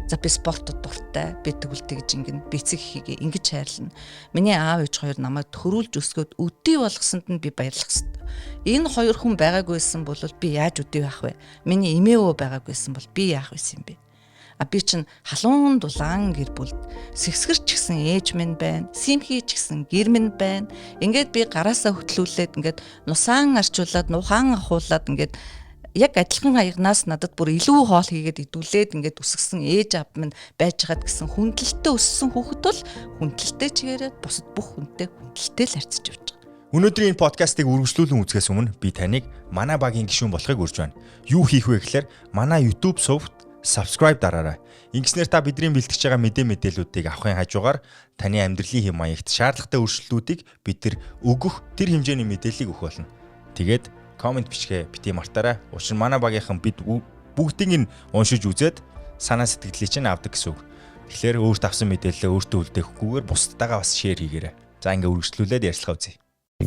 За, би спортод дуртай. Би тэгвэл тэгж ингэнэ. Би эцэг эхийгээ ингэж хайрлана. Миний аав ээж хоёр намайг төрүүлж өсгөөд өдий болгосонд нь би баярлах ёстой. Энэ хоёр хүн байгаагүйсэн бол би яаж өдий байх вэ? Миний эмээ өвөө байгаагүйсэн бол би яах вэ юм бэ? А би чинь халуун дулаан гэр бүлд сэгсгэрч гисэн ээж минь байна. Симхий ч гэсэн гэр минь байна. Ингээд би гараасаа хөтлүүлээд, ингээд нусаан арчуулаад, нухаан ахуулаад, ингээд яг адилхан аягнаас надад бүр илүү хоол хийгээд идүүлээд, ингээд өсгсөн ээж аав минь байж хаад гэсэн хүндлэлтэй өссөн хүүхэд бол хүндлэлтэй чигээрээ бусад бүх хүнтэй хүндлэлтэй л харьцаж явж байгаа. Өнөөдрийн энэ подкастыг үргэлжлүүлэн үзэхээс өмнө би таныг манай багийн гишүүн болохыг урьж байна. Юу хийх вэ гэхээр манай YouTube сувагт subscribe дараарай. Ингэснээр та бидний бэлтгэж байгаа мэдээллүүдийг авахын хажуугаар таны амьдралын хэв маягт шаардлагатай өөрчлөлтүүдийг бид нар өгөх тэр хэмжээний мэдээллийг өгөх болно. Тэгээд comment бичгээ бити мартаарай. Учир нь манай багийнхан бид бүгдийг нь уншиж үзээд санаа сэтгэлийг чинь авдаг гэсэн үг. Тэгэхээр өөрт авсан мэдээлэлээ өөртөө үлдээхгүйгээр бусдтайгаа бас share хийгээрэй. За, ингээ үргэлжлүүлээд ярилцлага үзье. Би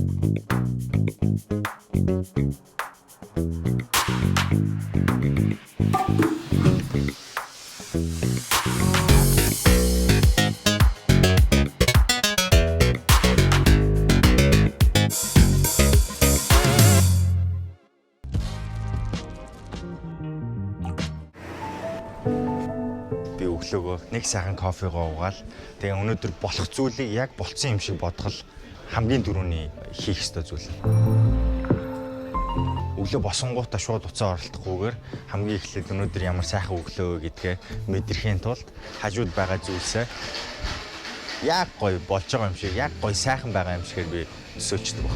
өглөөгөө нэг сайхан кофегоо уугаал, тэгээ өнөөдөр болох зүйлийг яг болцсон юм шиг бодгол хамгийн түрүүний хийх ёстой зүйл. Өглөө босонгуудаа шууд уцаа оролдохгүйгээр хамгийн эхлээд өнөөдөр ямар сайхан өглөө вэ гэдгээ мэдрэхийн тулд хажууд байгаа зүйлсээ яг гоё болж байгаа юм шиг, яг гоё сайхан байгаа юм шигээр би төсөөлчдөг баг.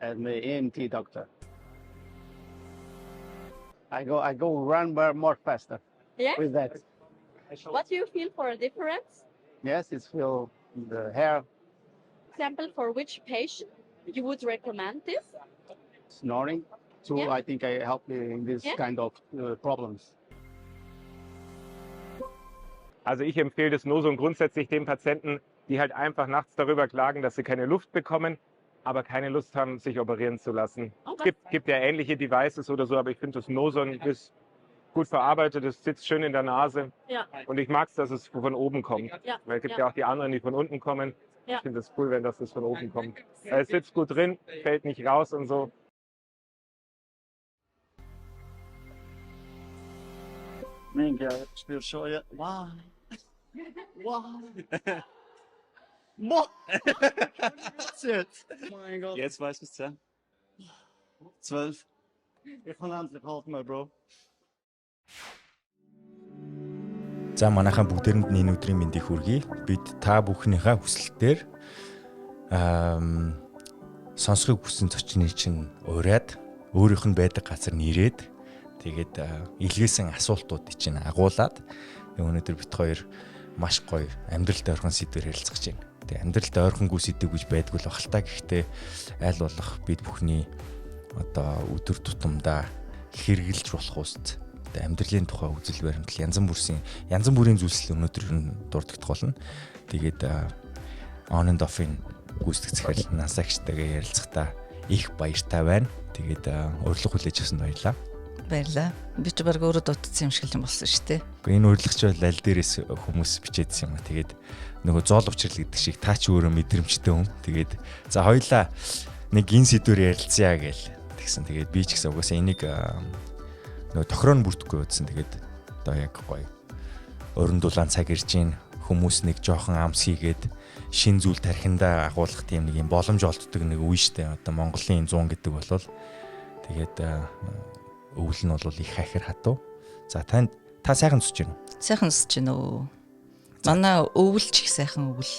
I'm an ENT doctor. I go run more faster with that. What do you feel for a difference? Yes, it's feel the hair Example, for which patient you would recommend this? Snoring. Too, I think I help in this kind of problems. Also ich empfehle das Noson grundsätzlich den Patienten, die halt einfach nachts darüber klagen, dass sie keine Luft bekommen, aber keine Lust haben, sich operieren zu lassen. Es gibt ja ähnliche Devices oder so, aber ich finde, das Noson ist gut verarbeitet, es sitzt schön in der Nase. Und ich mag es, dass es von oben kommt. Weil es gibt ja auch die anderen, die von unten kommen. Ich finde es cool, wenn das von oben kommt. Es sitzt gut drin, fällt nicht raus und so. Minkä spyr så jag. Wow. Wow. Mo. Shit. Oh mein Gott. Jetzt weiß bis 10. 12. Ich kann endlich halten, my bro. За, манайхан бүгдээрэнд нь энэ өдрийн мэндийг хүргэе. Бид та бүхнийхээ хүсэлтээр сонсохыг хүссэн зочны чинь ураад, өөрийнх нь байдаг газар нэрээд, тэгээд илгээсэн асуултуудыг чинь агуулад өнөөдөр бид хоёр маш гоё амьдралд ойрхон сэдвээр ярилцах гэж байна. Тэгээ амьдралд ойрхонгүй сэдв гэж байдгүй л бах л та. Гэхдээ аль болох бид бүхний одоо өдөр тутамдаа хэрэгжилж болох ус одоо амьдралын тухай үзэл баримтлал, янз бүрийн зүйлс өнөөдөр ер нь дурддах болно. Тэгээд On and Off-ын гүйцэтгэх захирал Насагчтайгаа ярилцахдаа их баяртай байна. Тэгээд урилга хүлээж авсанд баярлалаа. Баярлаа. Би ч баг өөрөө дутсан юм шиг л юм болсон шүү дээ. Гэхдээ энэ урилгач бол аль дээрээс хүмүүс бичээдсэн юм а. Тэгээд нөгөө зоол учрал гэдэг шиг та ч өөрөө мэдрэмжтэй хүн. Тэгээд за, хоёлаа нэг энэ сэдвээр ярилцъя гээл тэгсэн. Тэгээд би ч гэсэн угаасаа энийг нөгөө тохироо нь бүрдэхгүй удсан. Тэгээд одоо яг гоё орон дулаан цаг ирж гин, хүмүүс нэг жоохон амс хийгээд шин зүйл тархиндаа агуулах тийм нэг юм боломж олддог нэг үе штэ. Одоо Монголын 100 гэдэг болвол тэгээд өвөл нь бол их хахир хатуу. За, танд та сайхан зүсэж байна уу? Сайхан зүсэж байна уу? Манай өвөл ч их сайхан өвөл.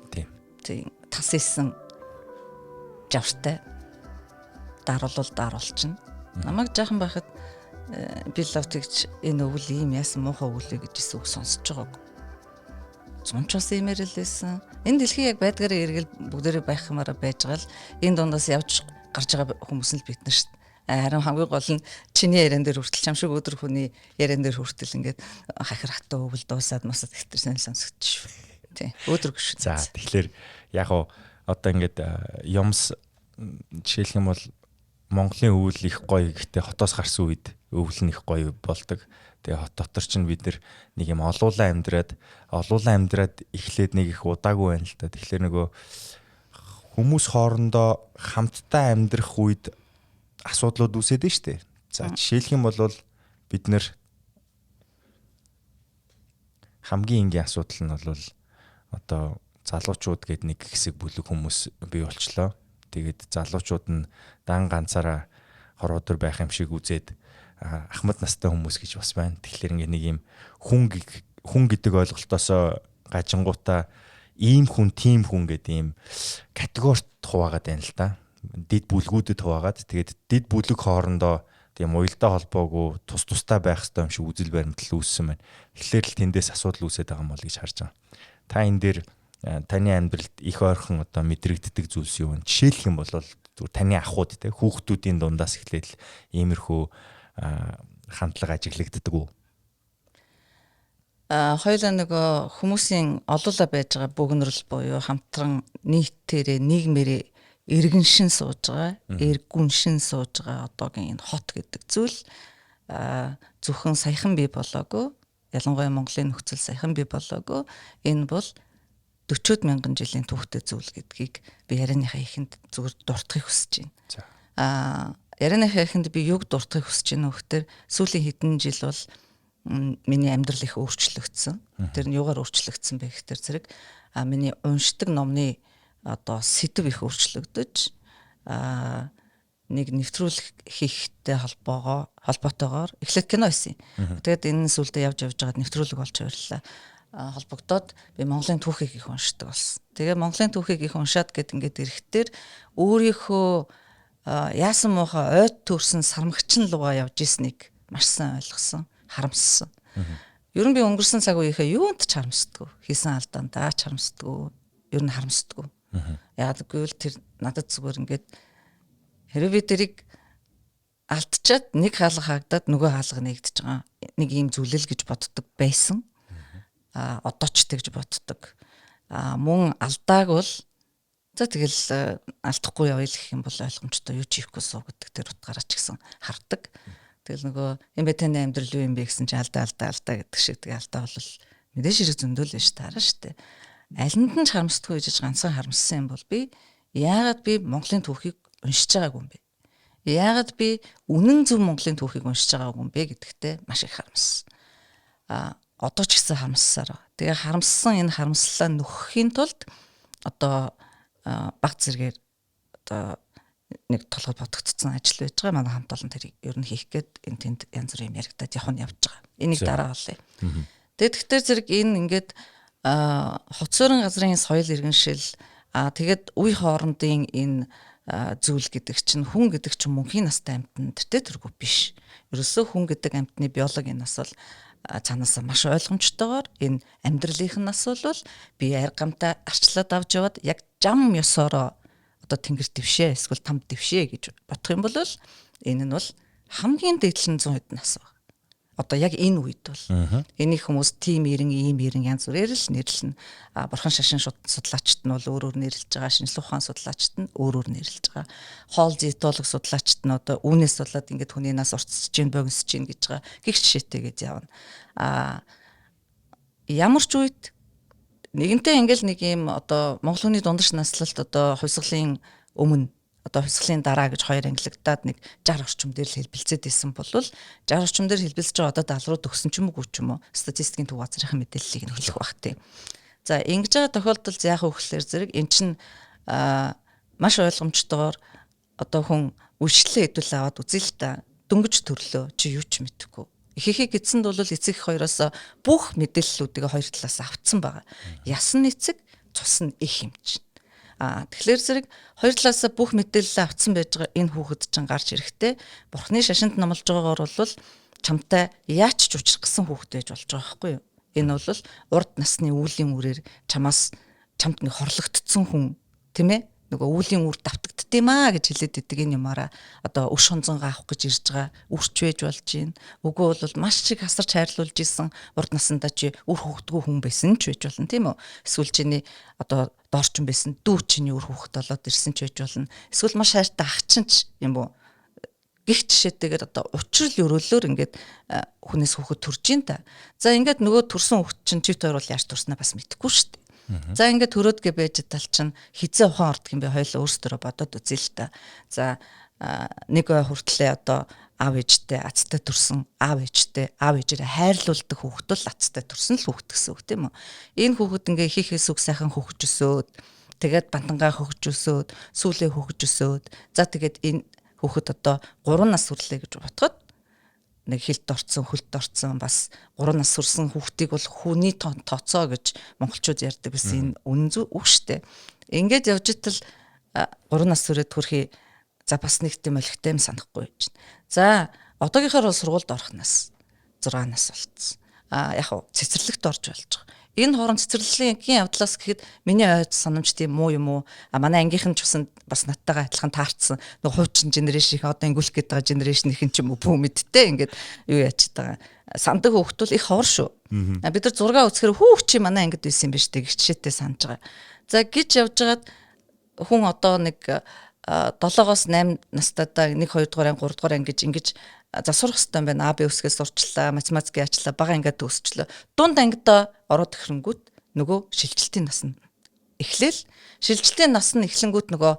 Тийм. Тийм. Тас исэн жавартай. Даруулвал даруулчихна. Намайг жаахан байхад би лав тэгж энэ өвөл ийм яасан муухай өвөл вэ гэж үг сонсож байгааг. Зунч бас иймэр л байсан. Энэ дэлхий яг байдгаараа эргэл бүгдээрээ байх юмараа байж байгаа л энэ дундаас явж гарч байгаа хүмүүс нь л бид нар шүү дээ. Харин хамгийн гол нь чиний яриан дээр хүртэл, чам шиг өдөр хүний яриан дээр хүртэл ингээд хахир хатуу өвөл дуусаад мусад гэтэр сайн сонсогдчих шүү. Тий. Өдөр гүш. За, тэгэхээр яг уу одоо ингээд юмс жишээлх юм бол Монголын өвөл их гоё, гэхдээ хотоос гарсан үед өвөл нь их гоё болдог. Тэгээ хот дотор чинь бид нар нэг юм олуулаа амьдраад эхлээд нэг их удаагүй байна л та. Тэгэхээр нөгөө хүмүүс хоорондоо хамтдаа амьдрах үед асуудлууд үүсээд нь штэ. За жишээлх юм бол бид нар хамгийн энгийн асуудал нь бол одоо залуучууд гээд нэг хэсэг бүлэг хүмүүс бий болчлоо. Тэгээд залуучууд нь дан ганцаараа хорвоо дээр байх юм шиг үзээд ахмад настай хүмүүс гэж бас байна. Тэгэхээр ингээ нэг юм хүн гэдэг ойлголтоосоо гажингуудаа ийм хүн, тийм хүн гэдэг ийм категорит хуваагаад байна л да. Дид бүлгүүдэд хуваагаад тэгээд дид бүлэг хоорондоо тийм уялдаа холбоогүй тус тустай байх хэрэгтэй юм шиг үзэл баримтлал үүссэн байна. Тэгэхээр л тэндээс асуудал үүсээд байгаа юм бол гэж харж байгаа. Та энэ дээр таны амьдралд их ойрхон одоо мэдрэгддэг зүйлс юу вэ? Жишээлх юм бол зүгээр таны ахуйд те хүүхдүүдийн дундаас эхлээл иймэрхүү хандлага ажиглагддаг уу? Хоёулаа нөгөө хүмүүсийн олуулаа байж байгаа бөгнөрл буюу хамтран нийтээрээ нийгмээрээ иргэншин сууж байгаа, эргүншин сууж байгаа одоогийн энэ хот гэдэг зүйл зөвхөн саяхан бий болоогүй, ялангуяа Монголын нөхцөл саяхан бий болоогүй, энэ бол 40 мянган жилийн түүхтэй зүйл гэдгийг би ярианыхаа эхэнд зүгээр дуртахыг хүсэж байна. Ярианыхаа эхэнд би юг дуртахыг хүсэж байна вэ гэхээр сүүлийн хэдэн жил бол миний амьдрал их өөрчлөгдсөн. Тэр нь юугаар өөрчлөгдсөн бэ гэхээр зэрэг миний уншдаг номны одоо сэдв их өөрчлөгдөж нэг нэвтрүүлэг хийхтэй холбоотойгоор эхлээд кино хийсэн. Тэгээд энэ сүлдээ явж байгаад нэвтрүүлэг болж хувирлаа. Холбогдоод би Монголын түүхийг их уншдаг болсон. Тэгээ Монголын түүхийг их уншаад гэд ингээд ирэхдээ өөрийнхөө яасан муухай ойд төрсэн сармагчин лугаа явж ирснийг маш сайн ойлгосон, харамссан. Ер нь би өнгөрсөн цаг үеийнхээ юунд ч харамсдаггүй. Хийсэн алдаандаа ч харамсдаггүй. Ер нь харамсдаггүй. Яагаад гэвэл тэр надад зүгээр ингээд хэрвээ би тэрийг алдчаад нэг хаалга хаагдаад нөгөө хаалга нэгдэж байгаа. Нэг ийм зүйлэл гэж боддог байсан. Одоо ч тэгж боддог. Мөн алдааг бол за тэгэл алдахгүй явъя л гэх юм бол ойлгомжтой юу ч хийхгүй суу гэдэг тэр утгаараа ч гэсэн хардаг. Тэгэл нөгөө юм бэ таны амьдрал юу юм бэ гэсэн чи алдаа гэдэг шиг тэгээ алдаа бол мэдээж хэрэг зөндөл биш таараа штэ. Алинд нь ч харамсдаггүй гэж ганцхан харамссан юм бол би яагаад би Монголын түүхийг уншиж байгаагүй юм бэ? Яагаад би үнэн зөв Монголын түүхийг уншиж байгаагүй юм бэ гэдэгтээ маш их харамссан. Одоо ч гэсэн харамссаар байгаа. Тэгээ харамссан энэ харамслалаа нөхөхийн тулд одоо баг зэрэгээр одоо нэг толгой бодогдсон ажил байж байгаа. Манай хамт олон тэрийг ер нь хийх гээд энэ тэнд янз бүрийн юм яригадаад явах нь явж байгаа. Энийг дараа олъё. Тэгээд тэгэхээр зэрэг энэ ингээд хот суурин газрын соёл иргэншил тэгээд үе хоорондын энэ зүйл гэдэг чинь хүн гэдэг чинь мөнхийн настай амьтан тэртээ тэргүй биш. Ерөөсөө хүн гэдэг амьтны биологийн нас бол цаанаасаа маш ойлгомжтойгоор энэ амьдралынх нь нас бол би арь гамтай арчлаад авч яваад яг жам ёсоороо одоо тэнгэр дэвшээ эсвэл там дэвшээ гэж бодох юм бол энэ нь бол хамгийн дээдлэн 100% нас баг. Одоо яг энэ үед бол энийг хүмүүс тим ирэн, ийм ирэн янз бүрээр л нэрлэнэ. Бурхан шашин судлаачид нь бол өөрөөр нэрлэж байгаа, шинжлэх ухаан судлаачид нь өөрөөр нэрлэж байгаа. Хоол диетолог судлаачид нь одоо үүнээс болоод ингээд хүний нас уртсаж гин, богиносж гин гэж байгаа. Гэх жишээтэй гэж явна. Ямар ч үед нэгэнтээ ингээл нэг юм одоо монгол хүний дундаж наслалт одоо хувьсгалын өмнө одоо хувьсгалын дараа гэж хоёр ангилагдаад нэг 60 орчим дээр л хэлбэлцээд исэн бол 60 орчим дээр хэлбэлцэж байгаа одоо 70 руу төгсөн ч юм уу ч юм уу статистикийн төв газрын мэдээллийг нь хэлэх бах тийм. За ингэж байгаа тохиолдолд яах вэ гэхээр зэрэг эн чинь маш ойлгомжтойгоор одоо хүн үйлчлэлээ хэдүүл аваад үзье л та. Дөнгөж төрлөө чи юу ч мэдэхгүй. Ихээхээ гэдсэнд бол эцэг их хоёроос бүх мэдээллүүдийг хоёр талаас авцсан байгаа. Яс нь эцэг, цус нь их юм чинь. Тэгэхээр зэрэг хоёр талаас бүх мэдээлэлээ авцсан байж байгаа энэ хүүхэд чинь гарч ирэхдээ бурхны шашинд номлож байгаагаар бол чамтай яач ч учрах гэсэн хүүхэд байж болж байгаа байхгүй юу? Энэ бол урд насны үүлийн үрээр чамаас чамд нэг хорлогдсон хүн тийм ээ? Нөгөө үүлийн үр давтагдд юм аа гэж хэлээд идэг энэ юмараа одоо өш хонзонгаа авах гэж ирж байгаа үрч байж болж байна. Үгүй бол маш чиг хасарч хайрлуулж исэн урд насандаа чи үр хүүхдгүү хүн байсан ч байж болно тийм үү? Эсвэл чиний одоо дорчин байсан дүү чиний үр хүүхэд болоод ирсэн ч байж болно. Эсвэл маш хайртай ах чинь ч юм уу Гэх жишээтэйгээр одоо учрал өрөөлөөр ингээд хүнээс хүүхэд төрж ин та. За ингээд нөгөө төрсэн хүүхэд чинь чит хоёр бол яаж төрснөө бас мэдэхгүй шүү дээ. За ингээд төрөөдгөө байж тал чинь хизээ ухаан ордог юм бэ хоёул өөрсдөө бодоод үзье л та. За нэг ой хүртлээ одоо аав ээжтэй азтай төрсэн, аав ээжтэй аав ээжээрээ хайрлуулдаг хүүхэд бол азтай төрсэн л хүүхэд гэсэн үг тийм үү. Энэ хүүхэд ингээ ихээхээс үг сайхан хөгж өсөөд тэгээд бантангаа хөгж өсөөд сүүлээ хөгж өсөөд за тэгээд энэ хүүхэд одоо 3 нас хүрлээ гэж бодоход нэг хилд орцсон, хөлд орцсон бас 3 нас хүрсэн хүүхдийг бол хүний тооцоо гэж монголчууд ярьдаг гэсэн энэ үнэн зү үг штэ. Ингээд явж итэл 3 нас хүрээд хүрхий за бас нэг тийм олигтой юм санахгүй байж. За одоогийнхоор бол сургуульд орох нас 6 нас болцсон. А яг хуу цэцэрлэгт орж болж байгаа. Энэ хооронд цэцэрлэгийн явдлаас гэхэд миний ойд санамж тийм муу юм уу? А манай ангийнхан ч гэсэн бас надтайгаа адилхан таарцсан. Нөгөө хуучин генерашн одоо ингүүлэх гээд байгаа генерашн их ч юм уу бүү мэдтэй ингээд юу яач байгаа. Сандаг хүүхд бол их ховор шүү. А бид нар зураг үзэхээр хүүх чи манай ангид байсан юм биш үү гэж жишээтэй санаж байгаа. За гэж явж байгаад хүн одоо нэг 7-оос 8 настайдаа 1 2 дугаар анги 3 дугаар анги гэж ингэж за сурах хэрэгтэй юм байна. А Б үсгээс сурчлаа, математик яачлаа, бага ангиад төгсчлөө. Дунд ангидаа ороод ихэрэнгүүт нөгөө шилжилтийн нас нь эхлээл. Шилжилтийн нас нь эхлэнгүүт нөгөө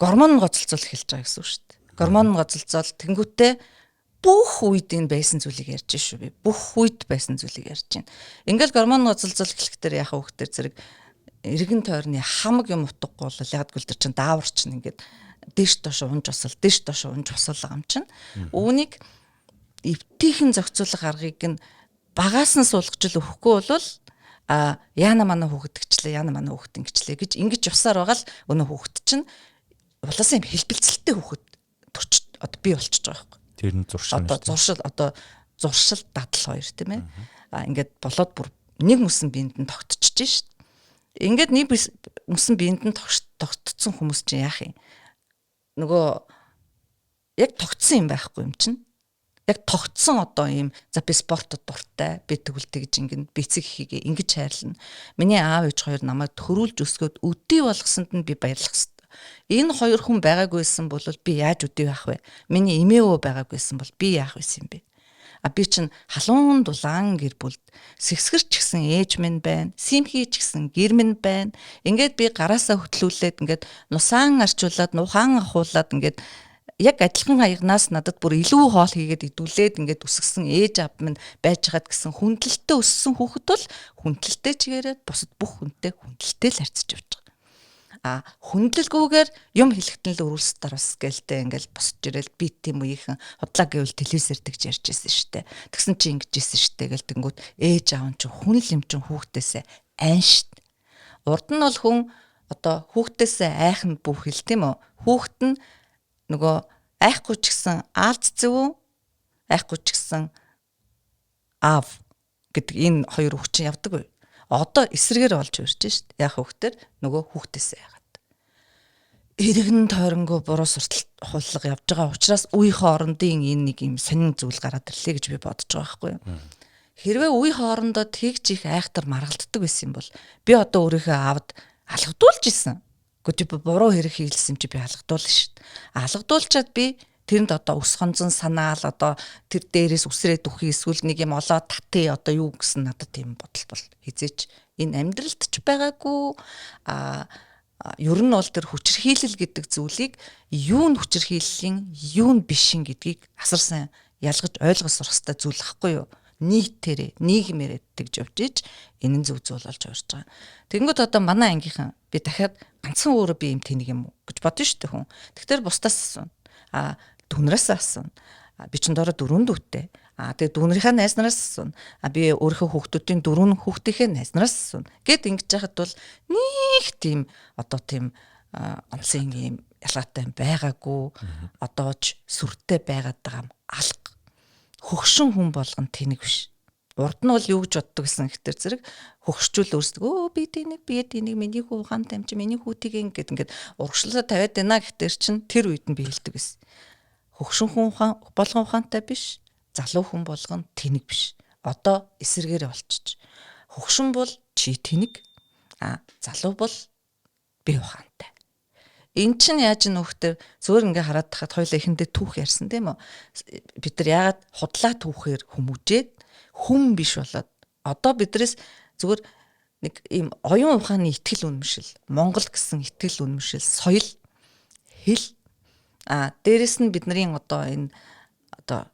гормон гоцолцол эхэлж байгаа гэсэн үг шүү дээ. Гормон гоцолцол тэнгүүтээ бүх үед энэ байсан зүйлийг ярьж шүү би. Бүх үед байсан зүйлийг ярьж байна. Ингээл гормон гоцолцол эхлэхдээ яхаа хүүхдэр зэрэг эргэн тойрны хамаг юм утгагүй бол ягдгүйл тэр чин даавар чин ингээд дээш доош унж босол дээш доош унж босол байгаа юм чин. Үүнийг эвтийнхэн зохицуулах аргыг нь багаас нь суулгаж л өгөхгүй бол а яана манай хүүхэд гिचлээ яана манай хүүхэд ингэчлээ гэж ингэж явсаар байгаа л өнөө хүүхэд чинь улаасан юм хэлбэлцэлтэй хүүхэд төрч одоо бий болчихж байгаа байхгүй. Тэр нь зуршил. Одоо зуршил одоо зуршил дадал хоёр тийм ээ. А ингээд болоод бүр нэг мөсөн биед нь тогтчихж шít. Ингээд нэг мөсөн биед нь тогтцсон хүмүүс чинь яах юм? Нөгөө яг тогтсон юм байхгүй юм чинь. Яг тогтсон одоо юм за би спортод дуртай, би тэгвэл тэгж ингэн би эцэг эхийгээ ингэж хайрлана. Миний аав ээж хоёр намайг төрүүлж өсгөөд өдий болгосонд нь би баярлах ёстой. Энэ хоёр хүн байгаагүйсэн бол би яаж өдий байх вэ? Миний эмээ өвөө байгаагүйсэн бол би яах вэ юм бэ? А би чинь халуун дулаан гэр бүлд сэгсгэрч гисэн ээж минь байна, симхий ч гэсэн гэр минь байна. Ингээд би гараасаа хөтлүүлээд ингээд нусаан арчуулад, нухаан ахуулаад ингээд яг адилхан хаягнаас надад бүр илүү хоол хийгээд идүүлээд ингээд өсгсөн ээж аав минь байж хаад гэсэн хүндлэлтэй өссөн хүүхэд бол хүндлэлтэй чигээрээ бусад бүх хүнтэй хүндлэлтэй л харьцаж явж байгаа. А хүндлэлгүйгээр юм хэлэхтэн л өрүүлсээр бас гэлтэй ингээл босч ирэл би тийм үеийнхэн худлаа гэвэл телевизээр тэгж ярьж ирсэн штэ. Тэгсэн чи ингэж ирсэн штэ гэл тэнгүүт ээж аав нь чи хүн л юм чин хүүхдээсээ айн штэ. Урд нь бол хүн одоо хүүхдээсээ айх нь бүх хэл тийм үү? Хүүхэд нь нөгөө айхгүй ч гэсэн аалз зэвүү айхгүй ч гэсэн аав гэдэг энэ хоёр үг чинь явдаг уу? Одоо эсрэгээр болж ирж шít. Яг хүүхдэр нөгөө хүүхдээсээ яагаад. Иргэн тойронгүй буруу суртал хуллага явж байгаа учраас үе хоорондын энэ нэг юм сонин зүйл гараад ирлээ гэж би бодож байгаа байхгүй юу. Хэрвээ үе хоорондоо тэгж их айхтар маргалддаг байсан юм бол би одоо өөрийнхөө аавд алгадуулж исэн. Гэхдээ би буруу хэрэг хийлсэн юм чи би алгадуулна шít. Алгадуулчаад би тэрэнд одоо өс хонзон санаал одоо тэр дээрээс үсрээд үхий эсвэл нэг юм олоо татъя одоо юу гэсэн надад тийм бодол бол хизээч энэ амьдралд ч байгаагүй. А ер нь бол тэр хүчирхийлэл гэдэг зүйлийг юу нь хүчирхийллийн юу нь бишин гэдгийг асар сайн ялгаж ойлгож сурах хэрэгтэй зүйл ахгүй юу? Нийтээрээ нийгмээрээ тэгж явж иж энэ нь зөв зүйл болж урж байгаа. Тэгэнгүүт одоо манай ангийнхан би дахиад ганцхан өөрөө би юм тэнэг юм уу гэж бодно шүү дээ хүн. Тэгэхээр бусдаас асууна. А дүүнрээс асууна. Би ч дөрөө дөрөв дүүтэй. А тэгээ дүүнрийнхээ найз нараас асууна. А би өөрийнхөө хүүхдүүдийн дөрөв хүүхдийнхээ найз нараас асууна. Гэт ингэж яхад бол нэг тийм одоо тийм онцын юм ялгаатай юм байгаагүй. Одоо ч сүртэй байгаад байгаа юм алга. Хөгшин хүн болгон тэнэг биш. Урд нь бол юу гэж боддог гэсэн ихтер зэрэг хөгшчүүл өөрсдөө өө би тэнэг би тэнэг миний хүү ухаантай юм чи миний хүүтийг ингээд ингээд урагшлаа тавиад байна гэхтер чин тэр үед нь би хэлдэг байсан. Хөгшин хүн ухаан болгон ухаантай биш, залуу хүн болгон тэнэг биш. Одоо эсэргээрээ болчих. Хөгшин бол чи тэнэг, а залуу бол би ухаантай. Эн чинь яаж нөхдөр зөөр ингээ хараад тахад хоёлаа эхэндээ түүх ярьсан тийм үү? Бид нар яагаад худлаа түүхээр хүмүүжээд хүн биш болоод одоо бидрээс зүгээр нэг ийм оюун ухааны итгэл үнэмшил, Монгол гэсэн итгэл үнэмшил, соёл, хэл дээрэс нь бидний одоо энэ одоо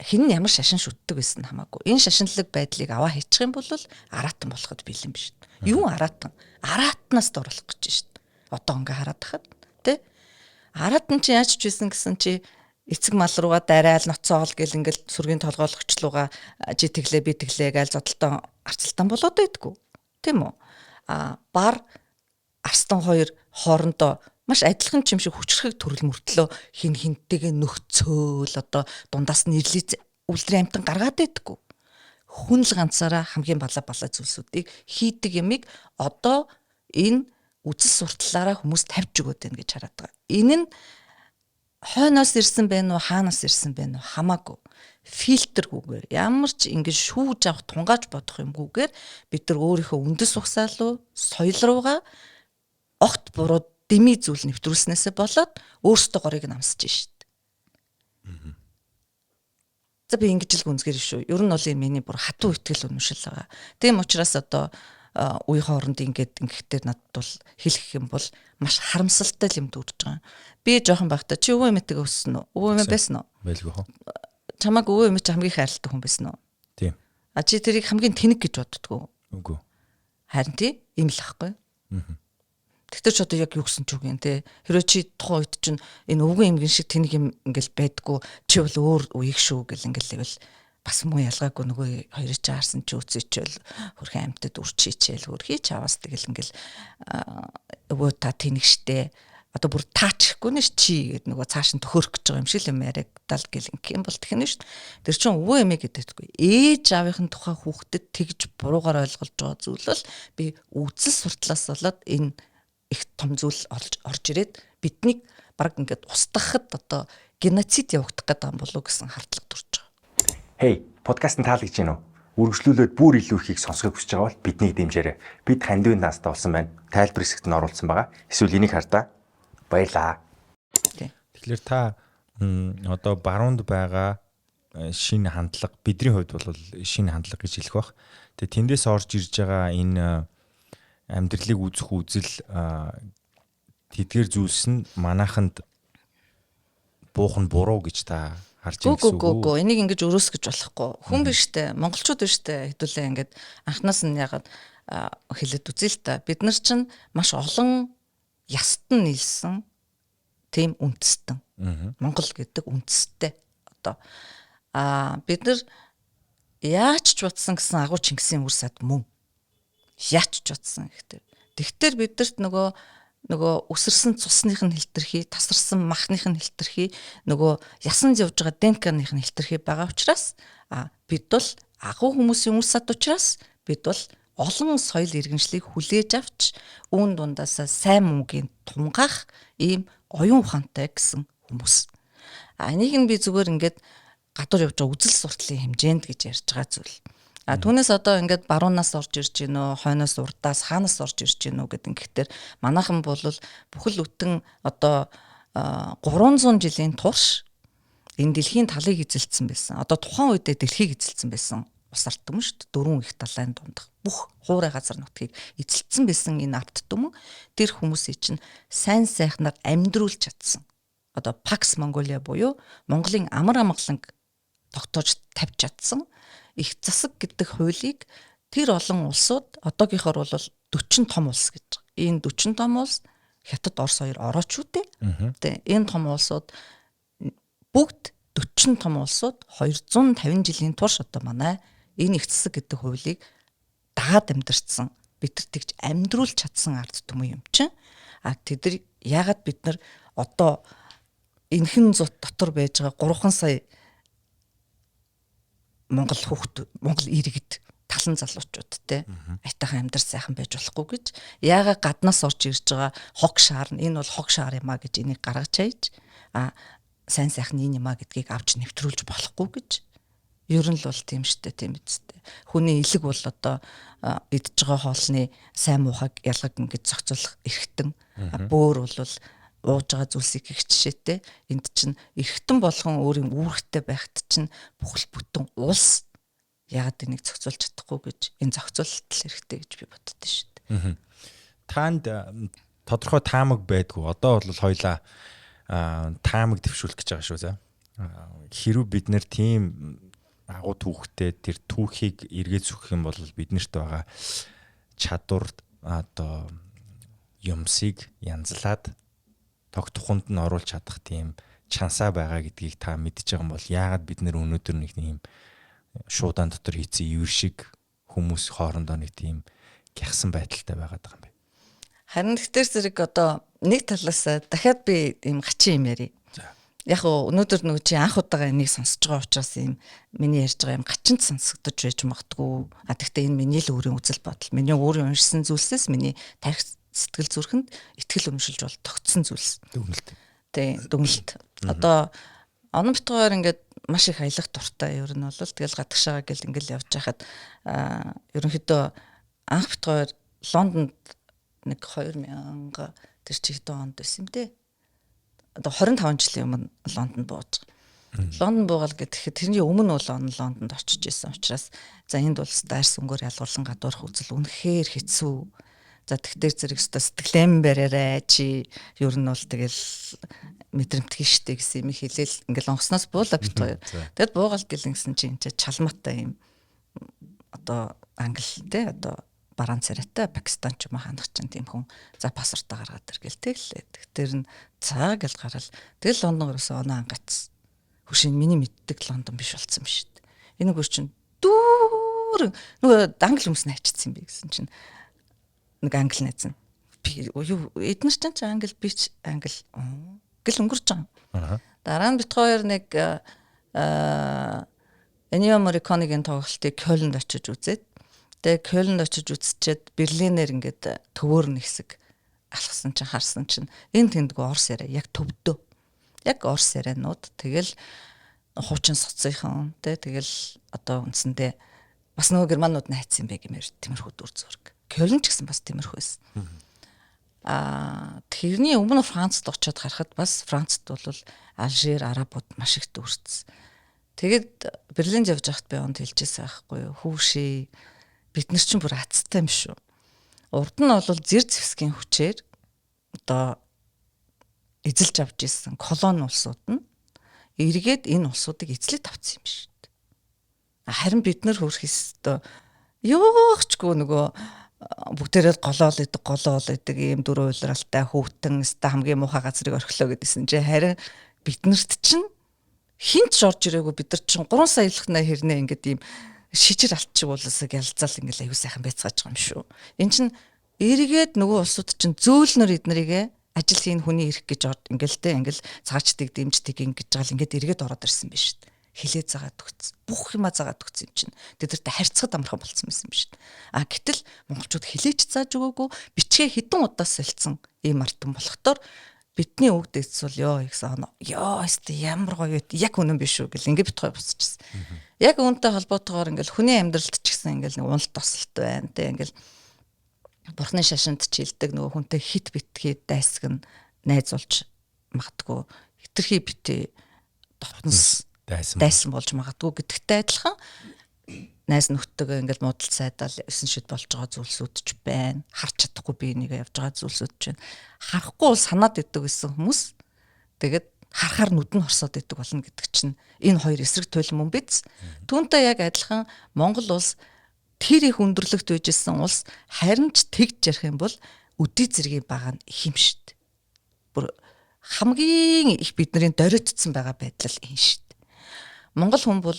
хэн нь ямар шашин шүтдэг байсан хамаагүй. Энэ шашинлаг байдлыг аваа хийчих юм бол араатан болоход бэлэн биш. Юу араатан? Араатнаас дурлах гэж шít. Одоо ингээ хараад тахад тий. Араатан чи яаж ч байсан гэсэн чи эцэг мал руугаа дайраал ноцоол гэл ингээл сүргийн толгойлогчлууга чи тэглээ би тэглээ гээл зодтолтон арцалтан болоод байдгүй. Тийм үү? Бар арстан хоёр хоорондоо маш адилхан ч юм шиг хүчрхэг төрөл мөртлөө хин хинтэйгээ нөхцөөл одоо дундаас нь ирлиз үлдрийн амтан гаргаад байдаггүй. Хүн л ганцаараа хамгийн балаа балаа зүйлсүүдийг хийдэг ямиг одоо энэ үзэл сурталаараа хүмүүс тавьж өгөөд байна гэж хараад байгаа. Энэ нь хойноос ирсэн байх уу, хаанаас ирсэн байх уу хамаагүй. Фильтргүйгээр ямар ч ингэж шүүж авах тунгааж бодох юмгүйгээр бид нар өөрийнхөө үндэс угсаал руу, соёл руугаа огт буруу деми зүйл нэвтрүүлснээсээ болоод өөрсдөө горыг нь амсаж шít. За би ингэж л гүнзгэр шүү. Ер нь бол энэ миний бүр хатуу итгэл үнэмшил байгаа. Тийм учраас одоо үе хооронд ингээд ингэхдээ надад бол хэлэх юм бол маш харамсалтай юм дүүрж байгаа. Би жоохон байхдаа чи өвөө эмээтэйгээ өссөн үү? Өвөө эмээ байсан уу? Байлгүй хөө. Чамайг өвөө эмээ чи хамгийн их хайрладаг хүн байсан уу? Тийм. А чи тэрийг хамгийн тэнэг гэж боддгоо. Үгүй. Харин тий ийм л ахгүй. Тэгтээ ч одоо яг юу гэсэн ч үг юм те. Хэрвээ чи тухайн үед чинь энэ өвгөн эмгэн шиг тэнэг юм ингээл байдгүй чи бол өөр үеиг шүү гэл ингээл левел бас муу ялгаагүй нөгөө хоёрыг чи харсан чи үцээчэл хөрхэн амьтад үрчээчэл хөрхий чаваас тэгэл ингээл өвөө та тэнэг штэ. Одоо бүр таач гэхгүй нэ чи гэд нөгөө цааш нь төхөрөх гэж байгаа юм шиг л юм яриагдал гэл ингэх юм бол тэгнэ шүү. Тэр чинь өвөө эмээ гэдэггүй. Ээж аавынхын тухай хүүхдэд тэгж буруугаар ойлголж байгаа зүйл бол би үзэл суртлаас болоод энэ их том зүйл орж ирээд биднийг баг ингээд устгахад одоо геноцид явагдах гэдэг юм болов уу гэсэн хардлага төрж байгаа. Хей, подкаст нь таалагдж байна уу? Үргэлжлүүлээд бүр илүү ихийг сонсохыг хүсэж байгаа бол биднийг дэмжээрэй. Бид хандивын данстай болсон байна. Тайлбар хэсэгт нь оруулсан байгаа. Эсвэл энийг хардаа. Баярлаа. Тэгэхээр та одоо баруунд байгаа шинэ хандлага бидний хувьд бол шинэ хандлага гэж хэлэх бах. Тэгээ тэндээс орж ирж байгаа энэ амьдралыг үзэх үзэл тэдгээр зүйлс нь манайханд буух нь буруу гэж та харж байна гэсэн үг үү? Үгүй энийг ингэж өрөөсгөж болохгүй. Хүн биш үү? Монголчууд биш үү? Хэдүүлээ ингээд анхнаас нь ягаад хэлээд үзье л та. Бид нар чинь маш олон яст нь нийлсэн тийм үндэстэн. Монгол гэдэг үндэстэй. Одоо бид нар яаж ч утсан гэсэн агуу Чингисийн үр сад мөн. Яаж ч утсан гэхдээ. Тэгтэр бидэрт нөгөө үсэрсэн цусных нь хилтерхий, тасарсан махных нь хилтерхий, нөгөө ясан явж байгаа ДНК-ных нь хилтерхий байгаа учраас бид бол агуу хүмүүсийн үр сад учраас бид бол олон соёл иргэншлийг хүлээж авч үүн дундаасаа сайн муугийн тунгаах ийм оюун ухаантай гэсэн хүмүүс. Энийг нь би зүгээр ингээд гадуур явж байгаа үзэл суртлын хэмжээнд гэж ярьж байгаа зүйл. Түүнээс одоо ингээд баруунаас орж ирж гин үү, хойноос урдаас, хаанаас орж ирж гин үү гэдэг ингэхдээ манайхан бол бүхэл бүтэн одоо 300 жилийн турш энэ дэлхийн талыг эзэлсэн байсан. Одоо тухайн үедээ дэлхийг эзэлсэн байсан ус ард түмэн шүү дээ. Дөрвөн их далайн дундах бүх хуурай газар нутгийг эзэлсэн байсан энэ ард түмэн тэр хүмүүсийг чинь сайн сайхнаар амьдруулж чадсан. Одоо Pax Mongolia буюу Монголын амар амгаланг тогтоож тавьж чадсан. Их засаг гэдэг хуулийг тэр олон улсууд одоогийнхоор бол 40 том улс гэж. Энэ 40 том улс Хятад, Орос хоёр орооч үү те. Энэ том улсууд бүгд 40 том улсууд 250 жилийн турш одоо манай энэ их засаг гэдэг хуулийг дагаад амьдарчсан. Бид нар тэгж амьдруулж чадсан ард түмэн юм чинь. Тэд нар яагаад бид нар одоо энхэн зут дотор байж байгаа 3 сая Монгол хүүхд, Монгол иргэд талан залуучууд те айтайхан амьдрал сайхан байж болохгүй гэж яагаад гаднаас орж ирж байгаа хог шаар нь энэ бол хог шаар юм а гэж энийг гаргаж хайж сайн сайхан энэ юм а гэдгийг авч нэвтрүүлж болохгүй гэж ер нь л бол тийм штэ, тийм үсттэй. Хүний элэг бол одоо идж байгаа хоолны сайн муухайг ялгаг ингэж зохицуулах эрхтэн. Бөөр бол ууж байгаа зүйлсийг гих жишээтэй. Энд чинь эргэтэн болгон өөрийн үүрэгтэй байхад чинь бүхэл бүтэн улс яагаад энийг зохицуулж чадахгүй гэж энэ зохицуулалт л хэрэгтэй гэж би боддоо шүү дээ. Танд тодорхой таамаг байдгүй. Одоо бол хоёлаа таамаг дэвшүүлэх гэж байгаа шүү за. Хэрв бид нэр тийм агуу түүхтэй тэр түүхийг эргээд зүхэх юм бол биднэрт байгаа чадвар одоо юмсыг янзлаад тогтхунд нь оруулж чадах тийм чансаа байгаа гэдгийг та мэдж байгаа юм бол яагаад бид нэр өнөөдөр нэг тийм шуудан дотор хийцэн ивэр шиг хүмүүс хоорондоо нэг тийм гяхсан байдалтай байгаад байгаа юм бэ? Харин тэгтэр зэрэг одоо нэг талаас дахиад би ийм гачин юм ярив. Яг өнөөдөр нөгөө чи анх удаага энийг сонсож байгаа учраас ийм миний ярьж байгаа юм гачинд сонсогдож байж магадгүй. А тэгтээ энэ миний л өөрийн үзэл бодол. Миний өөрийн уншсан зүйлсээс миний тарих сэтгэл зүрхэнд итгэл үнэмшилж бол тогтсон зүйлс. Дүгнэлт. Тий, дүгнэлт. Одоо онон битгаар ингээд маш их аялах дуртай ер нь бол тэгэл гадагшаага гэл ингээл явж байхад ерөнхийдөө анх битгаар Лондонд нэг 2000 тэр чи хэдэн онд байсан юм те. Одоо 25 жилийн өмнө Лондонд бууж байгаа. Лондон буугаал гэхэд тэрний өмнө бол он Лондонд очиж исэн учраас за энд бол дайрс өнгөөр ялгуурлан гадуурх үзэл үнэхээр хэцүү. За тэгтэр зэрэг өстой сэтгэлэн бариарай чи ер нь бол тэгэл мэдрэмтгий штэ гэсэн юм хэлээл ингээл онгоцноос буула бит хоёр. Тэгэд буугаал гэлэн гэсэн чи энэ чалмаатай юм одоо англи те одоо бараан царайтай Пакистан ч юм уу ханах чинь тийм хүн за паспортоо гаргаад ир гэл тэглээ. Тэр нь цаа гэл гараал. Тэгэл Лондон гарсан оноо ангац. Хөшин миний мэддэг Лондон биш болцсон юм шүү дээ. Энэ гөр чинь дүүрэн нөгөө англи хүмүүс найчсан юм бэ гэсэн чинь нэг англи найз нь би юу эднэр чинь ч англи би ч англи гэл өнгөрч байгаа. Дараа нь бит хоёр нэг Ennio Morricone-гийн тоглолтыг Кёльнд очиж үзээд тэгээ Кёльнд очиж үзчихэд Берлинээр ингээд төвөөр нэг хэсэг алхсан чинь харсан чинь энэ тэндгүү Орос яриа яг төвдөө. Яг Орос ярианууд тэгэл хуучин соцынхан тэ тэгэл одоо үндсэндээ бас нөгөө германууд найцсан юм бэ гэмээр тиймэрхүү дүр зураг. Кёльн ч гэсэн бас тиймэрхүү байсан. Тэрний өмнө Францд очиод харахад бас Францд бол Алжир, Арабууд маш их дүүрсэн. Тэгээд Берлинд явж байхад би онд хэлжсэн байхгүй юу? Хүүшээ бид нар чинь бүр азтай юм шүү. Урд нь бол зэр зэвсгийн хүчээр одоо эзэлж авч ирсэн колони улсууд нь эргээд энэ улсуудыг эзлээд авсан юм шүү дээ. Харин бид нар хөрх өстө юугчгүй нөгөө бүгдээрээ голоол идэг ийм дөрөв улиралтай хүүтэн өстө хамгийн муухай газрыг орхилоо гэдсэн чинь харин биднэрт чинь хинт ч орж ирээгүй бид нар чинь 3 сая илхнаа хэрнээ ингээд ийм шижир алтчиг болосог ялзаал ингээл аюу сайхан байцгааж байгаа юм шүү. Эн чинь эргээд нөгөө улсууд чинь зөөлнөр эднэрийгээ ажил хийн хүний эрх гэж ингээл те ингээл цагаачдыг дэмждэг ингэж байгаа л ингээд эргээд ороод ирсэн биш үү. Хилээ заагаад өгсөн. Бүх юма заагаад өгсөн юм чинь. Тэд нартай харьцахад амархан болцсон байсан биш үү. А гэтэл монголчууд хилээч зааж өгөөгүй бичгээ хэдэн удаа солилцсон ийм артан болохдоор бидний үг дэцвэл ёо гэсэн ёо өстө ямар гоё вэ яг үнэн биш үү гэл ингэ бит хоёр буцчихсан. Яг үүнтэй холбоотойгоор ингээл хүний амьдралд ч гэсэн ингээл нэг уналт тосолт байна те ингээл бурхны шашинд ч хилдэг нөгөө хүнтэй хит битгий дайсгэн найзуулж магадгүй хитрхи битгий дотнос дайсан болж магадгүй гэдэгтэй адилхан найз нөхдөдөө ингээл муудал сайдаал 9 шид болж байгаа зүйлсүүд ч байна. Харж чадахгүй би энийг явж байгаа зүйлсүүд ч байна. Харахгүй бол санаад идэг гэсэн хүмүүс тэгээд харахаар нүд нь хорсоод идэг болно гэдэг чинь энэ хоёр эсрэг туйлын мөн биз. Түүнтэй яг адилхан Монгол улс тэр их өндөрлөгт байжсэн улс харин ч тэгж ярих юм бол өдий зэргийн бага нь их юм шүү дээ. Бүр хамгийн их бидний дориотцсон байгаа байдал энэ шүү дээ. Монгол хүн бол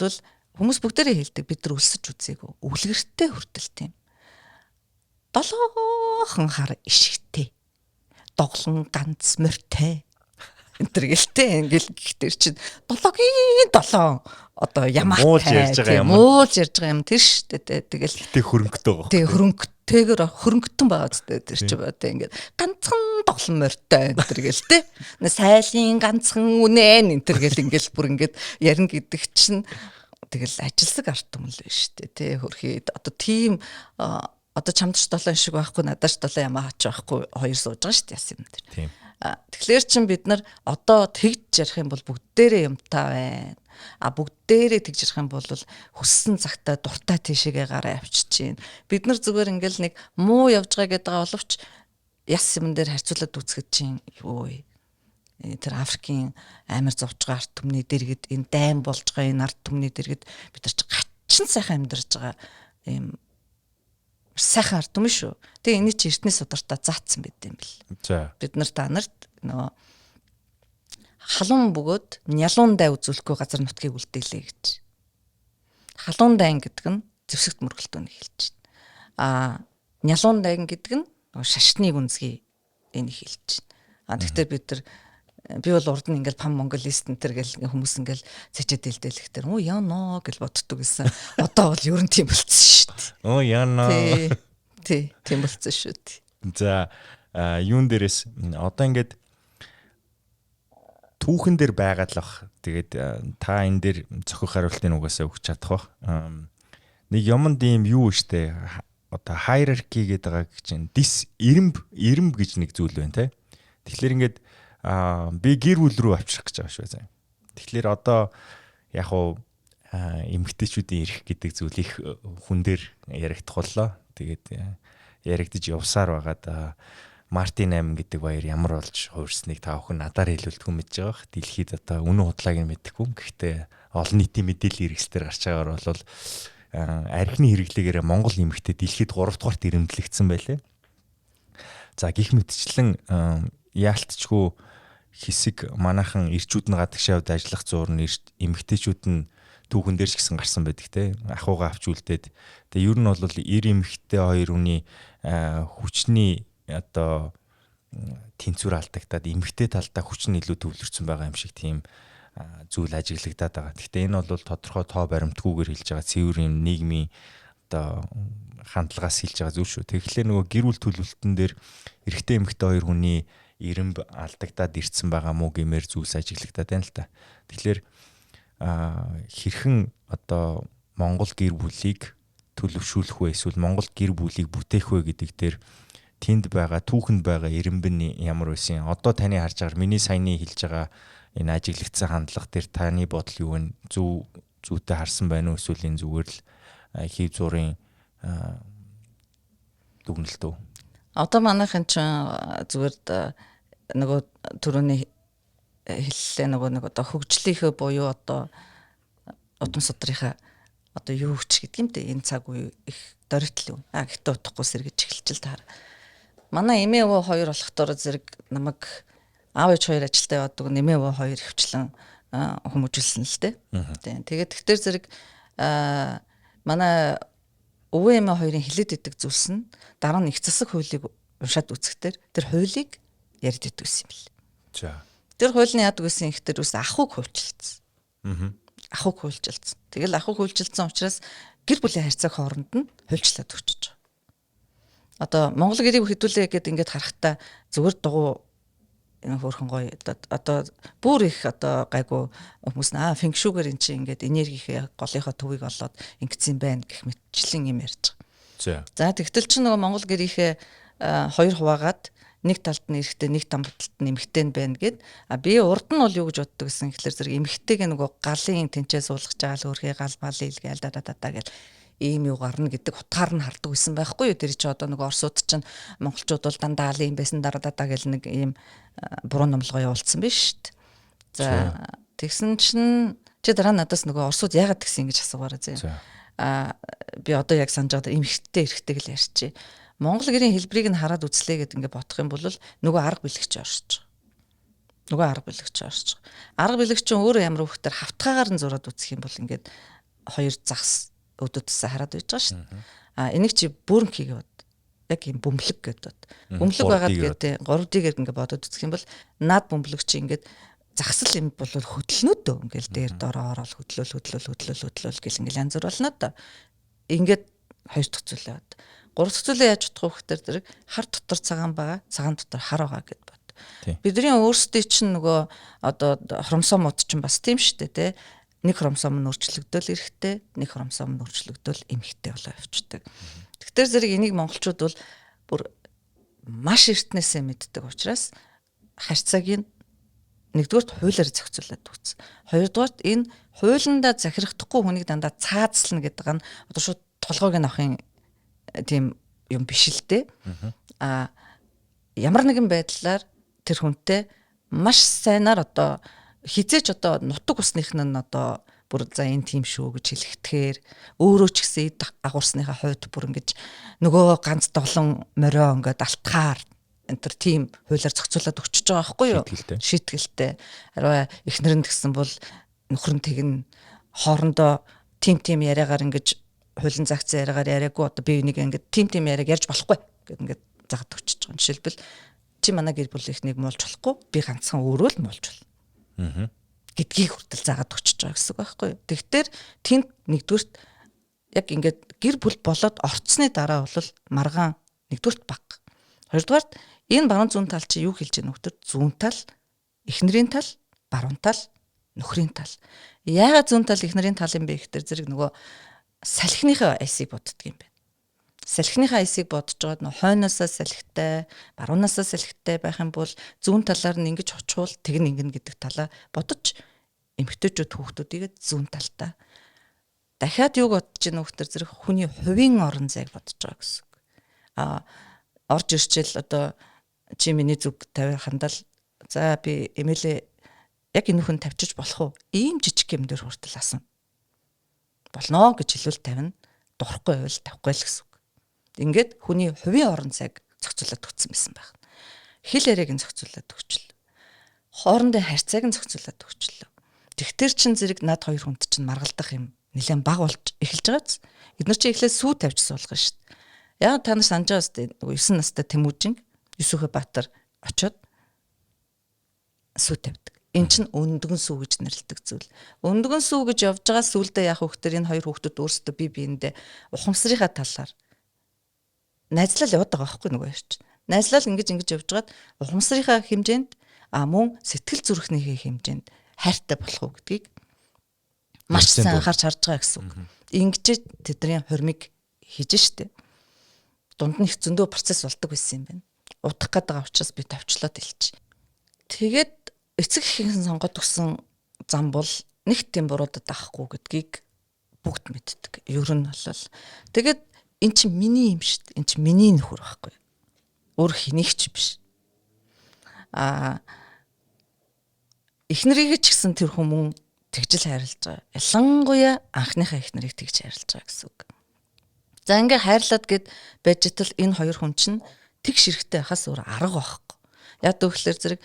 хүмүүс бүгдээрээ хэлдэг бид нар өлсөж үзээгүй. Үлгэртэй хүртэл тийм. Долоохон хар ишгтэй. Доглон ганц морьтой. Энтэр гэлтэй ингээл гэхдээ чинь долоогийн долоон одоо ямаатай Муулж ярьж байгаа юм. Муулж ярьж байгаа юм тэр шүү дээ. Тэгэл Тэ хөрөнгөтэй байгаа. Тэг хөрөнгөтэйгэр хөрөнгөтөн байгаа зү тэр чи баа тэг ингээд ганцхан тоглон морьтой энэ төр гэл те. Сайлын ганцхан үнэн энэ төр гэл ингээл бүр ингээд ярина гэдэг чинь тэгэл ажилсаг арт түмэн л биш үү те хөрхий одоо тийм Одоо чамд ч долоон шиг байхгүй, надад ч долоон ямаа хач байхгүй, хоёр сууж байгаа шүү дээ яс юм дээр. Тийм. Тэгэхээр чин бид нар одоо тэгж ярих юм бол бүгдээрээ юмтай байна. А бүгдээрээ тэгж ярих юм бол хүссэн цагтаа дуртай тийшээгээ гараа авчиж чинь. Бид нар зүгээр ингээл нэг муу явж байгаа гэдэг байгаа боловч яс юм дээр харьцуулаад үзэхэд чинь юу вэ? Тэр Африкийн амар зовж байгаа ард түмний дэргэд, энэ дайм болж байгаа энэ ард түмний дэргэд бид нар чи гачин сайхан амьдарч байгаа ийм сайхан ард түмэн шүү. Тэгээ эний чи эртний судартаа заацсан байт юм бэл. За. Бид нар та нарт нөгөө халуун бөгөөд нялуун дай үзүүлэхгүй газар нутгийг үлдээлээ гэж. Халуун дайн гэдэг нь зэвсэгт мөргөлтөөнийг хэлж байна. А нялуун дайн гэдэг нь нөгөө шашны гүнзгий энийг хэлж байна. А тэгтээ бид нар би бол урд нь ингээл пам монголист энэ төр гэл хүмүүс ингээл цэжэд дэлдэлэхтэр оо яно гэл боддог гэсэн. Одоо бол ер нь тийм болцсон шүү дээ. Оо яно. Тий. Тий, тийм болцсон шүү дээ. За юун дээрээс одоо ингээд түүхэн дээр байгаад л бах. Тэгээд та энэ дээр зохих хариултыг угаасаа өгч чадах бах. Нэг юмд ийм юу штэ одоо hierarchy гэдэг байгаа чинь дис ирэмб ирэмб гэж нэг зүйл байна те. Тэгэхээр ингээд би гэр бүл рүү авчрах гэж байгаа шүү заа. Тэгэхээр одоо яг уу эмэгтэйчүүдийн эрх гэдэг зүйл их хүн дээр яригдах боллоо. Тэгээд яригдж явсаар байгаад Мартин 8 гэдэг баяр ямар болж хувирсныг та бүхэн надаар хэлүүлдэггүй мэдж байгаа бах. Дэлхийд одоо үнэн худлааг нь мэдэхгүй. Гэхдээ олон нийтийн мэдээллийн хэрэгслээр гарч байгаагаар бол архины хэрэглээгээрээ Монгол эмэгтэй дэлхийд 3 дугаарт ирэмдлэгдсэн байлээ. За гих мэтчлэн яалтчгүй хэсэг манайхан ирчүүд нь гадагшаа явд ажиллах зуур нь эмэгтэйчүүд нь түүхэн дээр ч гэсэн гарсан байдаг те ахуйгаа авч үлдээд тэгээ ер нь бол эр эмэгтэй хоёр хүний хүчний одоо тэнцвэр алдагдаад эмэгтэй талдаа хүч нь илүү төвлөрсөн байгаа юм шиг тийм зүйл ажиглагдаад байгаа. Гэхдээ энэ бол тодорхой тоо баримтгүйгээр хэлж байгаа цэвэр юм нийгмийн одоо хандлагаас хэлж байгаа зүйл шүү. Тэгэхээр нөгөө гэр бүл төлөвлөлтөн дээр эрэгтэй эмэгтэй хоёр хүний ирэмб алдагдаад ирсэн байгаа мó гэмээр зүйлс ажиглагдаад байна л та. Тэгэхээр хэрхэн одоо Монгол гэр бүлийг төлөвшүүлэх вэ эсвэл Монгол гэр бүлийг бүтээх вэ гэдэг дээр тэнд байгаа түүхэнд байгаа ирэмб нь ямар байсан. Одоо таны харж байгаа миний саяны хэлж байгаа энэ ажиглагдсан хандлага дээр таны бодол юу вэ? Зөв зүйтэй харсан байна уу эсвэл энэ зүгээр л хийв зургийн дүгнэлт үү? Одоо манайхан ч зүгээр нөгөө түрүүний хэллээ нөгөө нэг одоо хөгжлийнхөө буюу одоо удам судрынхаа одоо юу ч гэдэг юм те энэ цаг үе их дөритл юм. А гэхдээ утгагүй сэргэж эхэлж л таар. Манай эмээ өвөө хоёр болохдоор зэрэг намайг аав ээж хоёр ажилдаа яваадаг, нэмээ өвөө хоёр хөвчлэн хүмүүжүүлсэн л дээ. Тийм. Тэгээд тэгтэр зэрэг манай өвөө эмээ хоёрын хилээд идэг зүйлс нь дараа нь их засаг хуулийг уншаад үзэхдээ тэр хуулийг ярьд идэг гэсэн юм бэл. За. Тэр хууль нь яадаг гэсэн ихтер ус ахуйг хуульчилсан. Ахуйг хуульчилсан. Тэгэл ахуйг хуульчилсан учраас гэр бүлийн харьцааг хооронд нь хуульчлаад өгчөж байгаа. Одоо Монгол гэрийг хэдүүлээ гэд ингээд харахтаа зүгээр дугуй энэ хөөрхөн гоё одоо бүр их одоо гайгүй хүмүүс нь фэншүүгээр эн чинь ингээд энергийнхээ голынхоо төвийг олоод ингэсэн байна гэх мэтчлэн юм ярьж байгаа. За. За тэгтэл чинь нөгөө Монгол гэрийнхээ хоёр хуваагаад нэг талд нь эрэгтэй нэг талд нь эмэгтэй нь байна гэд. А би урд нь бол юу гэж боддог гэсэн гэхэлэр зэрэг эмэгтэйг нөгөө галын тэнцээ суулгаж байгаа л өөрхий гал мал илгээл да да да гэл ийм юу гарна гэдэг утгаар нь хардаг байсан байхгүй юу. Тэр чи одоо нөгөө орсууд чинь монголчууд бол дандаа али юм байсан дараа даа гэл нэг ийм буруу номлогоо явуулсан биш шүү дээ. За тэгсэн чинь чи дараа надаас нөгөө орсууд яагаад тэгсэн ингэж асуугаарай зэ. А би одоо яг санаж байгаа эмэгтэй эрэгтэй гэл ярьчих. Монгол гэрийн хэлбэрийг нь хараад үзлээ гэд ингээ бодох юм бол нөгөө арга бэлэгч орж байгаа. Нөгөө арга бэлэгч орж байгаа. Арга бэлэгч чинь өөрөө ямар хөхтөр хавтгаагаар нь зураад үзэх юм бол ингээд хоёр загас өдөөдсөн хараад байж байгаа шүү дээ. А энийг чи бүрэнхийг бод. Яг юм бөмбөлөг гэдээ бод. Бөмбөлөг байгаад гэдэг 3D-гээр ингээ бодоод үзэх юм бол наад бөмбөлөг чи ингээд загсал юм бол хөдлөнө дөө. Ингээл дээр дороо ороод хөдлөөл хөдлөөл хөдлөөл хөдлөөл гэл ингээл янз бүр болно доо. Ингээд хоёр дахь зүйлээ бод. Гурав дахь зүйлээ яаж утгах вэ гэхээр зэрэг хар дотор цагаан байгаа, цагаан дотор хар байгаа гэд бод. Бидний өөрсдийн чинь нөгөө одоо хромсомууд чинь бас тийм шүү дээ, тэ. Нэг хромосом нь өөрчлөгдөөл эрэгтэй, нэг хромосом нь өөрчлөгдөөл эмэгтэй болоо явчихдаг. Тэгэхээр зэрэг энийг монголчууд бол бүр маш эртнээсээ мэддэг учраас харьцааг нь нэгдүгээрт хуулиар зохицуулаад өгсөн. Хоёрдугаарт энэ хуулиндаа захирахдахгүй хүнийг дандаа цаазлна гэдэг нь одоо шууд толгойг нь авахын тийм юм биш л дээ. А ямар нэгэн байдлаар тэр хүнтэй маш сайнаар одоо хизээч одоо нутаг усных нь одоо бүр за энэ тийм шүү гэж хэлэхтгэр өөрөө ч гэсэн эд агуурсныхаа хувьд бүр ингэж нөгөө ганц долон морио ингээд алтахаар энэ төр тийм хуулиар зохицуулаад өгчөж байгаа байхгүй юу? Шийтгэлтэй. Шийтгэлтэй. Ариу эхнэр нь тэгсэн бол нөхөр нь тэгнэ хоорондоо тим тим яриагаар ингэж хуулийн загцсан яриагаар яриаггүй одоо би энийг ингээд тим тим яриаг ярьж болохгүй гэд ингээд загаад өгчөж байгаа. Жишээлбэл чи манай гэр бүлийнхнийг муулж болохгүй би ганцхан өөрөө л муулж болно гэдгийг хүртэл заагаад өгчөж байгаа гэсэн үг байхгүй юу. Тэгтэр тэнд нэгдүгüрт яг ингээд гэр бүл болоод орцсны дараа бол маргаан нэгдүгüрт баг. Хоёрдугаарт энэ баруун зүүн тал чи юу хэлж байгаа нөхдөр зүүн тал, эхнэрийн тал, баруун тал, нөхрийн тал. Яагаад зүүн тал эхнэрийн тал юм бэ гэхтэр зэрэг нөгөө салхиныхаа айсыг боддөг юм байна. Салхиныхаа айсыг бодож байгаад нөө хойноосоо салхитай, баруунаасаа салхитай байх юм бол зүүн талаар нь ингэж очвол тэг нь ингэнэ гэдэг талаа бодож эмэгтэйчүүд хүүхдүүдийг зүүн талтай. Дахиад юуг бодож ийн нөхдөр зэрэг хүний хувийн орон зайг бодож байгаа гэсэн үг. А орж ирчэл одоо чи миний зүг 50 хандал за би эмээлээ яг энэ хүн тавьчих болох уу? Ийм жижиг юм дээр хүртэл асан. Болно гэж хэлвэл тавина. Дурахгүй байвал тавихгүй л гэсэн үг. Ингээд хүний хувийн орон зайг зохицуулаад өгсөн байсан байх. Хэл яриаг нь зохицуулаад өгчлөө. Хоорондын харьцааг нь зохицуулаад өгчлөө. Тэгтэр чин зэрэг над хоёр хүнд чинь маргалдах юм нэлээд баг болж эхэлж байгааз. Эднэр чи эхлээд сүү тавьж суулгана шүү дээ. Яг та нар санаж байгаа үстэй нөгөө 9 настай Тэмүүжин Юсүхэ Баатар очоод сүү тавьдаг. Эн чинь өндгөн сүү гэж нэрлэдэг зүйл. Өндгөн сүү гэж явж байгаа сүулдэ яах вэ гэхээр энэ хоёр хүүхдүүд өөрсдөө бие биендээ ухамсарынхаа талаар найзлал яваад байгаа байхгүй нөгөө хоёр чинь. Найзлал ингэж ингэж явж байгаад ухамсарынхаа хэмжээнд а мөн сэтгэл зүрхнийхээ хэмжээнд хайртай болох уу гэдгийг маш Ярьсан сайн дуу. анхаарч харж байгаа гэсэн үг. Ингэж тэдний хормыг хийж штэ. Дунд нь их зөндөө процесс болдог байсан юм байна. Удах гээд байгаа учраас би тавчлаад хэлчих. Тэгээд эцэг эхийн сонгоод өгсөн зам бол нэг тийм буруудад авахгүй гэдгийг бүгд мэддэг. Ер нь бол тэгээд эн чинь миний юм шүү дээ. Эн чинь миний нөхөр байхгүй. Өөр хэнийг ч биш. Аа эхнэрийг ч гэсэн тэр хүмүүн тэгжил хайрлаж байгаа. Ялангуяа анхныхаа эхнэрийг тэгж хайрлаж байгаа гэсэн үг. За ингээ хайрлаад гэд байж тал энэ хоёр хүн чинь тэг ширхтэй байхаас өөр арга байхгүй. Яг гэвэл зэрэг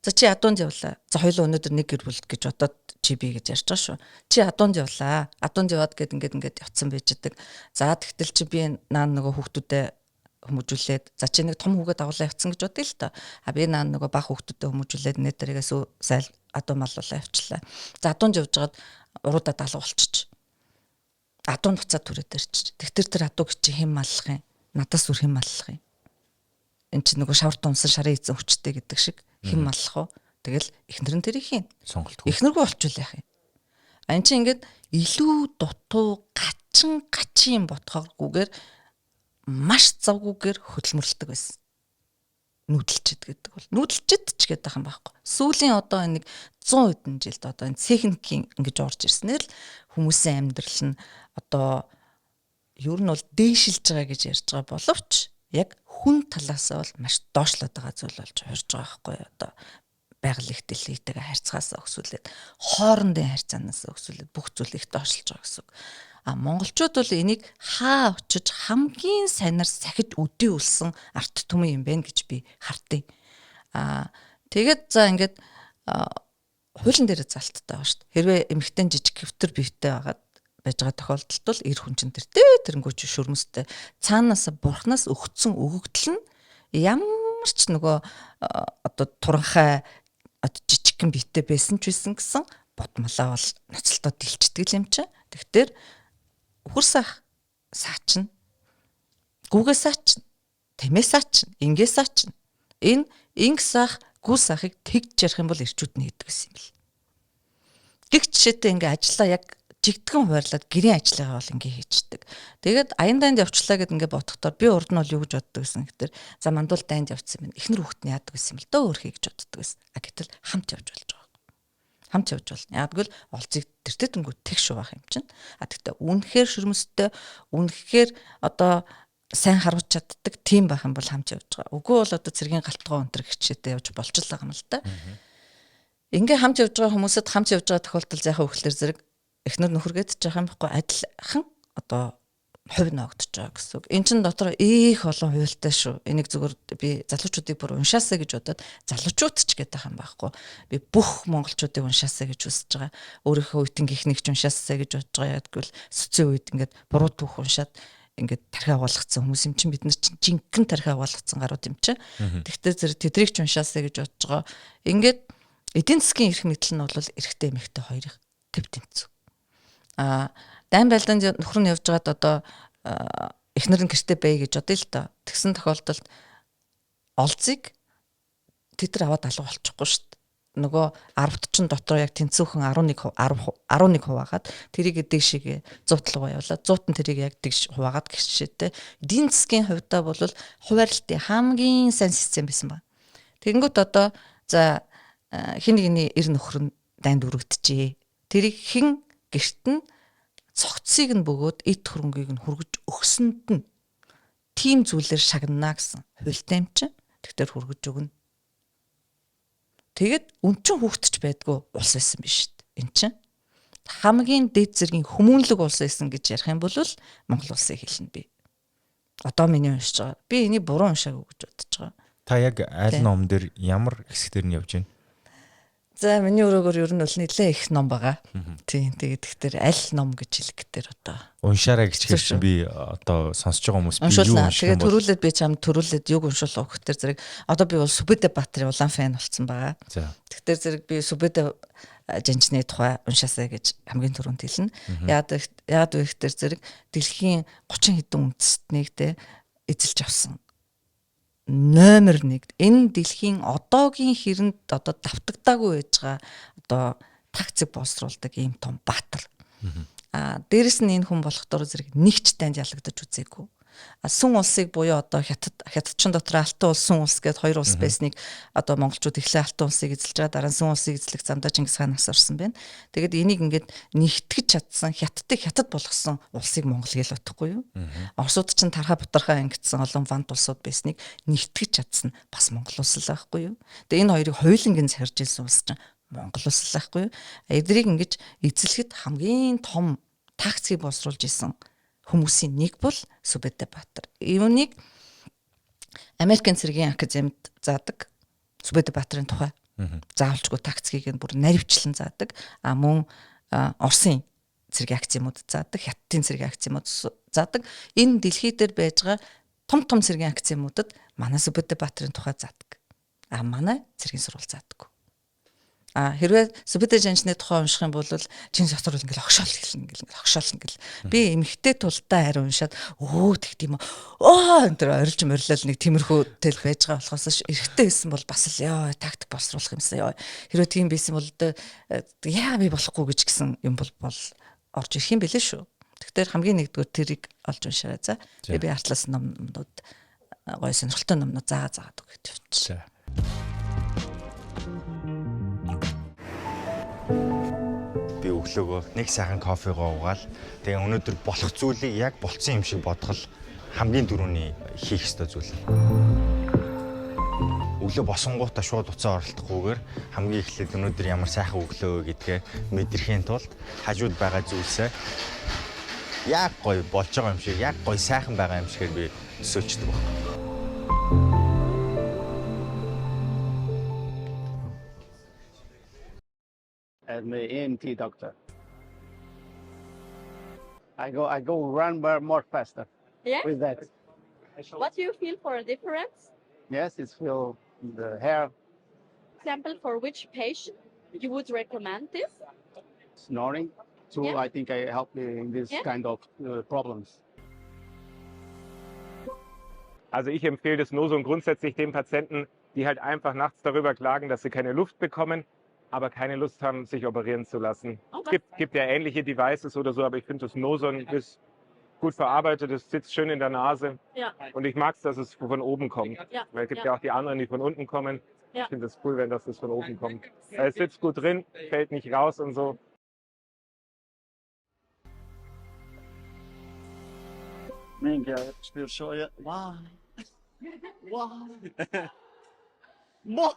за чи адуунд явлаа. За хоёул өнөөдөр нэг гэр бүл гэж бодоод чи би гэж ярьж байгаа шүү. Чи адуунд явлаа. Адуунд яваад гэд ингээд ингээд явцсан байж идэг. За тэгтэл чи би наа нөгөө хүүхдүүдээ хүмүүжүүлээд за чи нэг том хүүгээ дагуулаа явцсан гэж бодъё л доо. А би наа нөгөө баг хүүхдүүдэд хүмүүжүүлээд нэ дээрээс зайл адуу малуулаа явчлаа. За адуунд явж байгаад уруудаа далга болчих. Адуунд буцаад түрээд ирчих. Тэгтэр тэр адууг чи хэн маллах юм? Надаас үр хэн маллах юм? Эн чи нөгөө шавар тунсан шарын эзэн хүчтэй гэдэг шиг хэн маллах вэ? Тэгэл эхнэр нь тэрийг хийн. Сонголтгүй. Эхнэргүй болчихвол яах юм? А эн чи ингээд илүү дутуу гачин гачин юм бодохгүйгээр маш завгүйгээр хөдөлмөрлөдөг байсан. Нүүдэлчэд гэдэг бол нүүдэлчэд ч гэдэг юм байхгүй. Сүүлийн одоо энэ нэг 100 хэдэн жилд одоо энэ техникийн ингэж орж ирснээр л хүмүүсийн амьдрал нь одоо ер нь бол дээшилж байгаа гэж ярьж байгаа боловч яг хүн талаасаа бол маш доошлоод байгаа зүйл болж хувирж байгаа байхгүй юу? Одоо байгаль их дэлхийтэйгээ харьцаасаа өсвөлээд хоорондын харьцаанаас өсвөлээд бүх зүйл их доошлж байгаа гэсэн үг. А монголчууд бол энийг хаа очиж хамгийн сайнаар сахиж өдийүүлсэн арт түмэн юм байна гэж би хартыг. А тэгээд за ингээд хуулийн дээр залттай байгаа шүү дээ. Хэрвээ эмэгтэй жижиг хэвтер биетэй байгаад байж байгаа тохиолдолд бол эр хүн чинь тэртэй тэрнгүү чи шүрмэстэй цаанаас бурхнаас өгцөн өгөгдөл нь ямар ч нөгөө одоо туранхай одоо жижигхэн биетэй байсан ч байсан гэсэн бодмолоо бол ноцолтоо дэлчдэг юм чинь. Тэгтэр үхэр саах саачин гүүгээ саачин тэмээ саачин ингээ саачин энэ инг саах гүү саахыг тэгж ярих юм бол ирчүүд нь хийдэг гэсэн юм бэл. Гэх жишээтэй ингээ ажиллаа яг жигдгэн хуваарлаад гэрийн ажлыгаа бол ингээ хийчдэг. Тэгээд аян дайнд явчлаа гэд ингээ бодохдоор би урд нь бол юу гэж боддог гэсэн гэхээр за мандуул дайнд явцсан юм байна. Эхнэр хүүхэд нь яадаг гэсэн юм л дөө өөрхий гэж боддог гэсэн. А гэтэл хамт явж болж байгаа. Хамт явж болно. Яг гэвэл олзыг тэртээ тэнгүү тэгш шуваах юм чинь. А тэгтээ үнэхээр шөрмөстэй, үнэхээр одоо сайн харуулж чаддаг тийм байх юм бол хамт явж байгаа. Үгүй бол одоо цэргийн галтгоо өнтер хичээтэй явж болж л байгаа юм л да. Ингээ хамт явж байгаа хүмүүсэд хамт явж байгаа тохиолдолд зайхаа өхлөр зэрэг эхнэр нөхөргээд ч яах юм бохгүй адилхан одоо хувь ногдож байгаа гэсэн үг. Эн чин дотор их олон хуйлтай шүү. Энийг зүгээр би залуучуудыг бүр уншаасаа гэж бодоод залуучууд ч гэдэг юм байхгүй. Би бүх монголчуудыг уншаасаа гэж хүсэж байгаа. Өөрийнхөө үеийн гихнийг ч уншаасаа гэж бодож байгаа. Яг гэвэл социо үед ингээд буруу түүх уншаад ингээд тархиа болгоцсон хүмүүс юм чинь бид нар чинь жинхэнэ тархиа болгоцсон гарууд юм чинь. Тэгтээ зэрэг тэдрийг ч уншаасаа гэж бодож байгаа. Ингээд эдийн засгийн эрх мэдэл нь бол эрэгтэй эмэгтэй хоёрын төв тэнцүү. А дайн байлдаанд нөхөр нь явж байгаад одоо эхнэр нь гэрте бай гэж бодъё л доо. Тэгсэн тохиолдолд олзыг тэд нар аваад алга болчихгүй шүү дээ. Нөгөө 10-т чин дотор яг тэнцүүхэн 11 10 11 хуваагаад тэрийг дээшээгээ 100 руу явуулаад 100-т нь тэрийг яг тэгш хуваагаад гэх жишээтэй. Эдийн засгийн хувьдаа бол хуваарлтын хамгийн сайн систем байсан байна. Тэгэнгүүт одоо за хин нэгний эр нөхөр нь дайнд өргөдөжээ. Тэрийг хэн гэрт нь цогцсыг нь бөгөөд эд хөрөнгийг нь хүргэж өгсөнд нь тийм зүйлээр шагнана гэсэн хуультай юм чинь. Тэгтэр хүргэж өгнө. Тэгэд өнчин хүүхдч байдгүй улс байсан биш үү? Эн чинь хамгийн дээд зэргийн хүмүүнлэг улс байсан гэж ярих юм бол Монгол улсыг хэлнэ би. Одоо миний уншиж байгаа. Би энийг буруу уншаагүй гэж бодож байгаа. Та яг аль ном дээр ямар хэсгээр нь явж байна? За миний өрөөгөр ер нь бол нэлээ их ном байгаа. Тийм тэгээд тэгэхээр аль ном гэж хэлэх гэтэр одоо уншаарай гэж хэлсэн би одоо сонсож байгаа хүмүүс би юу унших юм бол. Тэгээд төрүүлээд би чам төрүүлээд юг уншуулах гэхтэр зэрэг одоо би бол Сүбэдэ Баатрын улаан фэн болсон байгаа. Тэгэхээр зэрэг би Сүбэдэ жанжны тухай уншаасай гэж хамгийн түрүүнд хэлнэ. Яагаад вэ гэхтэр зэрэг дэлхийн 30 хэдэн үндэстнийг те эзэлж авсан номер 1. Энэ дэлхийн одоогийн хэрэнд одоо давтагдаагүй байж байгаа одоо тактик боловсруулдаг ийм том баатар. Аа дээрэс нь энэ хүн болохоор зэрэг нэгч танд ялагдаж үзээгүй. Сүн улсыг буюу одоо хятад хятадчин дотор алтан улс сүн улс гэд хоёр улс байсныг одоо монголчууд эхлээ алтан улсыг эзэлж байгаа, дараа нь сүн улсыг эзлэх замдаа Чингис хаан нас орсон байна. Тэгээд энийг ингээд нэгтгэж чадсан, хятадыг хятад болгосон улсыг Монгол гэж бодохгүй юу? Оросууд чинь тарха бутархаа ангидсан олон вант улсууд байсныг нэгтгэж чадсан бас Монгол улс л байхгүй юу? Тэгээд энэ хоёрыг хоёуланг нь сарж илсэн улс чинь Монгол улс л байхгүй юу? Эдрийг ингэж эзлэхэд хамгийн том тактикийг боловсруулж исэн хүмүүсийн нэг бол Сүбэдэ Баатар. Юуныг Америкийн цэргийн академид заадаг Сүбэдэ Баатарын тухай. Заавалчгүй тактикийг нь бүр наривчлан заадаг. А мөн Оросын цэргийн академиуд заадаг, Хятадын цэргийн академиуд заадаг. Энэ дэлхий дээр байж байгаа том том цэргийн академиудад манай Сүбэдэ Баатарын тухай заадаг. А манай цэргийн сургууль заадаг. А хэрвээ Сүбэдэ жанжны тухай унших юм бол чин дотор бол ингээл огшоол эхэлнэ, ингээл огшоол ингээл. Би эмхтэй тулдаа хариу уншаад өө тэгт юм оо энэ төр орилж морилол нэг тиймэрхүү тэл байж байгаа болохоос эрэгтэй байсан бол бас л ёо тактик боловсруулах юмсан ёо. Хэрвээ тийм байсан бол яа би болохгүй гэж гисэн юм бол орж ирэх юм бэлээ шүү. Тэгэхээр хамгийн нэгдүгээр тэрийг олж уншаарай за. Тэгээ би артлаас номнууд гоё сонирхолтой номнууд заагаа заагаад өгч явчих. Би өглөөгөө нэг сайхан кофегоо уугаал тэгээ өнөөдөр болох зүйлийг яг болцсон юм шиг бодгол хамгийн түрүүний хийх ёстой зүйл. Өглөө босонгуудаа шууд уцаа оролдохгүйгээр хамгийн эхлээд өнөөдөр ямар сайхан өглөө гэдгээ мэдрэхийн тулд хажууд байгаа зүйлсээ яг гоё болж байгаа юм шиг, яг гоё сайхан байгаа юм шигээр би төсөөлчдөг байна. I'm an ENT doctor. I go run more faster. Yeah. With that. What do you feel for a difference? Yes, it's feel the hair. Example for which patient you would recommend this? Snoring. So Yeah. I think I help in this kind of problems. Also ich empfehle das Nosum grundsätzlich den Patienten, die halt einfach nachts darüber klagen, dass sie keine Luft bekommen, aber keine Lust haben, sich operieren zu lassen. Oh, Es gibt ja ähnliche Devices oder so, aber ich finde das Noson ist gut verarbeitet, es sitzt schön in der Nase. Ja. Und ich mag es, dass es von oben kommt. Ja. Weil es gibt Ja. ja auch die anderen, die von unten kommen. Ja. Ich finde es cool, wenn das von oben kommt. Es sitzt gut drin, fällt nicht raus und so. Mega, ich spüre schon, ja. Wow. Wow. Wow.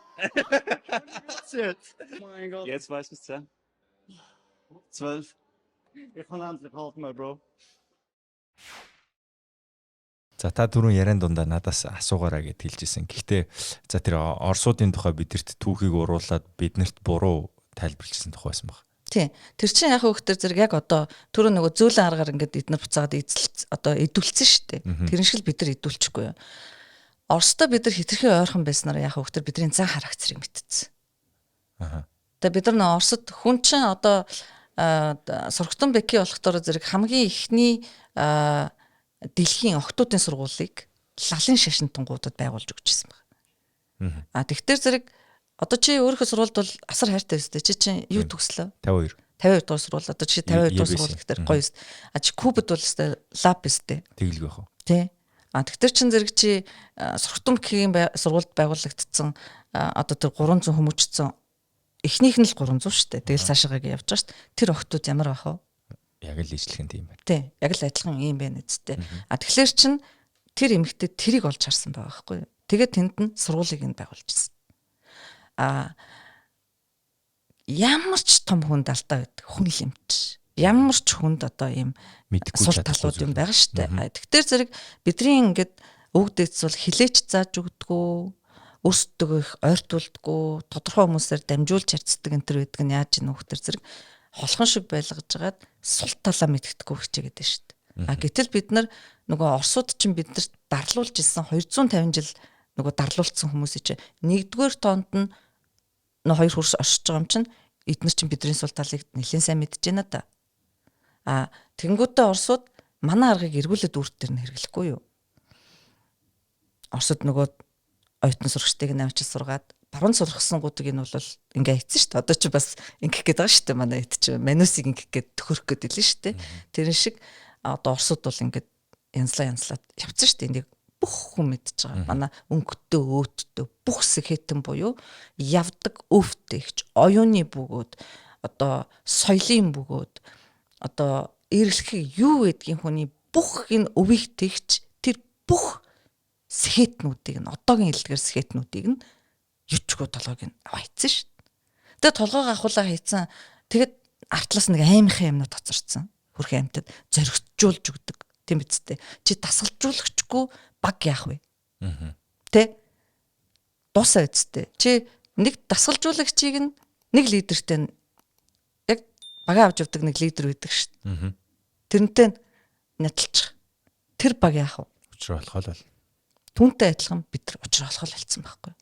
Was jetzt? Oh mein Gott. Jetzt 2 bis 10. 12. Ich kann endlich atmen, Bro. За та түрүүн яриан дундаа надаас асуугаараа гэд хэлжсэн. Гэхдээ за тэр Орсуудын тухай бидэрт түүхийг уруулаад биднэрт буруу тайлбарлажсэн тухай байсан баг. Тийм. Тэр чинь яг хөөхтөр зэрэг яг одоо түрүү нөгөө зөөлөн аргаар ингээд эднэр буцаагаад эзэлц одоо эдүүлсэн шүү дээ. Тэрэн шиг л бид нар эдүүлчихгүй юу. Оростой бид нар хитрхи ойрхон байснараа яг хөөхтөр бидний зан характерыг мэдсэн. Аха. Тэгээ бид нар нөө Оросд хүн чинь одоо Сургатан Беки болохоор зэрэг хамгийн ихний дэлхийн охтуудын сургуулийг лалын шашинтангуудад байгуулж өгч ирсэн байна. А тэгтэр зэрэг одоо чи өөрийнхөө сургуульд бол асар хайртай өстэй. Чи чинь юу төгслөө? 52. 52 дугаар сургууль. Одоо чи 52 дугаар EBC. сургууль гэхээр гоё өст. А чи Кубад бол өстэй лаб өстэй. Тэгэлгүй яах вэ? Тий. А тэгтэр чин зэрэг чи Сургатан Бекигийн сургуульд байгуулагдсан одоо тэр 300 хүмүүжсэн эхнийх нь л 300 шүү дээ. Тэгэл цаашаагаа явж байгаа шүү дээ. Тэр охтууд ямар байх вэ? Яг л ижлэхэн тийм байна. Тий. Яг л адилхан юм байна үсттэй. А тэгэхээр чин тэр эмэгтэй тэрийг олж харсан байгаа байхгүй юу? Тэгээд тэнд нь сургуулийг нь байгуулжсэн. А ямар ч том хүнд алдаа байдаг хүн л юм чи. Ямар ч хүнд одоо ийм Мэдхгүй сул чадахгүй талууд юм зүйл. байгаа шүү дээ. А тэгэхээр зэрэг бидний ингээд өвөг дээдс бол хилээч зааж өгдөггүй, өөрсдөө их ойртуулдаггүй, тодорхой хүмүүсээр дамжуулж харьцдаг энэ төр байдаг нь яаж ийм хөхтөр зэрэг холхон шиг байлгаж хагаад сул талаа мэддэхгүй хичээгээд байна шүү дээ. А гэтэл бид нар нөгөө Оросууд чинь биднэрт дарлуулж ирсэн 250 жил нөгөө дарлуулсан хүмүүсийн чинь нэгдүгээр тоонд нь нөө хоёр хөрс оршиж байгаа юм чинь эднэр чинь бидний сул талыг нэлээд сайн мэдэж байна да. А тэгэнгүүтээ Оросууд манай аргыг эргүүлээд үүрт дээр нь хэрэглэхгүй юу? Оросууд нөгөө оюутан сурагчдыг нь авчиж сургаад баруун сургасан гутыг нь бол ингээ хийцэн шүү дээ. Одоо чи бас ингэх гээд байгаа шүү дээ. Манай эд чи манусыг ингэх гээд төхөрөх гээд илэн шүү дээ. Тэрэн шиг одоо Оросууд бол ингээд янзлаа янзлаад явцсан шүү дээ. Энийг бүх хүн мэдж байгаа. Манай өнгөтэй, өөттэй бүх сэхэтэн буюу явдаг өвтөгч, оюуны бөгөөд одоо соёлын бөгөөд одоо эргэлхийг юу гэдгийг хүний бүх энэ өвийг тэгч тэр бүх сэхэтнүүдийг нь одоогийн хэлдгээр сэхэтнүүдийг нь юучгүй толгойг нь аваа хийцэн шүү дээ. Тэгээ толгойг авахулаа хийцэн. Тэгээд артлаас нэг аймхын юмнууд хоцорсон. Хөрхэн амьтад зоригтжуулж өгдөг. Тийм биз дээ. Чи дасгалжуулагчгүй баг яах вэ? Тэ? Дуусаа үсттэй. Чи нэг дасгалжуулагчийг нь нэг лидертэй нь яг багаа авч явдаг нэг лидер байдаг шүү дээ. Тэрнтэй нь нядалчих. Тэр баг яах вэ? Учраа болохоо л бол. Түүнтэй адилхан бид нар учраа болохоо л болсон байхгүй.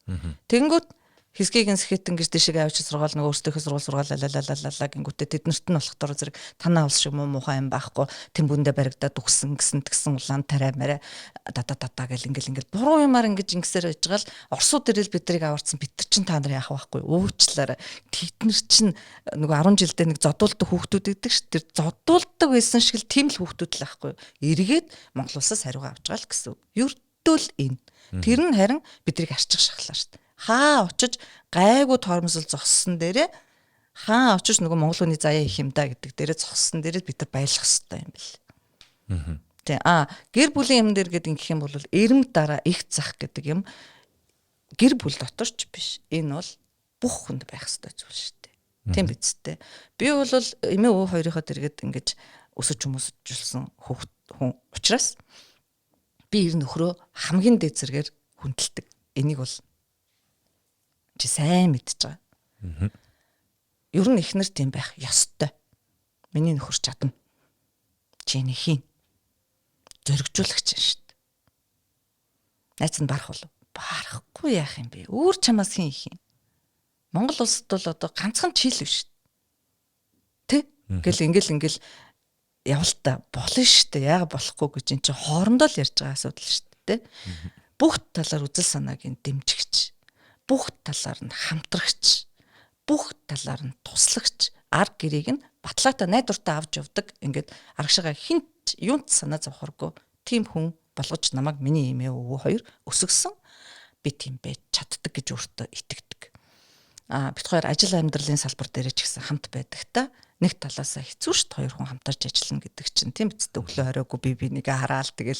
Тэгэнгүүт хэсгийг нь сэхэтэн гэж дэшиг авчиж сургаал нөгөө өөрсдийнхөө сургуул сургаал лалалалалала гингүүтээ тэднэрт нь болохоор зэрэг танаа улс шиг муу муухай юм байхгүй тэмбүндээ баригдаад үгсэн гэсэн тэгсэн улаан тариа мараа дада дада гэл ингэл ингэл буруу юмар ингэж ингэсээр байж байгаа л Оросууд ирэл биднийг аварсан бид нар чинь та нар яах вэ байхгүй уучлаарай тэд нар чинь нөгөө 10 жилдээ нэг зодуулдаг хүүхдүүд гэдэг ш тэр зодуулдаг байсан шиг л тийм л хүүхдүүд л байхгүй эргээд Монгол улсаас хариугаа авч байгаа л гэсэн үг ердөөл энэ тэр нь харин биднийг арчих шахлаа шүү дээ хаа очиж гайгүй тоормсол зогссон дээрээ хаа очиж нөгөө монгол хүний заяа их юм да гэдэг дээрээ зогссон дээрээ бид нар байлах хэрэгтэй юм бэл. Тэ а гэр бүлийн юм дээр гэдэг ингэх юм бол эрэм дараа их зах гэдэг юм гэр бүл дотор ч биш. Энэ бол бүх хүнд байх хэрэгтэй зүйл шүү дээ. Тийм биз дээ. Би бол эмээ өвөө хоёрынхоо дэргэд ингэж өсөж хүмүүсжүүлсэн хүүхд хүн учраас би ер нөхрөө хамгийн дээд зэргээр хүндэлдэг. Энийг бол чи сайн мэдж байгаа. Ер нь эхнэр тийм байх ёстой. Миний нөхөр чадна. Чи энийг хийн. Зоригжуулагч юм шүү дээ. Найз нь барах болов. Барахгүй яах юм бэ? Өөр чамаас хийн их юм. Монгол улсад бол одоо ганцхан чил биш. Тэ? Ингээл ингээл ингээл явалтаа болно шүү дээ. Яага болохгүй гэж эн чинь хоорондоо л ярьж байгаа асуудал шүү дээ. Тэ? Бүх талаар үзэл санааг нь дэмжигч, бүх талаар нь хамтрагч, Бүх талаар нь туслагч арга гэрээг нь батлаатай найдвартай авч явдаг. Ингээд арагшаага хинт юунт санаа зовхоргүй тийм хүн болгож намайг миний эмээ өвөө хоёр өсгөсөн. Би тийм байж чаддаг гэж өөртөө итгэдэг. Бид хоёр ажил амьдралын салбар дээр ч гэсэн хамт байдаг та. Нэг талаасаа хэцүү шүү дээ, хоёр хүн хамтарч ажиллана гэдэг чинь тийм биз дээ, өглөө оройгүй би бинийгээ хараал тэгэл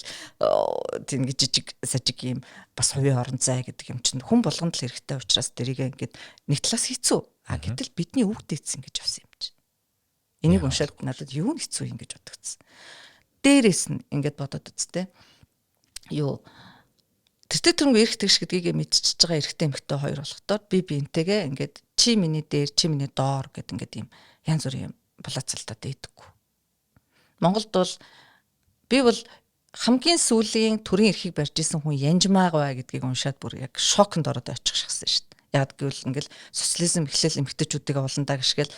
тийм ингэ жижиг сажиг юм бас хувийн орон зай гэдэг юм чинь хүн болгонд л хэрэгтэй учраас тэрийг ингээд нэг талаас хэцүү. Гэтэл бидний өвөг дээдсэн гэж явсан юм чинь. Энийг уншаад надад юу нь хэцүү юм гэж бодогдсон. Дээрээс нь ингээд бодоод үзтээ. Юу тэртээ тэрнгүй эрх тэгш гэдгийг мэдчихэж байгаа эрэгтэй эмэгтэй хоёр болохдоор би биентэйгээ ингээд чи миний дээр чи миний доор гэд ингээд юм янз бүрийн юм булаацалтад дийдэггүй. Монголд бол би бол хамгийн сүүлийн төрийн эрхийг барьж исэн хүн Янжмааг бай гэдгийг уншаад бүр яг шоконд ороод очих шахсан шүү дээ. Яг гэвэл ингээл социализм эхлээл эмэгтэйчүүдийг ууландаа гიშгээл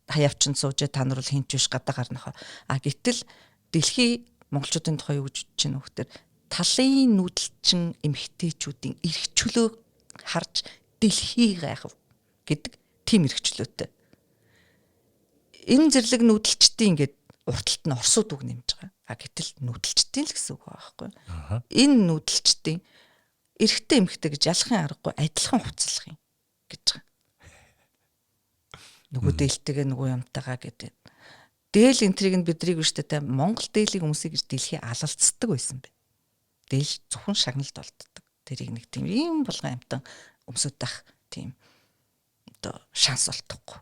хаявчин сууж та нар бол хинч биш гадаа гарнах. Гэтэл дэлхий монголчуудын тухай юу гэж бодож байна вэ гэхээр талын нүүдэлчин эмэгтэйчүүдийн эрх чөлөөг харж дэлхий гайхав гэдэг тийм эрх чөлөөтэй. Энэ зэрлэг нүүдэлчдийн ингээд урталт нь орсууд үг нэмж байгаа. Гэтэл нүүдэлчдийн л гэсэн үг байгаа байхгүй. Энэ нүүдэлчдийн эрэгтэй эмэгтэй гэж ялахын аргагүй адилхан хувцлах юм гэж байгаа. Нөгөө дээлтэйгээ нөгөө юмтайгаа гэдэг. Дээл энтриг нь бидрийг биш тэ Монгол дээлийг өмсөй гэж дэлхий алалцдаг байсан бэ. Дээл зөвхөн шагналд болддог. Тэрийг нэг тийм ийм болгон амтан өмсөд ах тийм одоо шанс олдохгүй.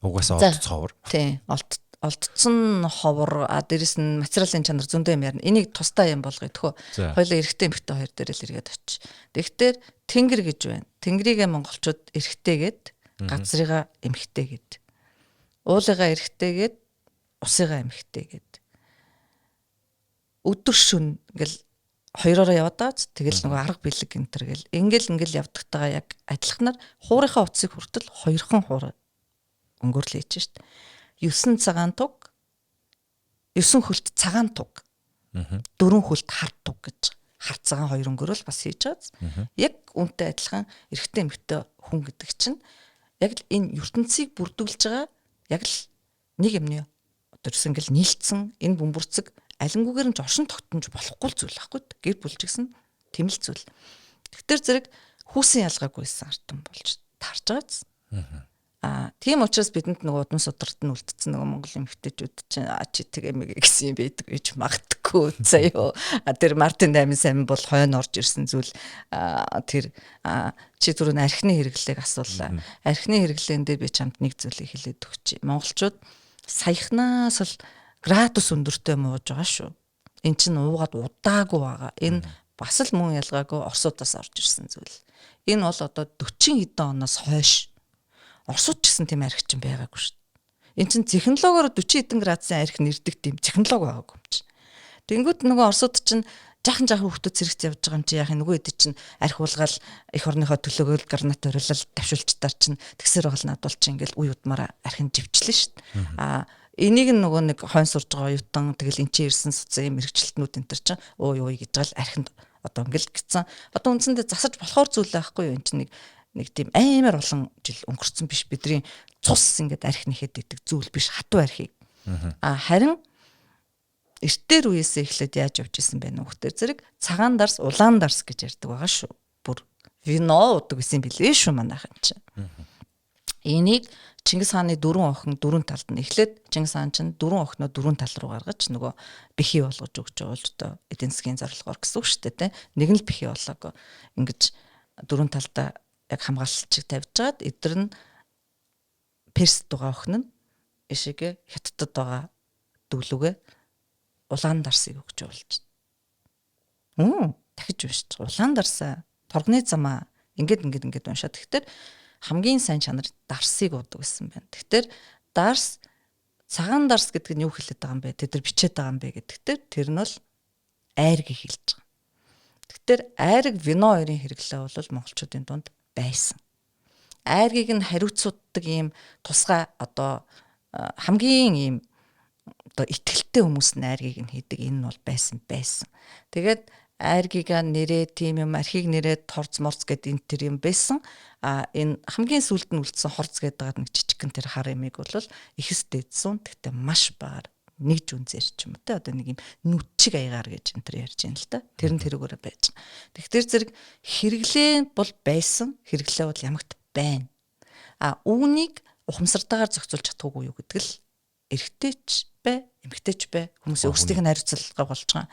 Угаасаа олдц ховор. Тийм, олдцсон ховор, а дээрэс нь материалын чанар зөндөө юм ярина. Энийг тусдаа юм болгоё тхөө. Хоёлаа эрэгтэй эмэгтэй хоёр дээр л эргээд очив. Тэгэхдээ тэнгэр гэж байна. Тэнгэрийгээ монголчууд эрэгтэйгээд, газрыгаа эмэгтэйгээд. Уулыгаа эрэгтэйгээд, усыгаа эмэгтэйгээд. Өдөр шөн ингээл хоёророо яваад байгаа. Тэгэл нөгөө арга бэлэг энэ төр гэл ингээл явдагтайгаа яг адилханаар хуурынхаа утсыг хүртэл хоёрхан хуур өнгөрлөө хийж шít. 9 цагаан туг, 9 хөлт цагаан туг, 4 хөлт хар туг гэж хар цагаан хоёр өнгөрөөл бас хийж байгаа. Яг үүнтэй адилхан эрэгтэй эмэгтэй хүн гэдэг чинь яг л энэ ертөнцийг бүрдүүлж байгаа яг л нэг юмны одоо ингээл нийлцсэн энэ бөмбөрцөг алингүүгээр нь оршин тогтнож болохгүй л зүйл байхгүй. Гэр бүл ч гэсэн тийм л зүйл. Тэгэхээр зэрэг хүүсэн ялгаагүйсэн артан болж таарч байгааз. Тийм учраас бидэнд нөгөө удам сударт нь үлдсэн нөгөө монгол эмэгтэйчүүд чинь чи тэгээ мэгэ гэсэн юм байдаг гэж магадгүй заяо. Тэр Мартин 8 сайн бол хойно орж ирсэн зүйл тэр чи түрүүн архины хэрэглээг асуулаа. Архины хэрэглээн дээр би чамд нэг зүйлийг хэлээд өгч. Монголчууд саяхнаас л градус өндөртэй мууж байгаа шүү. Эн чинь уугаад удаагүй байгаа. Энэ бас л мөн ялгаагүй Оросудаас орж ирсэн зүйл. Энэ бол одоо 40 хэдэн оноос хойш Оросууд ч гэсэн тийм архичин байгаагүй шүү дээ. Эн чинь технологиор 40 хэдэн градусын архи нэрдэг тийм технологи байгаагүй юм чинь. Тэнгүүд нөгөө Оросууд чинь жаахан жаахан хүүхдүүд зэрэгц явж байгаа юм чи яах юм нөгөө хэд чинь архи уулгаал эх орныхоо төлөөгөл гранат ориулал давшуулчдаар чинь тэгсэр бол надвал чинь ингээл үе удмаараа архин живчлээ шүү дээ. Энийг нь нөгөө нэг хойн сурж байгаа оюутан тэгэл эн чинь ирсэн суцсан юм мэрэгчлэтнүүд энэ төр чинь ууй ууй гэж гал архинд одоо ингээл гицэн. Одоо үндсэндээ засаж болохоор зүйл байхгүй юу эн чинь нэг тийм амар олон жил өнгөрцөн биш бидний цус ингээд архи нэхэд идэг зүйл биш хатуу архийг. Харин эртээр үеэсээ эхлээд яаж явж исэн бэ нөхдөр зэрэг цагаан дарс улаан дарс гэж ярьдаг байгаа шүү. Бүр вино удаг гэсэн билээ шүү манайхан чинь. Энийг Чингис хааны дөрвөн охин дөрвөн талд нь эхлээд Чингис хаан чинь дөрвөн охиноо дөрвөн тал руу гаргаж нөгөө бэхий болгож өгч байгаа л одоо эдийн засгийн зорилгоор гэсэн үг шүү дээ тэ. Нэг нь л бэхий болоогүй. Ингэж дөрвөн талдаа яг хамгаалалчиг тавьж жаад эдгээр нь Персд байгаа охин нь ишигээ Хятадд байгаа дөлүгэ улаан дарсыг өгч явуулж. Дахиж уншиж. Улаан дарсаа торгоны замаа ингээд ингээд ингээд уншаад. Тэгэхээр хамгийн сайн чанар дарсыг уудаг гэсэн байна. Тэгэхээр дарс цагаан дарс гэдэг нь юу хэлээд байгаа юм бэ? Тэд нар бичээд байгаа юм бэ гэдэгтэр тэр нь бол айргийг хэлж байгаа. Тэгэхээр айраг вино хоёрын хэрэглээ бол монголчуудын дунд байсан. Айргийг нь хариуцууддаг ийм тусгай одоо хамгийн ийм одоо итгэлтэй хүмүүс нь айргийг нь хийдэг энэ нь бол байсан. Тэгээд Айргига нэрээ тийм юм, архийг нэрээ торц морц гэд энэ төр юм байсан. А энэ хамгийн сүүлд нь үлдсэн хорц гэдэг байгаа нэг жижигхэн тэр хар ямиг бол ихэс дээдсэн. Тэгтээ маш багаар нэг жүнзэр ч юм уу те, одоо нэг юм нүдчиг аягаар гэж энэ төр ярьж байна л да. Тэр нь тэрүүгээрээ байж байгаа. Тэгэхээр зэрэг хэрэглээ бол байсан, хэрэглээ бол ямагт байна. А үүнийг ухамсартайгаар зохицуулж чадахгүй юу гэдэг л эрэгтэйч бай, эмэгтэйч бай, хүмүүс өөрсдийнх нь хариуцлага болж байгаа.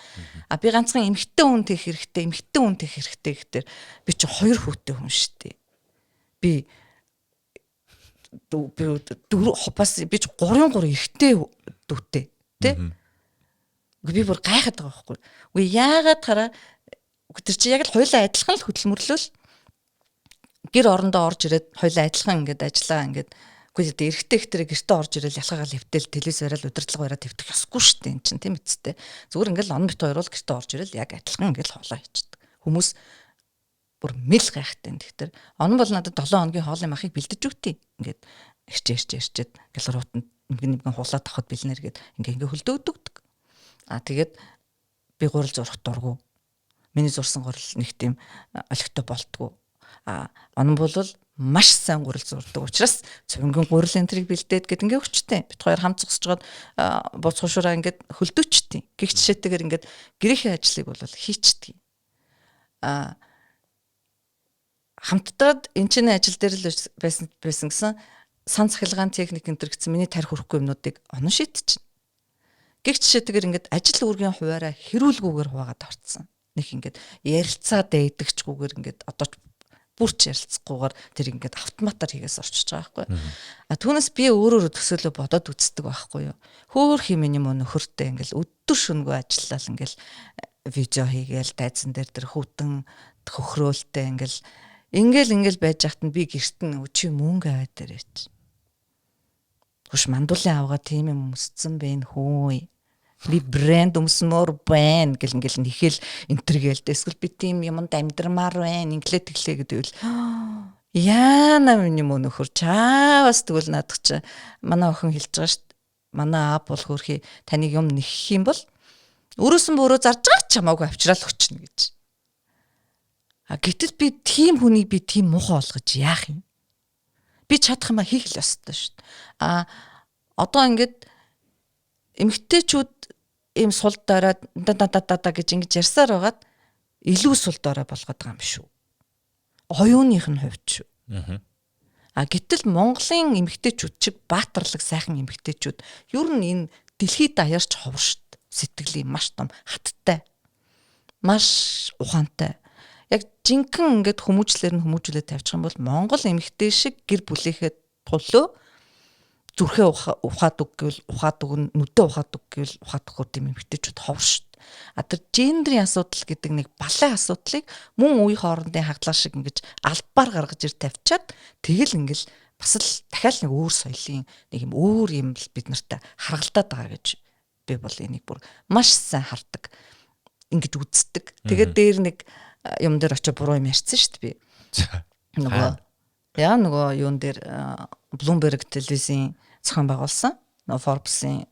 А би ганцхан эмэгтэй хүн тех хэрэгтэй, эмэгтэй хүн тех хэрэгтэй гэхээр би чи хоёр хүүтэй хүн шүү дээ. Би дөрөв бас би ч 3 3 эрэгтэй дүүтэй тий. Би бүр гайхаад байгаа байхгүй. Үгүй яагаад хараа тэр чи яг л хоёулаа адилхан л хөдөлмөрлөл гэр орондоо орж ирээд хоёулаа адилхан ингээд ажиллаа ингээд. Үгүй ээ, эрэгтэй ихтэрэ гэртээ орж ирэл ялхаагаал хэвтэл телевиз бараал удирдлага бариад хэвтэх ёсгүй шүү дээ эн чинь тийм үсттэй. Зүгээр ингээл он бит хоёр бол гэртээ орж ирэл яг адилхан ингээл хоолоо хийчдэг. Хүмүүс бүр мэл гайхтай. Тэгэхээр он бол надад 7 хоногийн хоолын махыг бэлдэж өгтий. Ингээд ирчээ ирчээ ирчээд ингээл руутанд нэмгэн нэмгэн хуулаад авахд бэлнэр гээд ингээ ингээ хөлдөө өгдөг. А тэгээд би гурил зурх дургу. Миний зурсан гурил нэг тийм олигтой болтгоо. А он бол маш сайн гурил зурдаг учраас цөвөнгөн гурил энтрийг бэлдээд гэд ингээ өгчтэй. Бит хоёр хамт зогсож гоод буц хушураа ингээд хөлдөөчтэй. Гэх жишээтэйгээр ингээд гэрийнхээ ажлыг бол хийчдэг. А хамтдаад энэ чинь ажил дээр л байсан гэсэн сан цахилгаан техник энэ төр гэсэн миний тарих өрөхгүй юмнуудыг онон шийдчихнэ. Гэх жишээтэйгээр ингээд ажил үүргийн хуваараа хэрүүлгүүгээр хуваагаад орцсон. Нэг ингээд ярилцаа дээдэгчгүүгээр ингээд одоо ч бүрч ярилцахгүйгээр тэр ингээд автоматар хийгээс орчиж байгаа байхгүй. А түүнээс би өөрөөрөө төсөөлөө бодоод үздэг байхгүй юу. Хөөх юм юм нөхөртэй ингээд өдөр шөнөгүй ажиллал ингээд видео хийгээл дайзан дээр тэр хүүтэн хөхрөөлтэй ингээд ингээл байж хат нь би гэрт нь чи мөнгө аваад ирээч. Хөш мандуулын авгаа тийм юм өмсцэн бэ хөөе. Би брэнд өмсмөр байна гэл ингээл нэхэл энтергээл эсвэл би тийм юмд амьдрмаар байна инглээ тэглээ гэдвэл яана миний мөн нөхөр чаавас тэгвэл наадах чи манай охин хэлж байгаа шүү дээ. Манай аав бол хөрхи таныг юм нэхэх юм бол өрөөсөн бөрөө зарж байгаа ч хамаагүй авчраал өчнө гэж. А гэтэл би тийм хүнийг би тийм муухай болгож яах юм? Би чадах юмаа хийх л ёстой шүү дээ. А одоо ингээд эмэгтэйчүүд ийм сул дорой да да да да гэж ингэж ярьсаар байгаад илүү сул дорой болгоод байгаа юм биш үү? Оюуных нь хувьд шүү. А гэтэл Монголын эмэгтэйчүүд чиг баатарлаг сайхан эмэгтэйчүүд ер нь энэ дэлхийд даяарч ховор шүү дээ. Сэтгэлийн маш том хаттай. Маш ухаантай. Яг жинхэнэ ингээд хүмүүжлэр нь хүмүүжүүлээд тавьчих юм бол Монгол эмэгтэй шиг гэр бүлийнхээ төлөө зүрхээ ухаад үг гэвэл ухаад өгнө, нүдээ ухаад үг гэвэл ухаад өгөхөр тийм эмэгтэйчүүд ховор шүү дээ. А тэр гендрийн асуудал гэдэг нэг балай асуудлыг мөн үе хоорондын хаглаа шиг ингэж албаар гаргаж ир тавьчаад тэгэл ингээл бас л дахиад нэг өөр соёлын нэг юм өөр юм бид нартай харгалдаад байгаа гэж би бол энийг бүр маш сайн хардаг. Ингэж үздэг. Тэгээд дээр нэг юм дээр очиж буруу юм ярьсан шүү дээ би. Нөгөө яа нөгөө юун дээр Bloomberg телевизийн зохион байгуулсан. Нөгөө Forbes-ийн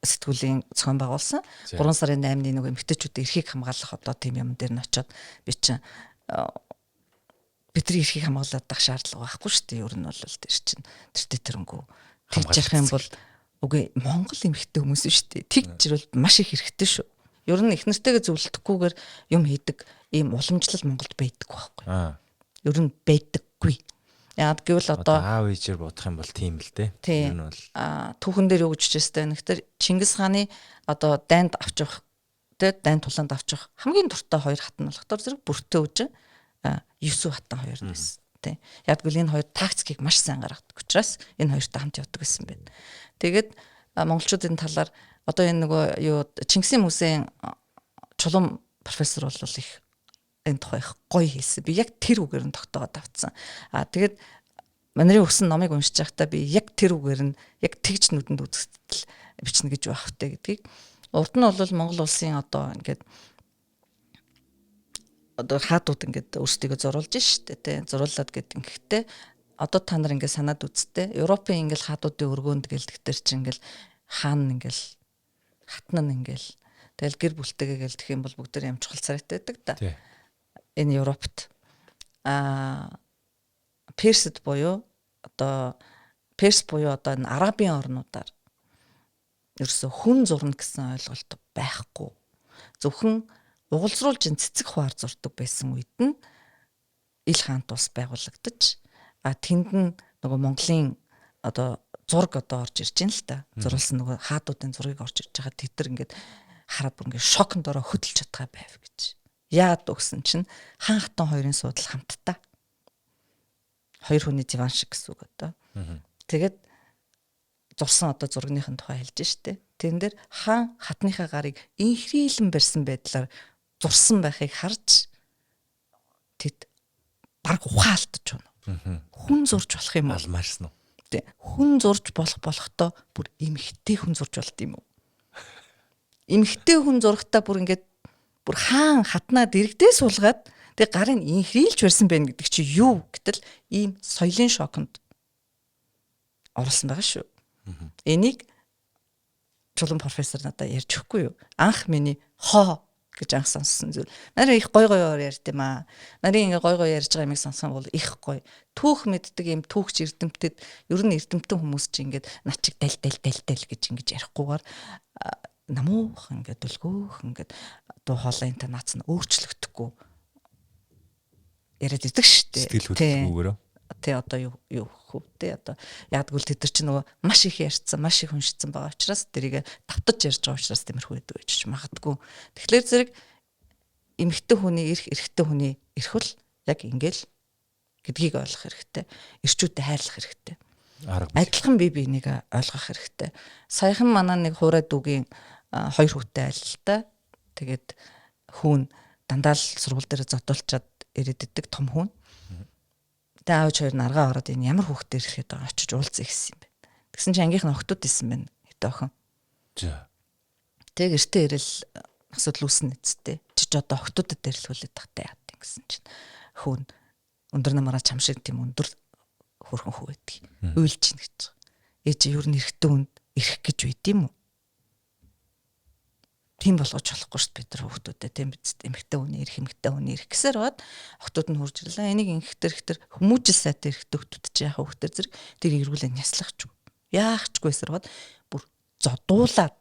сэтгүүлийн зохион байгуулсан. 3 сарын 8-ны нөгөө эмэгтэйчүүдийн эрхийг хамгаалах одоо тийм юм дээр нь очиод би чинь бидний эрхийг хамгаалаад байх шаардлага байхгүй шүү дээ. Ер нь бол тэр чинь тэртээ тэрэнгүү. Тэгж ярих юм бол үгүй Монгол эмэгтэй хүмүүс шүү дээ. Тэгж ирвэл маш их хэрэгтэй шүү. Ер нь их нэртэйгээ зөвлөлдөхгүйгээр юм хийдэг ийм уламжлал Монголд байдаггүй байхгүй. Ер нь байдаггүй. Яг гэвэл одоо аав ээжээр бодох юм бол тийм л дээ. Ер нь бол түүхэн дээр юу гэж хэлжтэй вэ гэхээр Чингис хааны одоо дайнд авч явах тэ дайн тулаанд авч явах хамгийн дуртай хоёр хат нь болохоор зэрэг Бүртээ үжин Юсү хатан хоёр байсан тэ. Яг гэвэл энэ хоёр тактикийг маш сайн гаргадаг учраас энэ хоёртой хамт явдаг гэсэн байна. Тэгээд монголчуудын талаар одоо энэ нөгөө юу Чингисийн музейн чулуун профессор бол их энэ тухай их гоё хэлсэн. Би яг тэр үгээр нь тогтоогоод авцсан. А тэгээд манарын өгсөн номыг уншиж байхдаа би яг тэр үгээр нь яг тэгж нүдэнд үзэгдэл бичнэ гэж байх вэ гэдгийг. Урд нь бол Монгол улсын одоо ингээд одоо хаадууд ингээд өөрсдийгөө зурулж штэ тий. Зуруулад гэдэг ингэхдээ одоо та нар ингээд санаад үзтээ. Европын ингээд хаадуудын өргөөнд гэлдэг төр чинь ингээд хаан ингээл хатан нь ингээл Тэгэл гэр бүлтэйгээ гэл тэх юм бол бүгд тэр юм чухал царайтай байдаг да. Энэ Европт Персд буюу одоо Перс буюу одоо энэ Арабын орнуудаар ерөөсө хүн зурна гэсэн ойлголт байхгүй. Зөвхөн угалзруулж ин цэцэг хуваар зурдаг байсан үед нь Ил хаант улс байгуулагдаж тэнд нь нөгөө Монголын одоо зураг одоо орж ирж байна л та. Зуруулсан нөгөө хаадуудын зургийг орж ирж байгаа тэд нар ингээд хараад бүр ингээд шоконд ороо хөдөлж чадгаа байв гэж. Яагаад өгсөн чинь хаан хатан хоёрын суудал хамтдаа. Хоёр хүний диван шиг гэсэн үг одоо. Тэгээд зурсан одоо зургийнхын тухай хэлж штэ. Тэрэн дээр хаан хатныхаа гарыг инхрийлэн барьсан байдлаар зурсан байхыг харж тэд баг ухаалтж байна. Хүн зурж болох юм уу? Алмаарсан уу? Тэ. Хүн зурж болох болохдоо бүр эмхтэй хүн зурж болд юм уу? Эмхтэй хүн зурхтаа бүр ингээд бүр хаан хатнаа дэрэгдээ суулгаад тэг гарын инхрийлж барьсан байх гэдэг чи юу гэтэл ийм соёлын шоконд оруулсан байгаа шүү. Энийг чулуун профессор надад ярьж өгөхгүй юу? Анх миний хоо гэж анх сонссон зүйл. Нарийн их гой гоёор ярьд юм аа. Нарийн ингээ гой гой ярьж байгаа юмыг сонссон бол их гой. Түүх мэддэг юм түүхч эрдэмтэд ер нь эрдэмтэн хүмүүс чи ингээд над чиг дал дал дал дал гэж ингэж ярихгүйгээр намуух ингээд дүлгөөх ингээд дуу хоолой энэ наац нь өөрчлөгдөхгүй яриад идэг шүү дээ. Сэтгэл хөдлөлгүйгээр. Тэ одоо юу юу хөвтэй одоо яадгүй л тэд нар чинь нөгөө маш их ярьцсан, маш их уншицсан байгаа учраас тэрийг давтаж ярьж байгаа учраас тиймэрхүү байдаг гэж магадгүй. Тэгэхээр зэрэг эмэгтэй хүний эрх, эрэгтэй хүний эрх бол яг ингээл гэдгийг ойлгох хэрэгтэй. Эрчүүдэд хайрлах хэрэгтэй. Адилхан бие биенийг ойлгох хэрэгтэй. Саяхан манай нэг хуурай дүүгийн хоёр хүүтэй айл л та. Тэгээд хүүн дандаа л сургууль дээр зодуулчаад ирээд идэг том хүн. Тэгээ аавч хоёр наргаа ороод энэ ямар хүүхдээ ирэхэд байгаа очиж уулзъя гэсэн юм байна. Тэгсэн чинь ангийнх нь охтууд исэн байна. Хэдэн охин. За. Тэг гэртээ ирэл асуудал үүснэ эцтэй. Чи ч одоо охтуудад дэрлэхүүлээд тахтай яад гэсэн чинь хүүн өндөр намаараа чам шиг тийм өндөр хөрхөн хүү байдаг. Уйлж гин гэж. Ээж ер нь эрэгтэй хүнд ирэх гэж байд юм уу? Тийм болгож болохгүй шүү дээ бид нар хүүхдүүдэд тийм биз эмэгтэй хүний эрх эмэгтэй хүний эрх гэсээр бод охтууд нь хурж ирлээ. Энийг ингэхтэр ихтер хүмүүжил сайтай эрэгтэй хүүхдүүд чи яхаа хүүхдэр зэрэг тэр эргүүлээ няслахч. Яахчгүйсэр бод бүр зодуулаад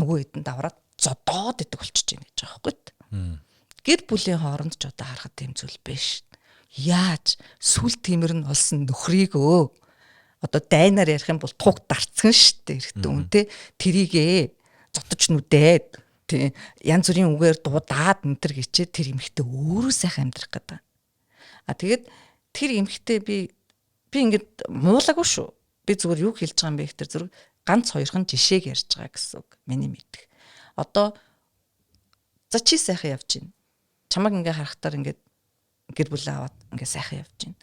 нөгөө хэдэн давраад зодоод идэг болчихж байна гэж байгаа байхгүй. Гэр бүлийн хооронд ч одоо харахад тийм зүйл биш. Яаж сүл тиймэр нь олсон нөхрийг өө одоо дайнаар ярих юм бол туг дарцсан шүү дээ эрэгтэй хүн те тэрийгээ зодож нүдээд тий янз бүрийн үгээр дуудаад энэ төр гिचээ тэр эмэгтэй өөрөө сайхан амьдрах гэдэг. А тэгээд тэр эмэгтэй би ингээд муулаагүй шүү. Би зүгээр юу хэлж байгаа юм бэ гэхээр зүрх ганц хоёрхан жишээг ярьж байгаа гэсэн үг. Миний мэдэх. Одоо за чи сайхан явж байна. Чамаг ингээ харахтаар ингээд гэр бүлээ аваад ингээ сайхан явж байна.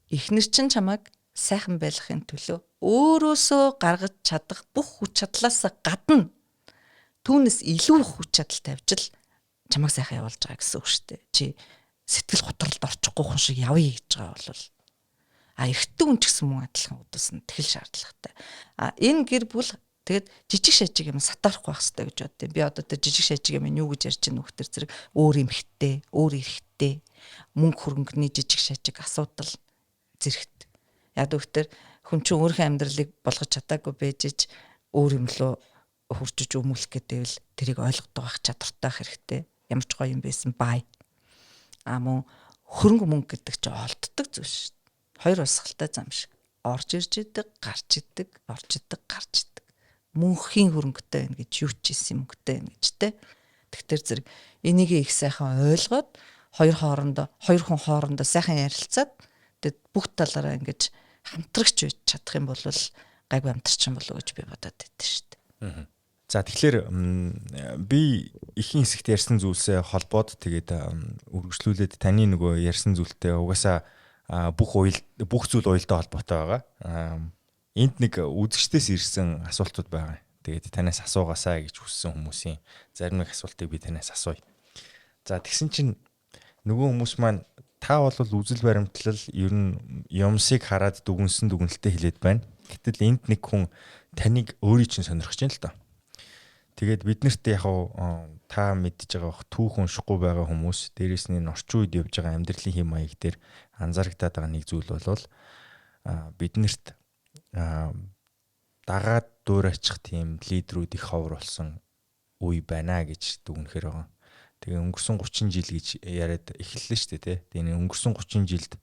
Эхнэр чинь чамайг сайхан байлгахын төлөө өөрөөсөө гаргаж чадах бүх хүч чадлаасаа гадна түүнээс илүү их хүч чадал тавьж л чамайг сайхан явуулж байгаа гэсэн үг шүү дээ. Чи сэтгэл готролд орчихгүй хүн шиг явъя гэж байгаа бол эрэгтэй хүн ч гэсэн мөн адилхан удаас нь тэгэл шаардлагатай. А энэ гэр бүл тэгээд жижиг шажиг юм сатаарахгүй байх хэрэгтэй гэж боддیں۔ Би одоо тэр жижиг шажиг юм юу гэж ярьж байгаа нөхдөр зэрэг өөр эмхтэй, өөр эрэгтэй, мөнгө хөрөнгөний жижиг шажиг асуудал зэрэгт. Яг үгээр хүн чинь өөрийнхөө амьдралыг болгож чадаагүй байж ич өөр юм лөө хуржиж өмүүлэх гэдэг л тэрийг ойлгодог байх чадвартай хэрэгтэй. Ямар ч гоё юм байсан бай. А мөн хөрөнгө мөнгө гэдэг чинь олддог зүйл шүү дээ. Хоёр урсгалтай зам шиг. Орж ирж идэг, гарч идэг, орж идэг, гарч идэг. Мөнхийн хөрөнгөтэй байна гэж юу ч хийсэн мөнгөтэй байна гэж те. Тэгтэр зэрэг энийг их сайхан ойлгоод хоёр хүн хоорондоо сайхан ярилцаад тэгэд бүх талаараа ингэж хамтрагч байж чадах юм бол гайгүй амтарч юм болов уу гэж би бодоод байдсан шүү дээ. За тэгэхээр би эхийн хэсэгт ярьсан зүйлсээ холбоод тэгээд үргэлжлүүлээд таны нөгөө ярьсан зүйлтэй угаасаа бүх зүйл уялдаа холбоотой байгаа. Энд нэг үзэгчдээс ирсэн асуултууд байгаа. Тэгээд танаас асуугаасаа гэж хүссэн хүмүүсийн зарим нэг асуултыг би танаас асууя. За тэгсэн чинь нөгөө хүмүүс маань та бол үзэл баримтлал ер нь юмсыг хараад дүгнсэн дүгнэлтээ хэлээд байна. Гэтэл энд нэг хүн таныг өөрийн чинь сонирхож байна л да. Тэгээд бид нарт яг та мэдж байгаа бах, түүх уншихгүй байгаа хүмүүс, дээрэс нь орчин үед явж байгаа амьдралын хэм маяг дээр анзаарагдаад байгаа нэг зүйл бол бид нарт дагаад дуурайчих тийм лидерүүд их ховор болсон үе байна гэж дүгнэхээр байгаа. Тэгээ өнгөрсөн 30 жил гэж яриад эхэллээ шүү дээ, тий. Тэгээ энэ өнгөрсөн 30 жилд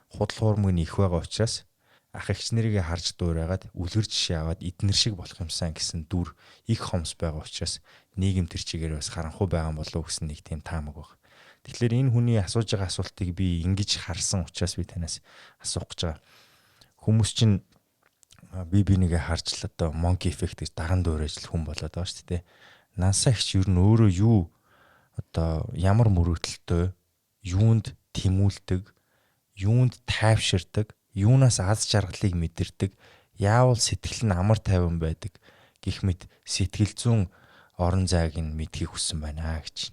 худал хуурмаг нь их байгаа учраас ах эгч нарыг харж дуурайгаад үлгэр жишээ аваад эднэр шиг болох юмсан гэсэн дүр их хомс байгаа учраас нийгэм тэр чигээр бас харанхуй байгаа болов уу гэсэн нэг тийм таамаг баг. Тэгэхээр энэ хүний асууж байгаа асуултыг би ингэж харсан учраас би танаас асуух гэж байгаа. Хүмүүс чинь би бинийгээ харж л одоо monkey effect гэж даган дуурайж л хүн болоод байгаа шүү дээ. Нансаа эгч ер нь өөрөө юу, одоо ямар мөрөөдөлтэй, юунд тэмүүлдэг, юунд тайвширдаг, юунаас аз жаргалыг мэдэрдэг, яавал сэтгэл нь амар тайван байдаг гэх мэт сэтгэл зүйн орон зайг нь мэдэхийг хүссэн байна гэж.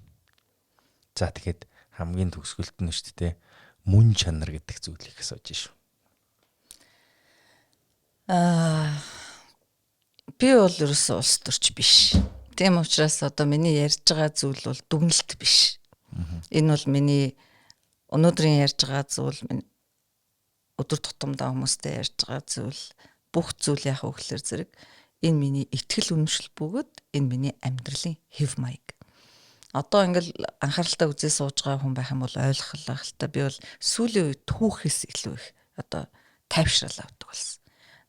За, тэгэхэд хамгийн төгсгөлт нь шүү дээ, мөн чанар гэдэг зүйлийг асууж шүү. Би бол ерөөсөө улс төрч биш. Тийм учраас одоо миний ярьж байгаа зүйл бол дүгнэлт биш. Энэ бол миний өнөөдрийн ярьж байгаа зүйл, минь өдөр тутамдаа хүмүүстэй ярьж байгаа зүйл, бүх зүйл яг вэ гэхээр зэрэг энэ миний итгэл үнэмшил бөгөөд энэ миний амьдралын хэв маяг. Одоо ингээл анхааралтай үзээ сууж байгаа хүн байх юм бол ойлгох л та, би бол сүүлийн үед түүхээс илүү их одоо тайвшрал авдаг болсон.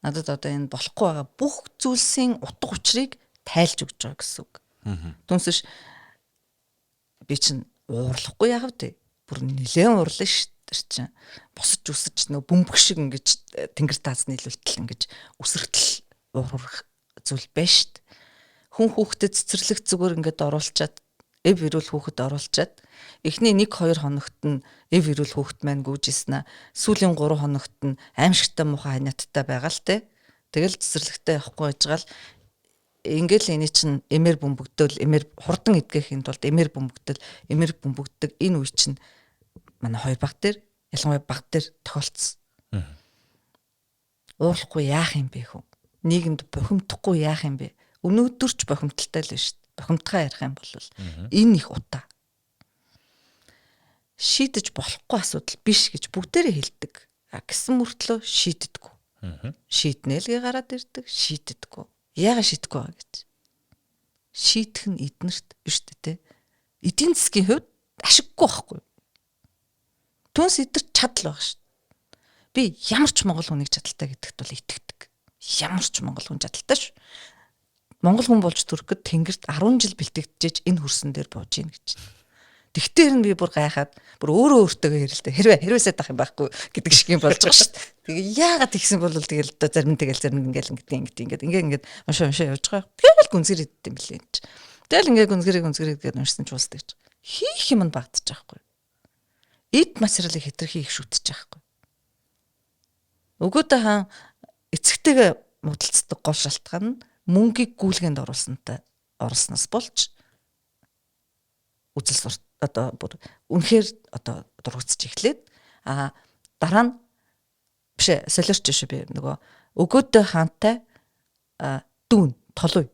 Надад одоо энэ болохгүй байгаа бүх зүйлсийн утга учирыг тайлж өгч байгаа гэсэн үг. Түүнээс би чинь уурлахгүй яах вэ? Бүр нилээн уурлаа шүү тэр чинь. Босож үсэж нөө бөмбөг шиг ингэж тэнгэр тааз нийлүүлтэл ингэж үсэртэл уурах зүйл байна шүү дээ. Хүн хүүхдэд цэцэрлэг зүгээр ингээд оруулчаад, эв эрүүл хүүхэд оруулчаад, эхний 1 2 хоногт нь эв эрүүл хүүхэд маань гүйжсэн аа. Сүүлийн 3 хоногт нь аимшигтай муухай ханиаттай байгаа л те. Тэгэл цэцэрлэгтээ явахгүй байж гал ингээл эний чинь эмээр бөмбөгдөөл, эмээр хурдан эдгэхийн тулд эмээр бөмбөгдөөл, эмээр бөмбөгдөг энэ үе чинь манай хоёр баг дээр, ялангуяа баг дээр тохиолдсон. Уурлахгүй яах юм бэ хүн? Нийгэмд бухимдахгүй яах юм бэ? Өнөөдөр ч бухимдалтай л байна шүү дээ. Бухимдахаа ярих юм бол энэ их утаа. Шийдэж болохгүй асуудал биш гэж бүгдээрээ хэлдэг. А гэсэн мөртлөө шийддэггүй. Шийднэ л гээ гараад ирдэг, шийддэггүй. Яагаад шийдэхгүй байгаа гэж. Шийдэх нь эднэрт биш үү те. Эдийн засгийн хувьд ашиггүй байхгүй юу? Түүнс эдгээр чадал байгаа шүү. Би ямар ч монгол хүнийг чадaltaй гэдэгт бол итгэдэг. Ямар ч монгол хүн чадaltaй шүү. Монгол хүн болж төрөхөд тэнгэрт 10 жил бэлтгэжээж энэ хөрсөн дээр бууж ийн гэж. Тэгтэр нь би бүр гайхаад, бүр өөрөө өөртөө хэрэлдэ. Хэрвээ хэрвээсээ дах юм байхгүй гэдэг шиг юм болж байгаа шүү дээ. Тэгээ яагаад тэгсэн бол тэгэл одоо зарим нь тэгэл, зарим нь ингээл ингээд ингээд ингээд ингээд ингээд уншаа уншаа явж байгаа. Тэгэл гүнзгийр иддэг юм билээ энэ чи. Тэгэл ингээд гүнзгийрийг гүнзгийрийг гэдээ уншсан ч уусдаг чи. Хийх юм нь багтчих байхгүй. Эд материалыг хэтэрхий их шүтэж байхгүй. Өгөөдөө хаан эцэгтэйгээ муудалцдаг гол шалтгаан нь мөнгийг гүйлгээнд оруулсантай оруулснаас болж үзэл сурт одоо бүр үнэхээр одоо дургуутсаж эхлээд, а дараа нь биш, солиорч шүү, би нөгөө өгөөдөө хаантай дүүн толуй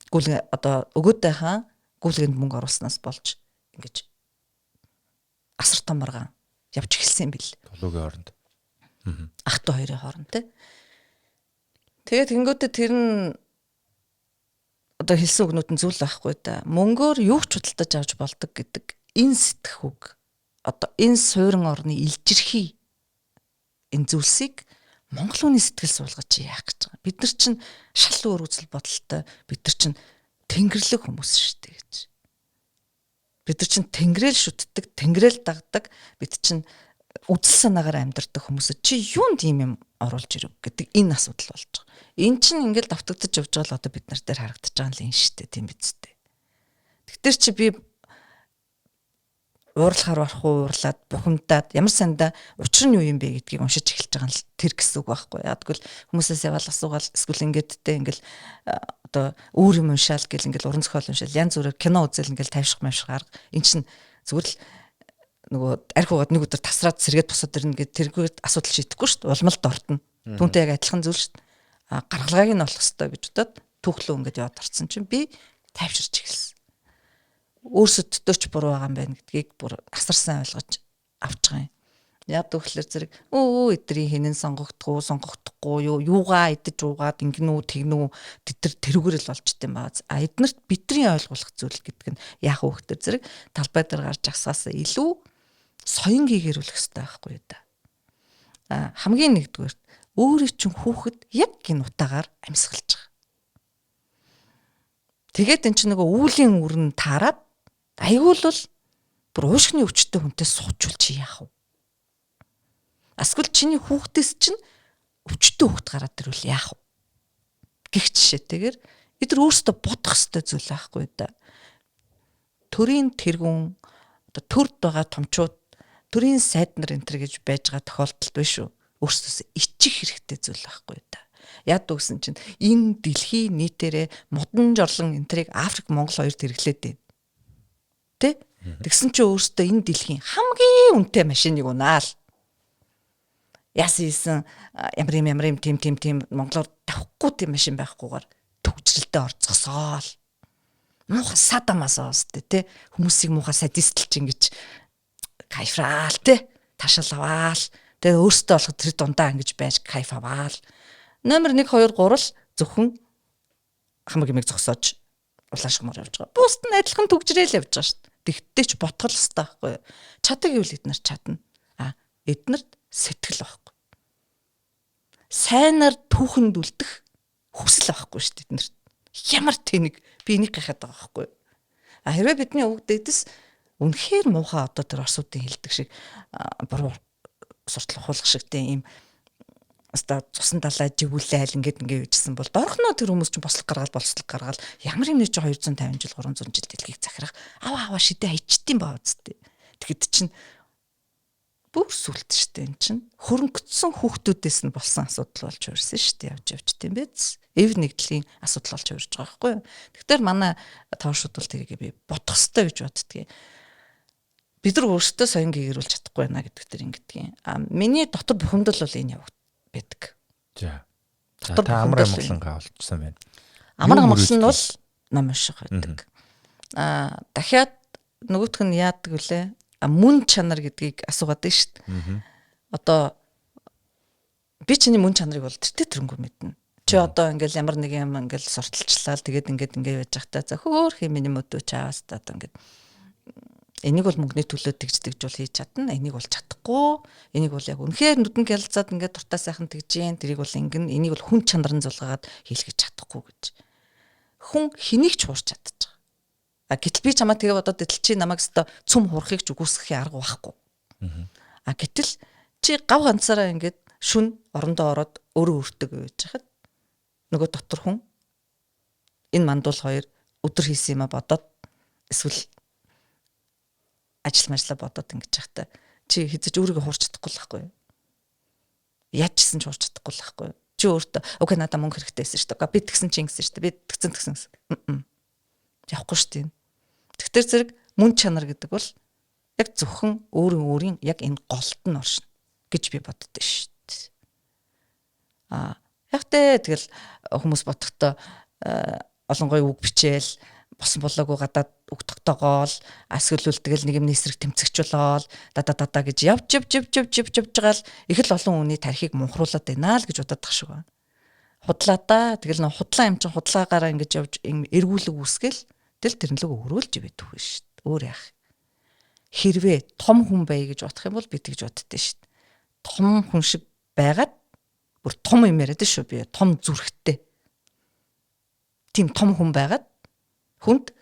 гүйлгээ, одоо өгөөдөө хаан гүйлгээнд мөнгө оруулснаас болж ингэж асар томоргон явж эхэлсэн юм бил. Толугийн хооронд. Ах トゥ хоёрын хооронд те. Тэгээд тэнгуүтэ тэр нь одоо хэлсэн үгнүүд нь зүйл байхгүй да. Мөнгөөр юу ч худалдаж авч болдог гэдэг энэ сэтгхүүг, одоо энэ суурин орны илжирхий энэ зүйлсийг монгол хүний сэтгэл суулгаж яах гэж байгаа. Бид нар чинь шал өөр үзэл бодолтой, бид нар чинь тэнгэрлэг хүмүүс шүү дээ гэж. Бид нар чинь тэнгэрэл шүтдэг, тэнгэрэл дагдаг, бид чинь үзэл санаагаар амьдардаг хүмүүсд чи юунд ийм юм оруулж ирэв гэдэг энэ асуудал болж байгаа. Энэ чинь ингээл давтагдаж явж байгаа л одоо бид нар дээр харагдаж байгаа л энэ шүү дээ, тийм биз дээ. Тэгтэр чи би уурлахаар барах уу, уурлаад бухимдаад ямар сандаа учир нь юу юм бэ гэдгийг уншиж эхэлж байгаа нь л тэр гэсэн үг байхгүй. Яг тэгвэл хүмүүсээс яваал асуугаал, эсвэл ингээд те ингээл одоо өөр юм уншаал гэл, ингээл уран зохиол уншаал, янз бүрээр кино үзэл, ингээл тайвших мавших арга. Эн чинь зүгээр л нөгөө арх уугаад нэг өдөр тасраад сэргээд босоод ирнэ гэд тэргээр асуудал шийдэхгүй шүү дээ. Улмал дортно. Түүнтэй яг адилхан зүйл шүү дээ. А гаргалгааг нь олох ёстой гэж бодоод түүхлөө ингээд яваад орсон чинь би Тайвширч эхэлсэн. Өөрсөддөө ч буруу байгаа юм байна гэдгийг бүр асар сайн ойлгож авч байгаа юм. Яг гэхлээр зэрэг өө эдрийн хинэн сонгогдох уу, сонгогдохгүй юу, юугаа идэж уугаад ингэнүү тэгнүү тэд тэр тэрүүгээр л болж идэм баа. А эднэрт бидний ойлгуулах зүйл гэдэг нь яг хөөхтөр зэрэг талбай дээр гарч асгаас илүү соён гийгэрүүлэх хэрэгтэй байхгүй юу да. А хамгийн нэгдүгээр өөрийн чинь хүүхэд яг энэ утаагаар амьсгалж байгаа. Тэгээд эн чинь нөгөө үүлийн үр нь таарад аюул бол бүр уушгины өвчтөй хүнтэй суучвал чи яах вэ? Эсвэл чиний хүүхдээс чинь өвчтөй хүүхд гараад ирвэл яах вэ? Гэх жишээтэйгээр эдгээр өөрсдөө бодох ёстой зүйл байхгүй да. Төрийн тэргүүн одоо төрд байгаа томчууд төрийн сайд нар энэ төр гэж байж байгаа тохиолдолд биш үү? Өөрсдөөс ичих хэрэгтэй зүйл байхгүй да. Яад үгсэн чинь энэ дэлхийн нийтээрээ модон жорлон энэ тэрийг Африк Монгол хоёрт хэрэглээд байна. Тэ? Тэгсэн чинь өөрсдөө энэ дэлхийн хамгийн үнэтэй машиныг унаал. Яасан ийсэн ямар юм ямар юм тим тим тим монголоор тавихгүй тийм машин байхгүйгээр төгжрэлдээ орцгосоол. Муухай садамасаа өстэй тэ хүмүүсийг муухай садистлж ингэж кайфраал тэ ташаал аваал тэгээ өөртөө болоход тэр дундаа ингэж байж кайф аваал. Номер 1 2 3 л зөвхөн хамаг юмыг зогсоож улаан шугамар явж байгаа. Бусд нь адилхан түгжрээл явж байгаа шүү дээ. Тэгтээ ч ботгол хэвээр байхгүй юу. Чадаг гэвэл эднэр чадна. А эднэрт сэтгэл байхгүй. Сайнаар түүхэнд үлдэх хүсэл байхгүй шүү дээ эднэрт. Ямар тэнэг би энийг гайхаад байгаа байхгүй юу. А хэрвээ бидний өвөг дээдэс үнэхээр муухай одоо тэр орсуудын хэлдэг шиг буруу суртал ухуулах шиг тийм ийм өста цусан далай живүүлээл ингээд ингээ юужсэн бол доорхноо тэр хүмүүс чинь бослог гаргаал болцлог гаргаал ямар юм нэ чи 250 жил 300 жил дэлхийг захирах аваа аваа шидэ хайчдсан баа үсттэй. Тэгэхэд чинь бүр сүлт штэ эн чинь хөрөнгөцсөн хүүхдүүдээс нь болсон асуудал болж хувирсан штэ явж явж тийм биз. Эв нэгдлийн асуудал болж хувирж байгаа байхгүй юу. Тэгэхээр манай тоошууд бол тэрийг би бодох ёстой гэж боддгийг. Бид нар өөрсдөө соён гэгэрүүлж чадахгүй байна гэдэг тэр ингэдгийг. А миний дотор бухимдал бол энэ явагд байдаг. За. Дотор Та амар бухимдал амгалангаа олчихсан байна. Амар Юу амгалан нь мөрөөддөг? бол ном унших байдаг. Аа дахиад нөгөөх нь яадаг вүлээ? А мөн чанар гэдгийг асуугаад байна шүү дээ. Одоо би чиний мөн чанарыг бол тэртээ тэрнгүү мэднэ. Чи одоо ингээл ямар нэг юм ингээл сурталчлаа л тэгээд ингээд ингээд байж захтаа за хөөх юм миний мөдөө чаас та одоо ингээд энийг бол мөнгөний төлөө тэгж тэгж бол хийж чадна. Энийг бол чадахгүй. Энийг бол яг үнэхээр нүдэн гялцаад ингээд дуртай сайхан тэгж гин. Тэрийг бол ингэн. Энийг бол хүн чанарын зулгаагаад хийлгэж чадахгүй гэж. Хүн хэнийг ч хуурч чадчих. А гэтэл би чамаа тэгээ бодоод идэл чи намайг өстө цүм хурахыг ч үгүйсгэхийн арга байхгүй. А гэтэл чи гав ганцаараа ингээд шүн орондоо ороод өөрөө өртөг байж хахад нөгөө дотор хүн энэ мандуул хоёр өдөр хийсэн юма бодоод эсвэл ажил мажлаа бодоод ингэж яхата чи хэзээ ч өөрийгөө хуурч чадахгүй л байхгүй юу? Яаж ч гэсэн ч хуурч чадахгүй л байхгүй юу? Чи өөртөө окей надаа мөнгө хэрэгтэй байсан шүү дээ. Би тэгсэн чи ингэсэн шүү дээ. Би тэгсэн тэгсэн гэсэн. Явахгүй шүү дээ. Тэгтэр зэрэг мөн чанар гэдэг бол яг зөвхөн өөрийн өөрийн яг энэ голд нь оршино гэж би боддоо шүү дээ. А яг тэ тэгэл хүмүүс бодохдоо олон гоё үг бичээл босон болоогүй гадаад үг тогтоогоол асгэлвэл тэгэл нэг юм эсрэг тэмцэгч болоол дада дада гэж явж явж явж явж явж явж байгаа л их л олон хүний тархийг мунхруулад байна л гэж бодоод тах шиг байна. Худлаа да тэгэл нөө худлаа юм чинь худлаагаараа ингэж явж юм эргүүлэг үүсгэл тэл тэрнлэг өрөөлж ивэд үгүй шүү дээ. Өөр яах. Хэрвээ том хүн бай гэж бодох юм бол би тэгж боддөө шүү дээ. Том хүн шиг байгаад бүр том юм яриад шүү би том зүрхтэй. Тийм том хүн байгаад хүнд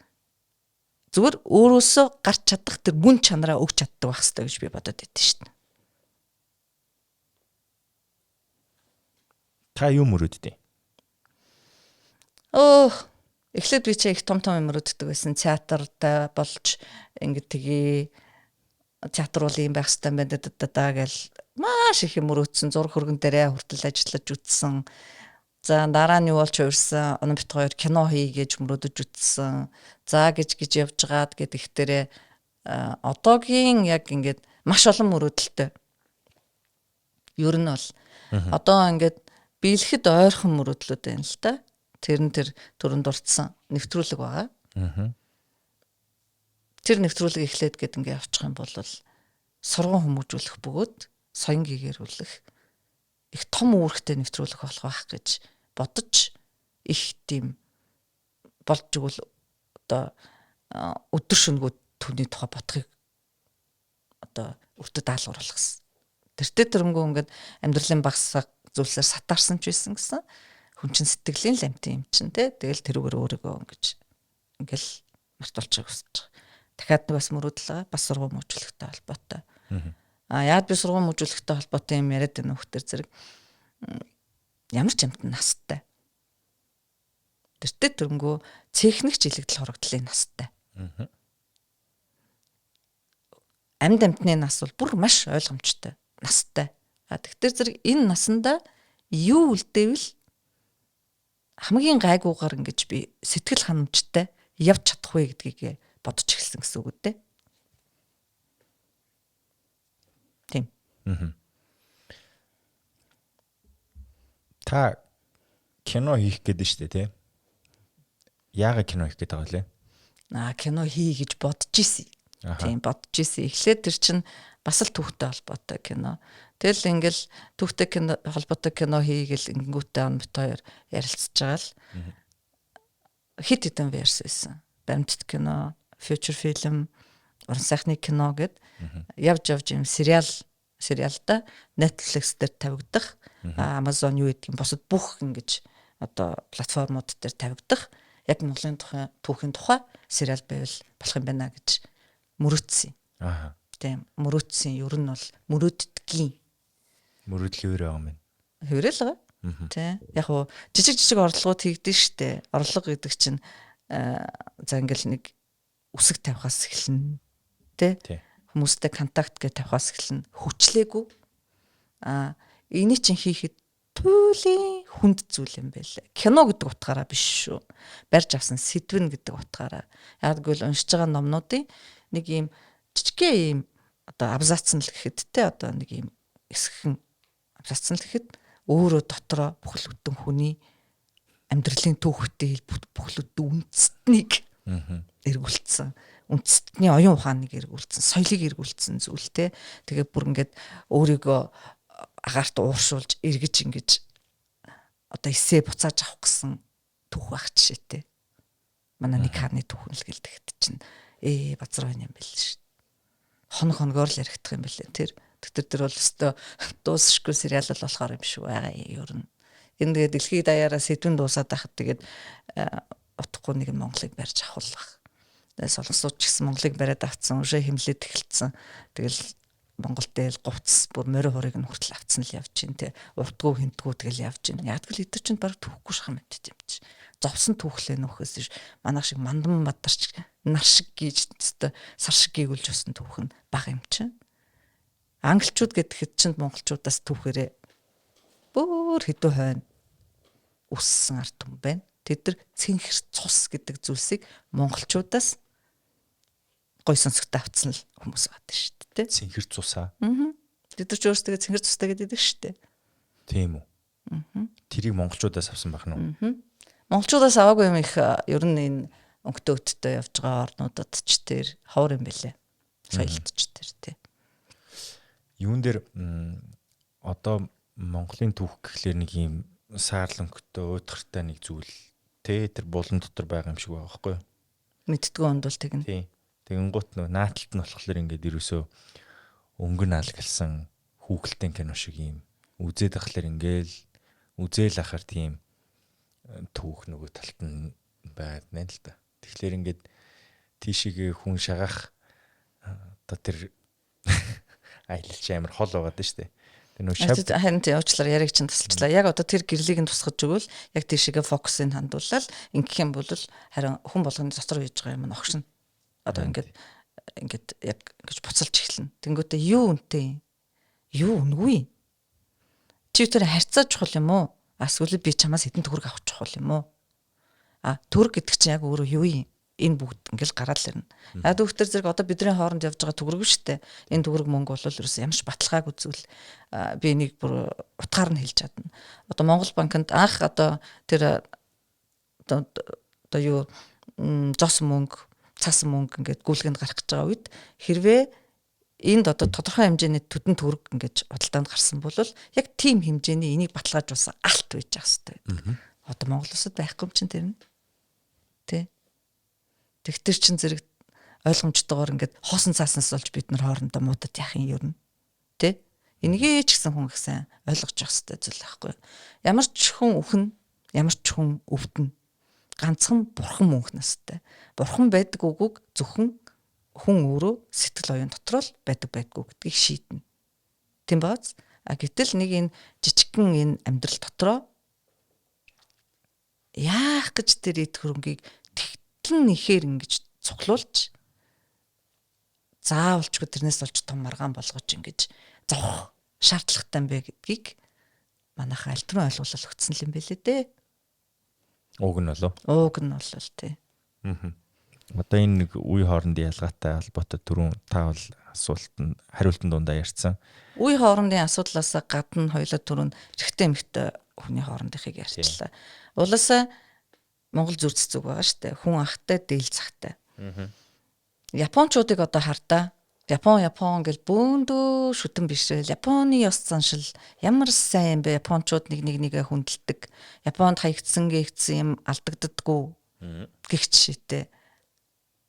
зүгээр өөрөөсөө гарч чадах тэр мөн чанараа өгч чаддаг байх хэрэгтэй гэж би бодод байдсан шүү дээ. Та юу мөрөөддөг? Өөх эхлээд би чи их том том юм мөрөөддөг байсан. Театртай болж ингэ тгий театр бол юм байх хэрэгтэй юм байна да да гэл маш их юм мөрөөдсөн. Зураг хөргөн дээрээ хүртэл ажиллаж үтсэн. За дараа нь юу болж хувирсан? Онон бит хоёр кино хий гэж мөрөөдөж үтсэн. За гэж гэж явж гаад гэдэгтэрээ одоогийн яг ингээд маш олон мөрөөдөлтэй. Ер нь бол одоо ингээд биелэхэд ойрхон мөрөөдлүүд байна л да. Тэр нь тэр түрүүнд дурдсан нэвтрүүлэг байгаа. Тэр нэвтрүүлэг эхлээд гээд ингээ явчих юм бол сурган хүмүүжүүлэх бөгөөд соён гэгэрүүлэх их том үүрэгтэй нэвтрүүлэг болох байх гэж бодож их тийм болж игэл одоо өдөр шөнөгүй түүний тухай бодохыг одоо өртөө даалгавар болгосон. Тэртээ тэрнгүү ингээд амьдралын багсаг зүйлсээр сатаарсан ч байсан гэсэн хүн чинь сэтгэлийн л амтын юм чинь те. Тэгэл тэрүүгээр өөрийгөө ингэж ингээл мартуулчихыг хүсэж байгаа. Дахиад нэг бас мөрөөдөл байгаа. Бас сургууль мөжлөхтэй холбоотой. А яад би сургууль мөжлөхтэй холбоотой юм яриад байна хөхтөр зэрэг ямар ч амт настай. Тэртээ тэрнгүү цехнэгч илэгдэл хорогдлын настай. Амьд амьтны нас бол бүр маш ойлгомжтой настай. А тэгтэр зэрэг энэ насандаа юу үлдээвэл хамгийн гайгуугаар ингэж би сэтгэл ханамжтай явж чадах вэ гэдгийг бодож эхэлсэн гэсэн үг үү? Тийм. Та кино хийх гээд нь шүү дээ, тий? Яагаад кино хийх гээд байгаа лээ? Аа, кино хий гэж бодож исэн. Тийм, бодож исэн. Эхлээд тэр чинь бас л түүхтэй холбоотой кино. Тэгэл ингээл түүхтэй кино холбоотой кино хийгээл ингэнгүүтээ он бит хоёр ярилцж байгаа л хит хитэн верс байсан. Баримтат кино, feature film, уран сайхны кино гэд явж явж юм сериалда Netflix дээр тавигдах, Amazon юу гэдгийг бусад бүх ингэж одоо платформуд дээр тавигдах яг Монголын тухай түүхийн тухай сериал байвал болох юм байна гэж мөрөөдсөн. Аа. Тийм, мөрөөдсөн. Ер нь бол мөрөөддгийн. Мөрөөдөл хэвээр байгаа юм байна. Хэвээрэл байгаа. Тийм. Яг уу жижиг жижиг орлогууд хийгдэн штэ. Орлого гэдэг чинь за ингээл нэг үсэг тавихаас эхэлнэ. Тэ? Хүмүүстэй контакт гэж тавихаас эхэлнэ. Хүчлээгүй. Аа, энийг чинь хийхэд туйлын хүнд зүйл юм байлаа. Кино гэдэг утгаараа биш шүү. Барьж авсан сэдвэн гэдэг утгаараа. Яг гэвэл уншиж байгаа номнуудын нэг юм жижигхэн ийм одоо абзац нь л гэхэд те одоо нэг ийм эсгхэн абзац нь л гэхэд өөрөө дотроо бүхэл бүтэн хүний амьдралын түүхтэй бүхэл бүтэн үндэстнийг эргүүлсэн. Үндэстний оюун ухааныг эргүүлсэн, соёлыг эргүүлсэн зүйл те. Тэгээ бүр ингээд өөрийгөө агаарт ууршуулж эргэж ингэж одоо эсээ буцааж авах гэсэн түүх байх жишээтэй. Манай нэг хааны түүх нь л гэлдэхэд чинь базар байна юм байл шүү. Хоног хоногоор л яригдах юм байлээ тэр. Тэр тэр бол өстө дуусшгүй сериал л болохоор юм шиг байгаа юм ер нь. Энэ тэгээд дэлхийд даяараа сэдвэн дуусаад байхад тэгээд утгагүй нэг нь Монголыг барьж авахулах. Тэгээд солонгосууд ч гэсэн Монголыг бариад авцсан, уже хэмлээд эхэлсэн. Тэгэл Монгол дээр говц бүр морь хурыг нь хүртэл авцсан л явж чинь те. Уртгүй хинтгүү тэгэл явж чинь. Яг л эдгээр чинь баг түүхгүй шахам мэт юм чи. Зовсон түүхлээ нөхөөс ш. Манайх шиг мандан бадарч нар шиг гийж өстө сар шиг гийгүүлж өссөн түүх нь бага юм чинь. Англичууд гэхэд чинь монголчуудаас түүхээрээ бүр хэдэн хойно өссөн ард түмэн байна. Тэд нар цэнхэр цус гэдэг зүйлсийг монголчуудаас гой сонсогтой авцсан л хүмүүс байдаг шүү дээ. Цэнхэр цусаа. Аа. Тэд нар ч өөрсдөө цэнхэр цустай гэдэг шүү дээ. Тийм үү. Аа. Тэрийг монголчуудаас авсан байх нь уу? Аа. Монголчуудаас аваагүй юм их ер нь энэ өнгөтэй өттэй явж байгаа орнуудад ч тэр ховор юм бэлээ. Соёлт ч тэр тий. Юун дээр одоо Монголын түүх гэхлээр нэг юм саарлан өнгөтэй уйтгартай нэг зүйл тэ тэр булан дотор байгаа юм шиг байгаа байхгүй юу? Мэддгүү онд бол тэгнэ. Тий. Тэгэнгუут нөө нааталт нь болохоор ингээд ерөөсөө өнгө нь алгалсан хүүхэлтэн кино шиг юм үзээд ахлаар ингээл үзээл ахаар тийм түүх нөгөө талд нь байд нэ л да. Тэгэхээр ингээд тийшээгээ хүн шагаах одоо тэр аялал чи амар хол байгаад нь штэ. Тэр нөгөө шав харин тий уучлаарай яриг чинь тасалчлаа. Яг одоо тэр гэрлийг нь тусгаж өгвөл яг тийшээгээ фокусыг хандуулаад ингэх юм бол харин хүн болгоны дотор хийж байгаа юм нь огшно. Одоо ингээд ингээд яг ингэж буцалж эхэлнэ. Тэнгүүтээ юу үнэтэй юм? Юу үнэгүй? Чи тэр харьцаа чухал юм уу? Эсвэл би чамаас хэдэн төгрөг авах чухал юм уу? А төгрөг гэдэг чинь яг өөрөө юу юм? Энэ бүгд ингээл гараад л ирнэ. Яг дөхтөр зэрэг одоо бидний хооронд явж байгаа төгрөг шүү дээ. Энэ төгрөг мөнгө бол ерөөс ямар ч баталгаагүй зүйл. Би энийг бүр утгаар нь хэлж чадна. Одоо Монгол банкнд анх одоо тэр одоо юу зос мөнгө, цас мөнгө ингээд гүйлгэнд гарах гэж байгаа үед хэрвээ энд одоо тодорхой хэмжээний төдөн төгрөг ингэж худалдаанд гарсан бол яг тийм хэмжээний энийг баталгаажуулсан алт байж ах хэрэгтэй байдаг. Одоо Монгол улсад байхгүй юм чинь тэр нь. Тэ. Тэгтэр чин зэрэг ойлгомжтойгоор ингээд хоосон цааснаас болж бид нар хоорондоо муудад яах юм ер нь. Тэ. Энийг ч гэсэн хүн их сайн ойлгож явах хэрэгтэй зүйл байхгүй. Ямар ч хүн үхэн, ямар ч хүн өвдөн. Ганцхан бурхан мөнх настай. Бурхан байдаг үгүйг зөвхөн хүн өөрөө сэтгэл оюун дотор л байдаг байдгүй гэдгийг шийднэ. Тийм бааз. А гэтэл нэг энэ жижигхэн энэ амьдрал дотроо яах гэж тэр эд хөрөнгийг тэгтлэн ихээр ингэж цуглуулж заавалчгүй тэрнээс олж том маргаан болгож ингэж зовх шаардлагатай юм бэ гэдгийг манайхан аль түрүүн ойлгуулал өгсөн юм бэлээ дээ. Уг нь болов. Уг нь бол тий. Одоо энэ нэг үе хоорондын ялгаатай холбоотой түрүүн та бол асуултанд хариултан дундаа ярьсан. Үе хоорондын асуудлаас гадна хоёулаа түрүүн эрэгтэй эмэгтэй хүний хоорондынхыг ярьчлаа. Улаасаа Монгол зүр цэцэг байгаа шүү дээ. Хүн ахтай, дээл захтай. Япончуудыг одоо хардаа. Япон Япон гэл бөөндөө шүтэн бишрэл. Японы ёс заншил ямар сайн юм бэ? Япончууд нэг нэг нэгэ хүндэлдэг. Японд хаягдсан гээгдсэн юм алдагддаггүй гэх жишээтэй.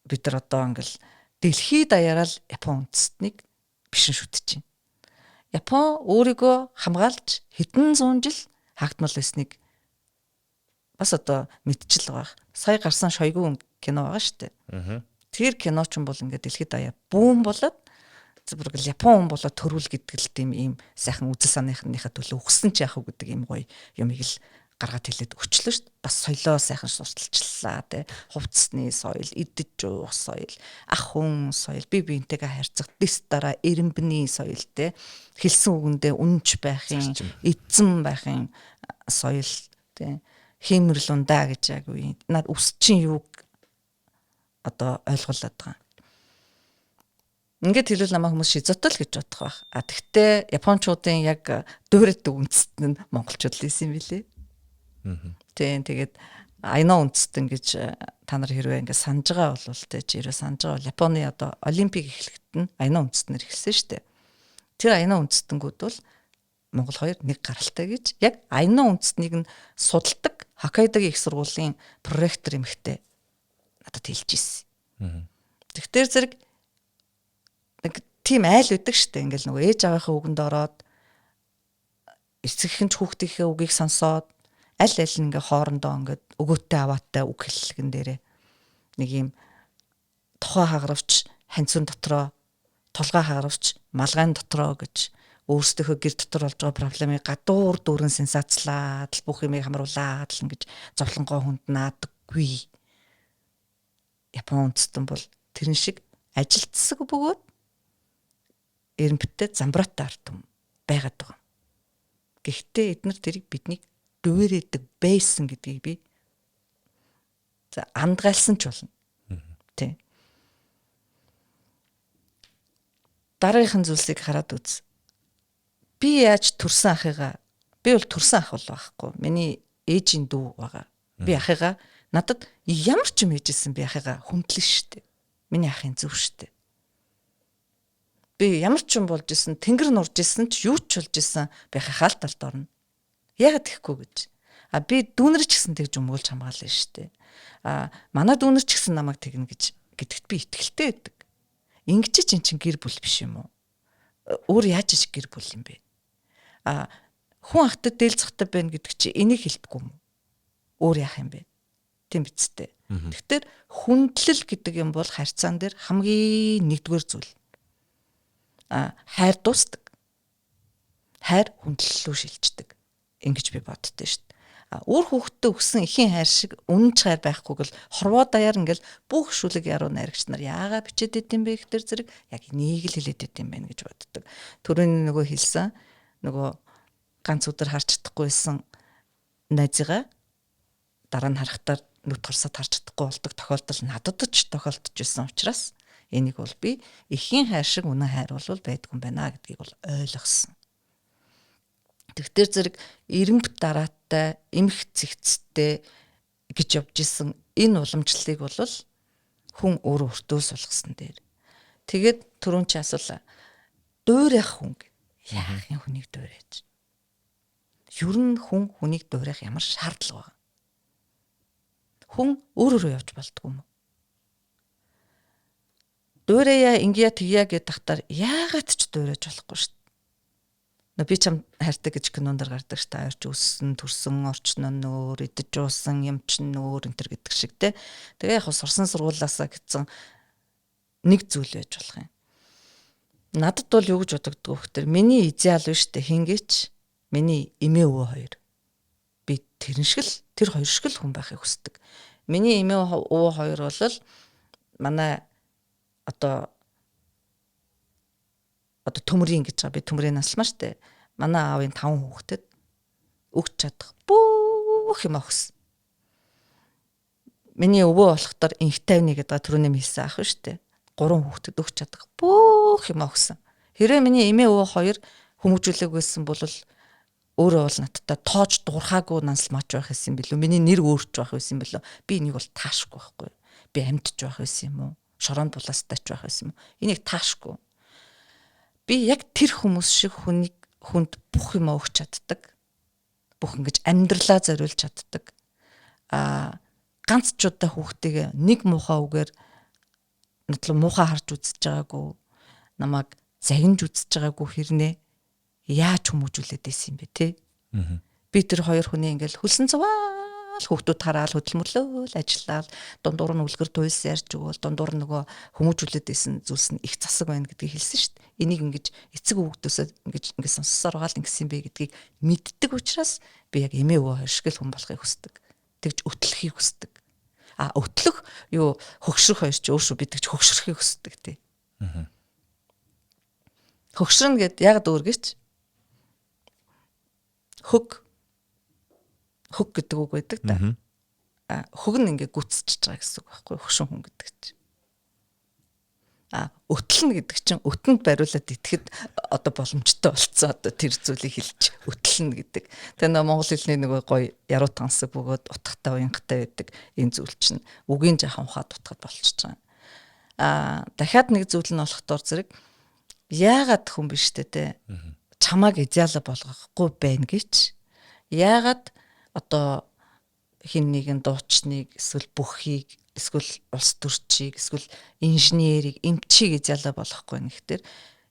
Бид нар одоо ингээл дэлхийд даяараа л Япон үндэстнийг бишин шүтэж байна. Япон өөрийгөө хамгаалж хэдэн зуун жил хаагдмал байсныг бас одоо мэдчил байгаа. Сая гарсан Шойгу кино байгаа шүү дээ. Тэр кино ч юм бол ингээд дэлхийд даяар бүүн болоод зүрх л Япон хүн болоод төрүүл гэдэг л тийм ийм сайхан үзэл санааныхаа төлөө өгсөн ч яах вэ гэдэг ийм гоё юмыг л гаргаад хэлээд өгчлөө шүү дээ. Бас соёлоо сайхан сурталчлаа тий. Хувцсны соёл, идэж уух соёл, ах хүн соёл, бие биентэйгээ харьцах дэс дараа эренбний соёл тий. Хэлсэн үгэндээ үнэнч байхын, эзэн байхын соёл тий. Хиймэрл ундаа гэж яг үе. Над үс чинь юу одоо ойлгуулад байгаа. Ингээд хэлвэл намайг хүмүүс шизотол гэж бодох байх. А тэгтээ японочдын яг дуурайдаг үндэст нь монголчууд л исэн юм билээ. Тийм, тэгээд Айна үндэстэн гэж та нар хэрвээ ингээд санаж байгаа бол тэ чи хэрвээ санаж байгаа бол Японы одоо олимпик эхлэхэд нь Айна үндэстнэр эхэлсэн шүү дээ. Тэр Айна үндэстэнгүүд бол Монгол хоёр нэг гаралтай гэж яг Айна үндэстнийг нь судалдаг Хоккайдогийн их сургуулийн проректор эмэгтэй надад хэлж ирсэн. Тэгэхээр зэрэг нэг тийм айл өгдөг штэ ингээл нөгөө ээж аваахын үгэнд ороод эцэг хэн ч хүүхдийнхээ үгийг сонсоод аль аль нь ингээ хоорондоо ингээд өгөөтэй аваатай үг хэллэгэн дээрээ нэг юм тухай хагаравч ханцун дотроо толгой хагаравч малгайн дотроо гэж өөрсдийнхөө гэр дотор болж байгаа проблемыг гадуур дүүрэн сенсацлаад л бүх юмыг хамруулад л ингэж зовлонгоо хүнд наадаггүй. Япон үндэстэн бол тэрэн шиг ажилтсаг бөгөөд эрэмбэтэй замбраатай ард түмэн байгаад байгаа. Гэхдээ эднэр тэрийг биднийг дүүрээдэг байсан гэдгийг би за андгайлсан ч болно. Тэ. Дараагийнхан зүйлсийг хараад үз. Би яаж төрсэн ахыгаа би бол төрсэн ах бол байхгүй. Миний ээжийн дүү байгаа. Би ахыгаа надад ямар ч юм хийжсэн би ахыгаа хүндлэн штэ. Миний ахын зөв штэ. Би ямар ч юм болж исэн, тэнгэр нурж исэн ч юу ч болж исэн би ахыхаа л талд орно. Яагаад тэгэхгүй гэж. А би дүүнэр ч гэсэн тэгж өмгөөлж хамгаална штэ. А манай дүүнэр ч гэсэн намайг тэгнэ гэж гэдэгт би итгэлтэй байдаг. Ингэж ч эн чин гэр бүл биш юм уу? Өөр яаж ч гэр бүл юм бэ? А хүн ахтай дээл захтай байна гэдэг чи энийг хэлдэггүй юм уу? Өөр яах юм бэ? Тийм биз дээ. Тэгэхээр хүндлэл гэдэг юм бол харьцаан дээр хамгийн нэгдүгээр зүйл. А хайр дуустдаг. Хайр хүндлэл рүү шилждэг. Ингэж би боддоо шүү дээ. А үр хүүхдтэй өгсөн эхийн хайр шиг үнэнч хайр байхгүйг л хорвоо даяар ингээл бүх шүлэг яруу найрагч нар яагаа бичээд идэм бэ гэхтэр зэрэг яг энийг л хэлээд идэм байх гэж боддог. Түрүүний нөгөө хэлсэн нөгөө ганц өдөр харж чадахгүйсэн найзыгаа дараа нь харахтаар нүд хорсоод харж чадахгүй болдог тохиолдол надад ч тохиолдож исэн учраас энийг бол би эхийн хайр шиг үнэн хайр бол байдгүй юм байна гэдгийг бол ойлгосон. Тэгтэр зэрэг эрэмб дараатай, эмх зэгцтэй гэж явж исэн энэ уламжлалыг бол хүн өөрөө өртөө сулгасан дээр. Тэгээд түрүүн чи асуулаа. Дуурайх хүн яах юм хүнийг дуурайж. Ер нь хүн хүнийг дуурайх ямар шаардлага байгаа. Хүн өөр өөрөө явж болдгоо юм уу? Дуурайя ингэя тэгье гэдэг тахтар яагаад ч дуурайж болохгүй шүү дээ. Нөө би чам хайртай гэж кинонд гардаг шүү дээ. Ойрч өссөн, төрсөн, орчин нь өөр, идэж уусан, юм чин өөр энэ төр гэдэг шиг те. Тэгээ яг сурсан сургуулаасаа гэсэн нэг зүйл байж болох юм. Надад бол юу гэж бодогддог вэ гэхээр миний идеал биш үү хингээч миний эмээ өвөө хоёр. Би тэрэн шиг л тэр хоёр шиг л хүн байхыг хүсдэг. Миний эмээ өвөө хоёр бол манай одоо төмрийн гэж байгаа. Би төмрийн наслмаа штэ. Манай аавын 5 хүүхдэд өгч чадах бүх юм өгсөн. Миний өвөө болохдоор инх тайвны гэдэг түрүүний хэлсэн ах штэ. 3 хүүхдэд өгч чадах бүх юм өгсөн. Хэрвээ миний эмээ өвөө хоёр хүмүүжүүлээг байсан бол өөрөө бол надтай тоож дуурхаагүй нансалмаач байх байсан билүү? Миний нэр өөрч байх байсан билүү? Би энийг бол таашгүй байхгүй. Би амьдч байх байсан юм уу? Шороонд булаастай ч байх байсан юм уу? Энийг таашгүй. Би яг тэр хүмүүс шиг хүнийг хүнд бүх юм өгч чаддаг. Бүх ингэж амьдралаа зориулж чаддаг. Аа ганц ч удаа хүүхдтэйгээ нэг муухай үгээр надлуу муухай харж үзэж байгаагүй. Намайг загинж үзэж байгаагүй хэрнээ яаж хүмүүжүүлээд байсан юм бэ те? Би тэр хоёр хүний ингээл хөлсөн цуваал хүүхдүүд хараал хөдөлмөрлөөл ажиллаал дундуур нь үлгэр туйлс ярьж өгөөл дундуур нь нөгөө хүмүүжүүлээд байсан зүйлс нь их засаг байна гэдгийг хэлсэн шүү дээ. Энийг ингэж эцэг өвгдөөсөө ингэж ингэ сонссоор байгаа л ингэсэн бэ гэдгийг мэддэг учраас би яг эмээ өвөө хоёр шиг л хүн болохыг хүсдэг. Тэгж өтлөхийг хүсдэг. А өтлөх юу хөгшрөх хоёр ч өөр шүү, би тэгж хөгшрөхийг хүсдэг тий. Хөгшрөн гэд яг өөр гэж хөг хөг гэдэг үг байдаг та. А хөг нь ингээ гүцчихэж байгаа гэсэн үг байхгүй хөшин хүн гэдэг чинь. А өтлөн гэдэг чинь өтөнд бариулаад итгэхэд одоо боломжтой болцсон одоо тэр зүйлийг хэлж өтлөн гэдэг. Тэгээ нөгөө монгол хэлний нөгөө гоё яруу тансаг бөгөөд утгатай уянгатай байдаг энэ зүйл чинь үгийн жаахан ухаад утгад болчихж байгаа. А дахиад нэг зүйл нь болохдоор зэрэг яагаад хүн биш те чамааг идеал болгохгүй байна гэж яагаад одоо хин нэгэн дуучныг эсвэл бүхийг эсвэл улс төрчийг эсвэл инженерийг эмчийг идеалаа болгохгүй нэгтэр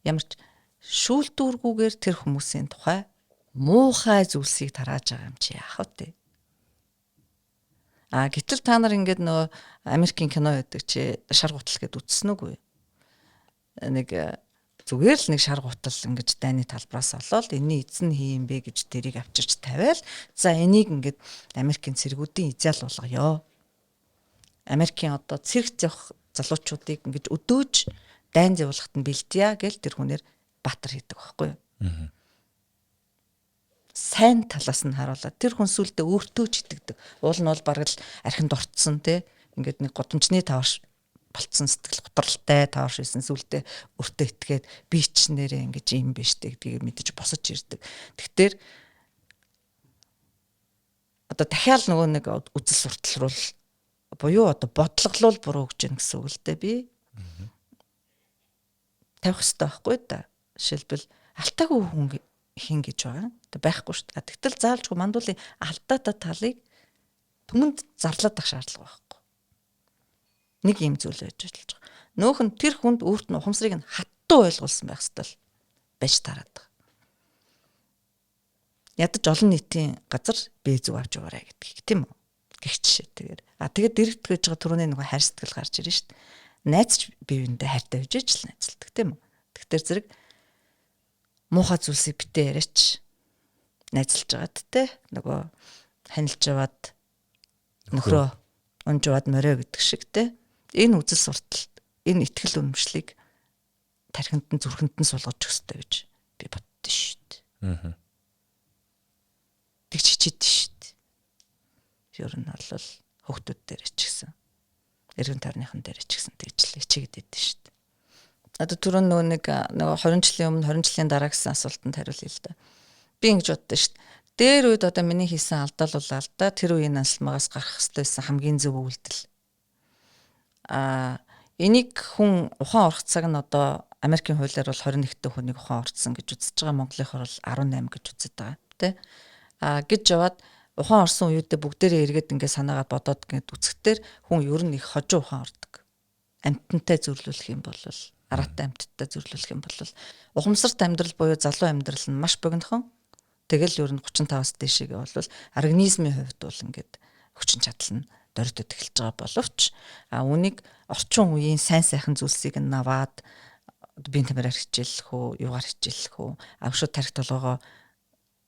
ямар ч шүүлтүүргүүгээр тэр хүмүүсийн тухай муухай зүйлсийг тарааж байгаа юм чи яах вэ? А гэтэл та нар ингээд нөгөө Америкийн кино байдаг чи шар гутал гэдээ үзсэн үгүй? Нэг зүгээр л нэг шар гутал ингэж дайны талбараас олоод энэний эзэн хий юм бэ гэж тэрийг авчирч тавиал за энийг ингээд Америкийн цэргүүдийн идеал болгоё. Америкийн одоо цэрэг зовх залуучуудыг ингэж өдөөж дайн зовлоход нь бэлдъя гэл тэр хүнээр баатар хийдэг байхгүй юу? Сайн талаас нь харуулаад тэр хүн сүлдээ өөртөө ч итгэдэг. Уул нь бол бараг л архинд орцсон те ингээд нэг годамжны тавар болцсон сэтгэл готролтой таварш байсан сүлдээ өөртөө итгээд би ч нэрээ ингэж юм биш тэ гэдгийг мэдэж босож ирдэг. Тэгэхээр одоо дахиад нөгөө нэг үзэл суртал руу буюу одоо бодлоглол буруу гэж юм гэсэн үг л дээ би. Тавих хэрэгтэй байхгүй да. Жишээлбэл алтаагүй хүн хин гэж байгаа. Тэг байхгүй шүү дээ. Тэгтэл заалжгүй мандуулын алдаатай талыг түмэнд зарлаад ах шаардлага байхгүй. Нэг юм зүйл байж ажиллаж байгаа. Нөөх нь тэр хүнд өөрт нь ухамсарыг нь хаттуу ойлгуулсан байх хэрэгтэй байж тараад байгаа. Ядаж олон нийтийн газар бие зүг авч яваарай гэдгийг тийм үү? Гэх жишээтэйгээр. А тэгээд дэрэгдэх гэж байгаа түрүүний нөгөө хайр сэтгэл гарч ирнэ шүү дээ. Найз ч бие биендээ хайртай байж л найзалдаг тийм үү? Тэгэхээр зэрэг муухай зүйлсийг битээ яриач найзалж байгаад те нөгөө ханилж яваад нөхрөө унж яваад морио гэдэг шиг те энэ үзэл суртал энэ итгэл үнэмшлийг тархинд нь зүрхэнд нь суулгаж өгөх ёстой гэж би боддоо шүү дээ. Тэгж хичээдэн шүү дээ. Ер нь бол хүүхдүүд дээр ч гэсэн эргэн тойрныхан дээр ч гэсэн тэгж л хичээгээд байдсан шүү дээ. Одоо түрүүн нөгөө нэг нөгөө 20 жилийн өмнө 20 жилийн дараа гэсэн асуултанд хариулъя л да. Би ингэж боддоо шүү дээ. Дээр үед одоо миний хийсэн алдаа бол алдаа, тэр үеийн насалмагаас гарах хэрэгтэй байсан хамгийн зөв үйлдэл. Энийг хүн ухаан орох цаг нь одоо Америкийн хуулиар бол 21 дэх хүнийг ухаан орцсон гэж үзэж байгаа. Монголынхоор бол 18 гэж үзэж байгаа, тий. Гэж яваад ухаан орсон үеүдээ бүгдээрээ эргээд ингээ санаагаа бодоод ингээд үзэхдээ хүн ер нь их хожуу ухаан ордог. Амьтантай зөвлөх юм бол, араатай амьттай зөвлөх юм бол ухамсарт амьдрал буюу залуу амьдрал нь маш богинохон. Тэгэл ер нь 35-аас дээшээгээ бол организмын хувьд бол ингээд хүчин чадал нь дөрөдөд эхэлж байгаа боловч үүнийг орчин үеийн сайн сайхан зүйлсийг нь наваад биеийн тамираар хичээллэх үү, юугаар хичээллэх үү, авшуу тарих толгоогоо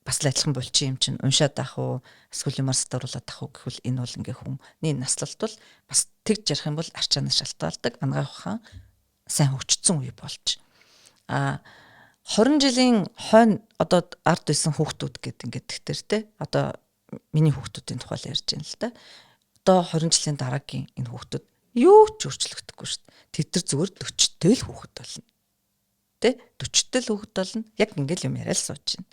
бас л адилхан булчин юм чинь уншаад ах уу, эсвэл юмар сатруулаад ах уу гэхвэл энэ бол ингээ хүний наслалт бол бас тэгж ярих юм бол арчаанаас шалтгаалдаг, анагаах ухаан сайн хөгжсөн үе болж. 20 жилийн хойно одоо ард байсан хүүхдүүд гэд ингээд тэгтэр те одоо миний хүүхдүүдийн тухай л ярьж байна л да. Одоо 20 жилийн дараагийн энэ хүүхдүүд юу ч өөрчлөгдөхгүй шүү дээ. Тэд нар зүгээр 40-тэй л хүүхэд болно. Тэ 40-тэй л хүүхэд болно. Яг ингээл юм яриа л сууж байна.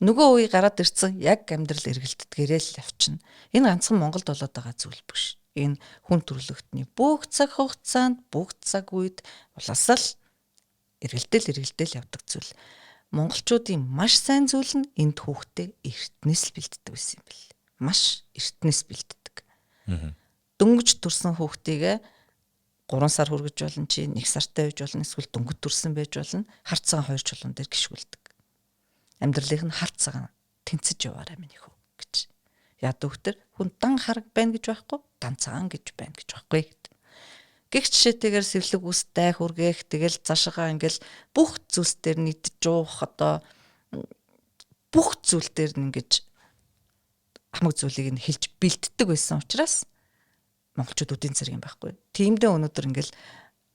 Нөгөө үе гараад ирсэн яг амьдрал эргэлтдгээрээ л явчихна. Энэ ганцхан Монголд болоод байгаа зүйл биш. Энэ хүн төрөлхтний бүх цаг хугацаанд, бүх цаг үед уласал эргэлдэл явдаг зүйл. Монголчуудын маш сайн зүйл нь энд хүүхдээ эртнээс л бэлддэг байсан юм бэл. Маш эртнээс бэлддэг. Дөнгөж төрсэн хүүхдийгээ 3 сар хүргэж болно чи 1 сартай байж болно, эсвэл дөнгөж төрсэн байж болно. Хар цагаан хоёр чулуун дээр гიშгүүлдэг. Амьдралынх нь хар цагаан тэнцэж яваарай миний хүү гэж. Яадаг вөхтөр хүн дан хараг байна гэж байхгүй, дан цагаан гэж байна гэж байхгүй гэдэг. Гэх жишээтэйгээр сэвлэг үстэй хүргээх, тэгэл цаашаа ингээл бүх зүйлс дээр нийтж уух, одоо бүх зүйл дээр нь ингэж хамаг зүйлийг нь хэлж бэлддэг байсан учраас монголчууд үдийн зэрэг юм байхгүй. Тиймдээ өнөөдөр ингээл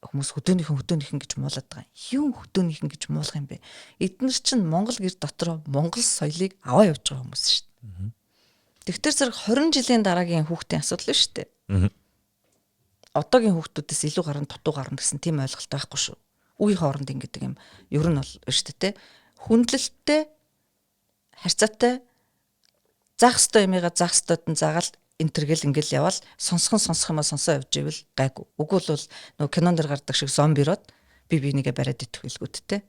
хүмүүс хөдөөнийхэн гэж муулаад байгаа. Юм хөдөөнийхэн гэж муулах юм бэ? Эднэр чинь Монгол гэр дотроо Монгол соёлыг аваа явж байгаа хүмүүс шүү дээ. Тэгтэр зэрэг 20 жилийн дараагийн хүүхдийн асуудал шүү дээ. Одоогийн хүүхдүүдээс илүү гарна, дутуу гарна гэсэн тийм ойлголт байхгүй шүү. Үе хооронд ингэдэг юм ер нь бол шүү дээ. Хүндлэлттэй, харьцаатай, заах ёстой юмыгаа заах ёстойд нь заагаал энтэргэл ингээл яваал сонсох юмаа сонсоо явж ивэл гайгүй. Үгүй бол нөгөө кинон дэр гардаг шиг зомбироод би бинийгээ бариад идэх байлгүүд те.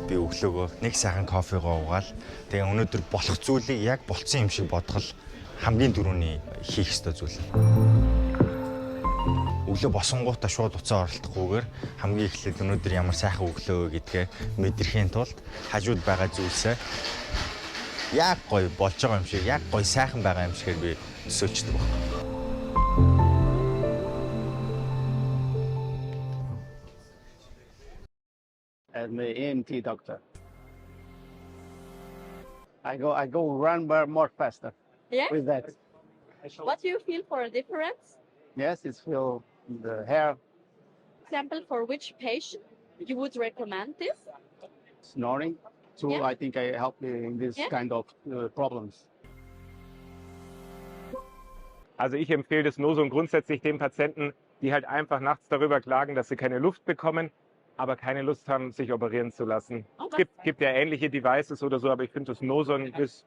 Би өглөөгөө нэг сайхан кофегоо уугаал тэгээ өнөөдөр болох зүйлийг яг болцсон юм шиг бодгол хамгийн түрүүний хийх ёстой зүйл. Өглөө босонгуудаа шууд уцаа оролдохгүйгээр хамгийн эхлээд өнөөдөр ямар сайхан өглөө вэ гэдгээ мэдрэхийн тулд хажууд байгаа зүйлсээ яг гоё болж байгаа юм шиг, яг гоё сайхан байгаа юм шигээр би төсөөлчдөг баг. I'm an ENT doctor. I go run more faster. Yeah. With that. What do you feel for a difference? Yes, it's feel the hair. Example for which patient you would recommend this? Snoring. Too, Yeah. I think I help in this kind of problems. Also ich empfehle das Noson grundsätzlich den Patienten, die halt einfach nachts darüber klagen, dass sie keine Luft bekommen, aber keine Lust haben, sich operieren zu lassen. Okay. Es gibt ja ähnliche Devices oder so, aber ich finde das Noson ist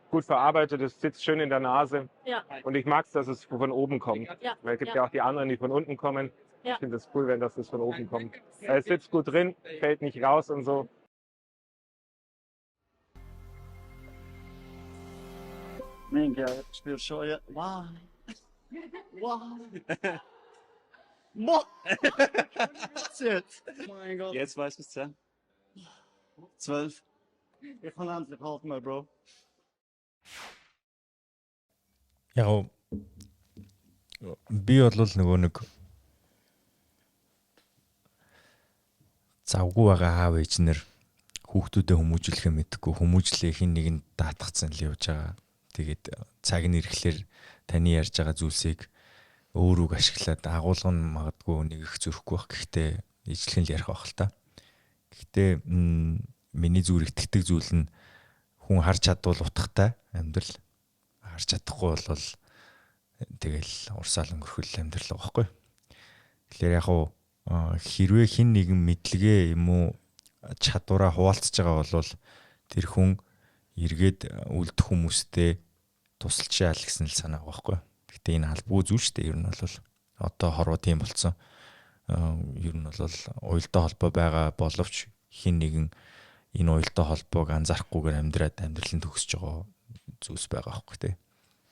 gut verarbeitet, es sitzt schön in der Nase. Ja. Und ich mag es, dass es von oben kommt. Ja. Weil es gibt Ja. ja auch die anderen, die von unten kommen. Ja. Ich finde es cool, wenn das von oben kommt. Es sitzt gut drin, fällt nicht raus und so. Minkä spürst schon, ja. Wow. Wow. Mo. Oh mein Gott. Jetzt weißt du es, 10. 12. Ich kann endlich atmen, bro. Яг би бол нөгөө нэг завгүй байгаа аав ээж нэр хүүхдүүдэд хүмүүжүүлэхээ мэдэхгүй, хүмүүжлээ хин нэгэнд даатгацсан л явж байгаа. Тэгээд цаг нь ирэхлээр таны ярьж байгаа зүйлсийг өөр үг ашиглаад агуулга нь магадгүй нэг их зөрөхгүй байх. Гэхдээ ижлэхэн л ярих байх л та. Гэхдээ миний зүгээр итгэдэг зүйл нь хүн харж чадвал утгатай амьдрал, харж чадахгүй бол тэгэл урсаал өнгөрхөл амьдрал байгаа байхгүй. Тэгэхээр яг уу хэрвээ хин нэгэн мэдлэгээ юм уу чадвараа хуваалцж байгаа бол тэр хүн эргээд үлдэх хүмүүстэй тусалчаа л гэсэн л санаа байгаа байхгүй. Гэтэ энэ албагүй зүйл шүү дээ. Ер нь бол одоо хорвоо тийм болцсон. Ер нь бол уялдаа холбоо байгаа боловч хин нэгэн энэ уялдаа холбоог анзаарахгүйгээр амьдраад амьдрал нь төгсөж байгаа зүйлс байгаа байхгүй тий.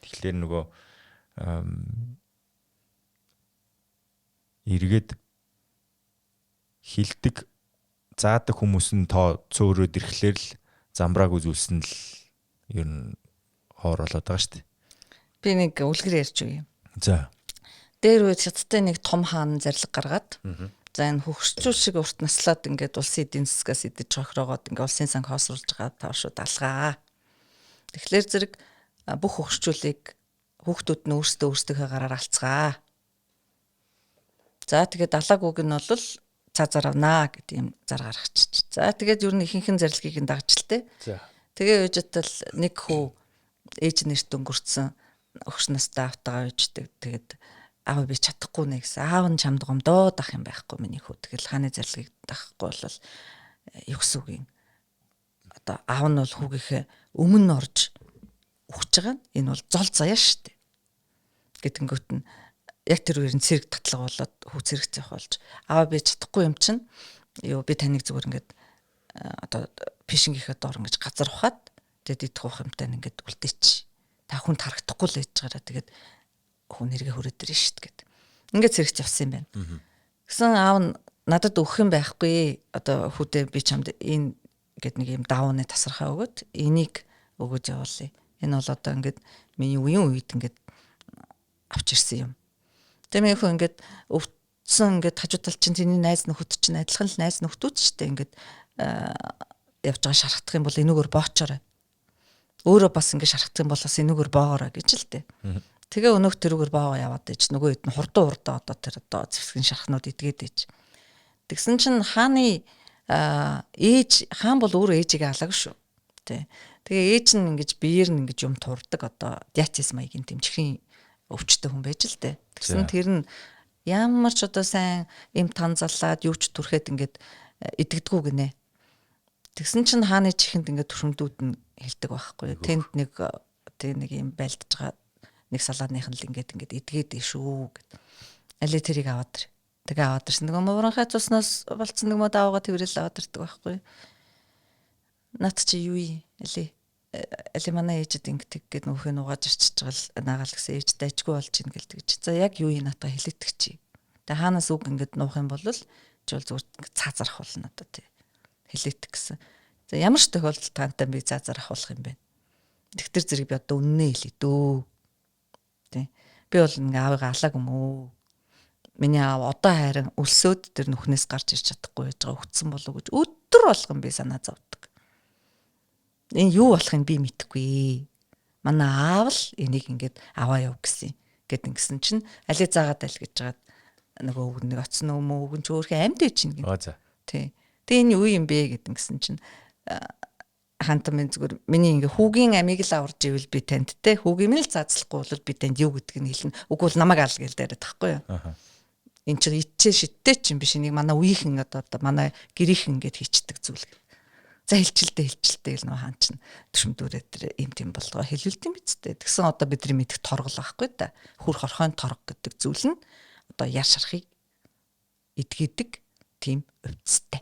Тэгэхээр нөгөө эргээд хилдэг заадаг хүмүүс нь тоо цөөрөөд ирэхлээр л замбраагүй зүйлс нь л ер нь хоор болоод байгаа шүү дээ. Би нэг үлгэр ярьж өгье. За. Дээр үед хятадтай нэг том хаан зарлиг гаргаад за энэ хөгшчүүл шиг урт наслаад ингээд улсын эдийн засгаас идэж хохироогоод ингээд улсын санг хоосруулж байгаа таашууд алгаа. Тэгэхээр зэрэг бүх хөгшчүүлийг хүүхдүүд нь өөрсдөө өөрсдийнхөө гараар алцгаа. За тэгээд алаагүйг нь бол цаа авнаа гэдэг юм зар гаргачих. За тэгээд ер нь ихэнх нь зарилгийг нь дагжилтэй. За. Тэгээ үеж л нэг хүү ээж нэрт өнгөрцөн өгш настай автагаа үйждэг. Тэгээд аав би чадахгүй нэ гэсэн. Аав нь чамд гомдоод ах юм байхгүй миний хүү. Тэгэл хааны зарлигийг дагахгүй бол юу гэсэн үг юм. Одоо аав нь бол хүүгийнхээ өмнө орж үхэж байгаа нь энэ бол зол заяа шүү дээ. Гэтэнгүүт нь яг тэр үеэр нь цэрэг татлага болоод хүү цэрэг зөх болж аав би чадахгүй юм чинь юу би таныг зүгээр ингээд одоо пишингийнхээ доор ингэж газар ухаад тэгээд идэх уух юмтай ингээд үлдээч. Та хүнд харагдахгүй л ээж гараа тэгээд хүн нэргээ хүрээд ирнэ шүү дээ гэд. Ингээд цэрэгт явсан юм байна. Тэгсэн аав нь надад өгөх юм байхгүй. Одоо хүүдээ би чамд энэ гэд нэг юм давууны тасархаа өгөөд энийг өгөөж явуулъя. Энэ бол одоо ингээд миний үеийн үед ингээд авч ирсэн юм. Тэгээ миний хүү ингээд өвдсөн ингээд хажуу тал чинь тэний найз нөхөд чинь адилхан л найз нөхдүүд ч гэдэг ингээд явж байгаа шархах юм бол энүүгээр боочоорой. Өөрөө бас ингээд шархах юм бол бас энүүгээр боогоорой гэж л дээ. Тэгээ өнөөх тэрүүгээр боогоо яваад ич нөгөө хэд нь хурдан хурдан одоо тэр одоо зэвсгэн шархнууд идгээд ич. Тэгсэн чинь хааны ээж хаан бол өөрөө ээжигээ алаагүй шүү. Тэ. Тэгээ ээж нь ингэж биеэр нь ингэж юм турдаг одоо диатез маягийн тэмчихийн өвчтөй хүн байж л дээ. Тэгсэн тэр нь ямар ч одоо сайн им танзаллаад юу ч түрхэд ингээд идэгдгүү гинэ. Тэгсэн чинь хааны чихэнд ингээд төрхөмдүүд нь хэлдэг байхгүй. Тэнд нэг тэг нэг юм байлдаж байгаа нэг салааных нь л ингээд ингээд идгээд шүү гэд. Али тэрийг аваад ир. Тэгээ аваад ирсэн. Нөгөө муурынхаа цуснаас болцсон нэг мод аваагаа тэрэл аваад ирдэг байхгүй. Нат чи юу юм? Али али манай ээжэд ингэдэг гэд нөхөө нугааж ирчихэж байгаа л наагаал гэсэн ээж дайчгүй болж ийн гэлдэг чи. За яг юу юм натаа хэлээдэг чи. Тэгээ хаанаас үг ингээд нуух юм бол чи бол зүгээр ингээд цаа зарах болно одоо тий. Хэлээдэг гэсэн. За ямар ч тохиолдолд таантай би цаа зарах болох юм бэ. Тэгтэр зэрэг би одоо үннээ хэлээ дөө. Тий. Би бол ингээ аавыгаа алааг юм уу? Миний аав одоо харин өлсөөд тэр нүхнээс гарч ирч чадахгүй байж байгаа өгцөн болов гэж өдөр болгон би санаа зовдөг. Энэ юу болохыг би мэдэхгүй. Манай аав л энийг ингээд аваа яв гэсэн. Гэт ингэсэн чинь али заагаад аль гэж жагаад нөгөө үг нэг оцсон нөгөө үг нь ч өөрхөн амьд байж гин. Аа за. Тий. Тэгээ энэ юу юм бэ гэд ингэсэн чинь хантан минь зүгээр миний ингээ хүүгийн амийг л аварж ивэл би танд те хүүгийн минь л заацлахгүй бол би танд юу гэдгийг нь хэлнэ. Үгүй бол намайг ал гээл дээрээ тахгүй юу. Аха. Энэ чинь ичээ шидтэй ч юм биш энийг манай үеийнхэн одоо манай гэрийнхэн ингээд хийчдэг зүйл. За хэлчилдэ хэлчилдэ гэл нөгөө хаан чинь төшөмдүүрээ тэр юм тийм болгоо хэлүүлт юм биз дээ. Тэгсэн одоо бидний мэдэх торгол байхгүй та. Хүр хорхойн торго гэдэг зүйл нь одоо яр шарахыг эдгээдэг тийм өвцтэй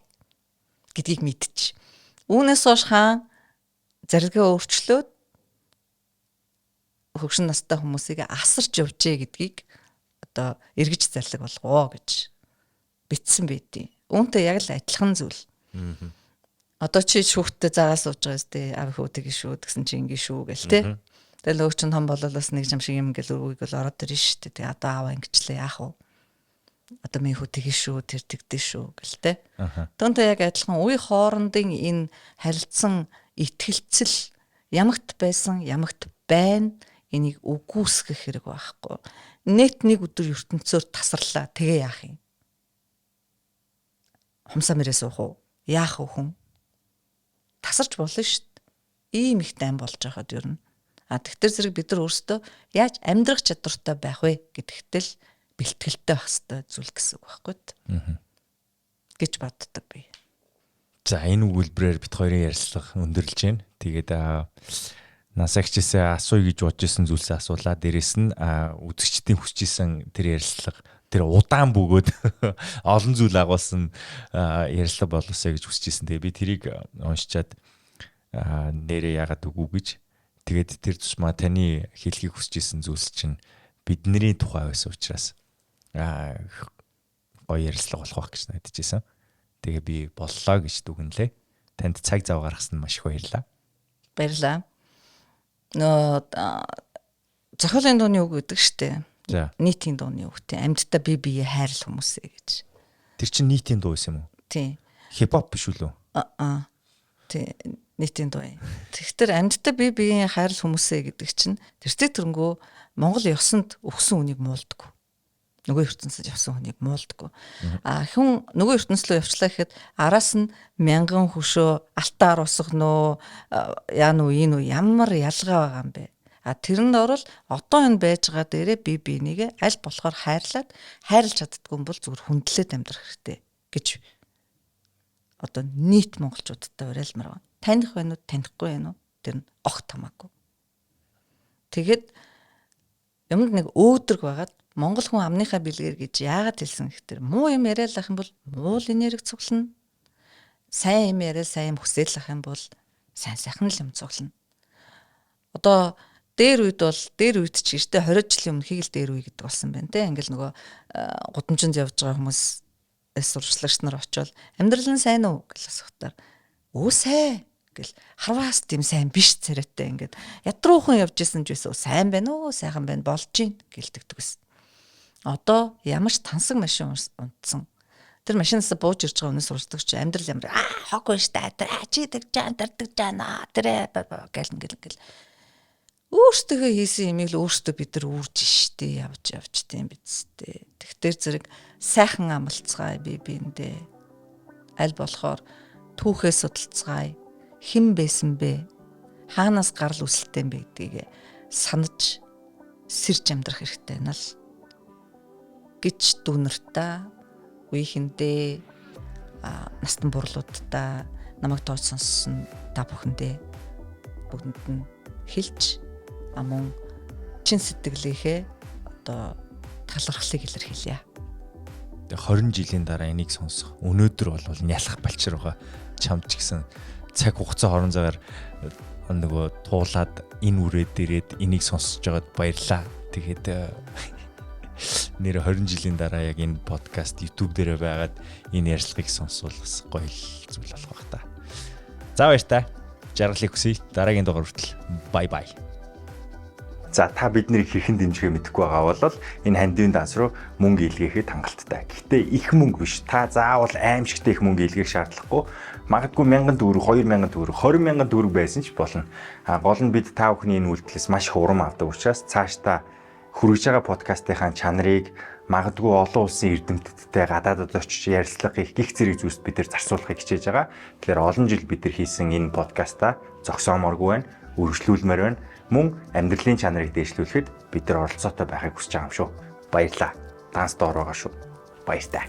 гэдгийг мэдчих. Үүнээс хойш хаан зарилгаа өөрчлөөд хөгшин настай хүмүүсийг асарч явжээ гэдгийг одоо эргэж зарлиг болгоо гэж бичсэн байдیں۔ Үүнтэй яг л адилхан зүйл. Одоо чи шүүхтээ заагаа сууж байгаа сте аав хүү тэгээ шүү гэсэн чи ингэ шүү гэл те. Тэгэл өө чин том болол бас нэг юм шиг юм гэл үгийг бол ороод ирнэ шүү дээ. Тэгээ одоо аава ингэчлээ яах вэ? Одоо миний хүү тэгээ шүү тэр тэгдэ шүү гэл те. Аха. Төнтэй яг адилхан үе хоорондын энэ харилцан итгэлцэл ямагт байсан, ямагт байна энийг үгүйсгэх хэрэг байхгүй. Нэт нэг өдөр ертөнцөөр тасарлаа. Тэгээ яах юм? Хумсаа мэрээ суух уу? Яах вэ хүн? Тасарч болно шүү дээ. Ийм их дайм болж байхад ер нь. А тэгтэр зэрэг бид нар өөрсдөө яаж амьдрах чадвартай байх вэ гэдэгтэл л бэлтгэлтэй байх хэрэгтэй зүйл гэсэн үг байхгүй үү? Аа. Гэж боддог би. За, энэ өгүүлбэрээр бид хоёрын ярилцлага өндөрлөж байна. Тэгээд насагчээсээ асууя гэж бодож исэн зүйлсээ асуулаа. Дээрээс нь үзэгчдийн хүсэж исэн тэр ярилцлага, тэр удаан бөгөөд олон зүйл агуулсан ярилцлага болоосэй гэж хүсэж исэн. Тэгээ би тэрийг уншичаад нэрээ яагаад үгүй гэж, тэгээд тэр тусмаа таны хэлхийг хүсэж исэн зүйлс чинь бидний тухай байсан учраас гоё ярилцлага болох байх гэж найдаж исэн. Тэгээ би боллоо гэж дүгнэлээ. Танд цаг зав гаргасан нь маш их баярлалаа. Баярлалаа. Нөө зохиолын дууны үг гэдэг штэ. За. Нийтийн дууны үг, тийм. Амьдтай бие бие хайрлах хүмүүсээ гэж. Тэр чинь нийтийн дуу байсан юм уу? Тийм. Хипхоп биш үү? Аа. Тийм, нийтийн дуу юм. Тэгэхээр амьдтай бие биеийн хайрлах хүмүүсээ гэдэг чинь тэртээ тэрнгүү Монгол ёсонд өгсөн үнийг муулдаг. Нөгөө ертөнцид явсан хүнийг муулдаггүй. А хүн нөгөө ертөнцлөө явчлаа гэхэд араас нь мянган хөшөө алтаар усгах нөө яа нү ийн үү, ямар ялгаа байгаа юм бэ? А тэрэнд орол одоо энэ байж байгаа дээрээ би бинийгээ аль болохоор хайрлаад, хайрлаж чаддгүй юм бол зүгээр хүндлээд амьдрах хэрэгтэй гэж одоо нийт монголчуудтай уриалмаар байна. Таних байна уу, танихгүй байна уу? Тэр нь огт хамаагүй. Тэгээд юмд нэг өөдрөг байгаад Монгол хүн амныхаа бэлгээр гэж яагаад хэлсэн гэхээр муу юм яриад ах юм бол муу л энерги цуглана. Сайн юм яриад, сайн юм хүсэл ах юм бол сайн сайхан л юм цуглана. Одоо дээр үед бол, дээр үед ч гэжтэй 20 жилийн өмнө хийг л дээр үе гэдэг болсон байна те. Ингээл нөгөө гудамжинд явж байгаа хүмүүс сурчлагч нар очивол амьдрал нь сайн уу гэж асуухтаар өө сайн гэл, харваас тийм сайн биш царайтай ингээд ядруухан явж исэн ч байсан сайн байна уу, сайхан байна, болж гин гэлдэгдэг гэсэн. Одоо ямар ч тансаг машин унтсан. Тэр машинаас бууж ирж байгаа хүнээс сурчдаг чи амьдрал ямар аа хог байна штэ, чи тэгж жаа дэрдэг жаа тэрэ гэл ингээл ингээл өөртөө хийсэн имийг л өөртөө бид нар үүрж штэ, явж явж тийм биз дээ. Тэгтэр зэрэг сайхан амлцгаая би биэндээ. Аль болохоор түүхээ судалцгаая. Хэн байсан бэ? Хаанаас гарал үүсэлтэй юм бэ гэдгийг санаж сэрж амьдрах хэрэгтэй байна л гэж дүүнэртаа, үеийнхэндээ, настан бурлуудаа, намайг тооч сонссон та бүхэндээ бүгдэнд нь хэлж, мөн чин сэтгэлийнхээ одоо талархлыг илэрхийлье. Тэгээ 20 жилийн дараа энийг сонсох өнөөдөр бол нялх балчир байгаа. Чамд ч гэсэн цаг хугацаа хорон цагаар нөгөө туулаад энэ үрээд ирээд энийг сонсож байгаад баярлаа. Тэгээд нэр 20 жилийн дараа яг энэ подкаст YouTube дээр байгаад энэ ярилцлагыг сонсвол бас гоё л зүйл болох байх та. За, баяр та. Жаргалыг хүсье. Дараагийн дугаар хүртэл bye bye. За, та биднийг хэрхэн дэмжихээ мэдэхгүй байгаа бол энэ хандивын данс руу мөнгө илгээхэд хангалттай. Гэхдээ их мөнгө биш. Та заавал аимшигтай их мөнгө илгээх шаардлагагүй. Магадгүй 1000 төгрөг, 2000 төгрөг, 20,000 төгрөг байсан ч болно. А гол нь бид та бүхний энэ үйлдэлээс маш их урам авдаг учраас цаашдаа хүргэж байгаа подкастынхаа чанарыг, магадгүй олон улсын эрдэмтдтэй гадаадад очиж ярилцлага хийх гих зэрэг зүйлс бид нар зарцуулахыг хичээж байгаа. Тэгэхээр олон жил бид нар хийсэн энэ подкастаа зогсоомооргүй байна, үргэлжлүүлмээр байна. Мөн амьдралын чанарыг дээшлүүлэхэд бид нар оролцоотой байхыг хүсэж байгаа юм шүү. Баярлалаа. Данс доор байгаа шүү. Баяртай.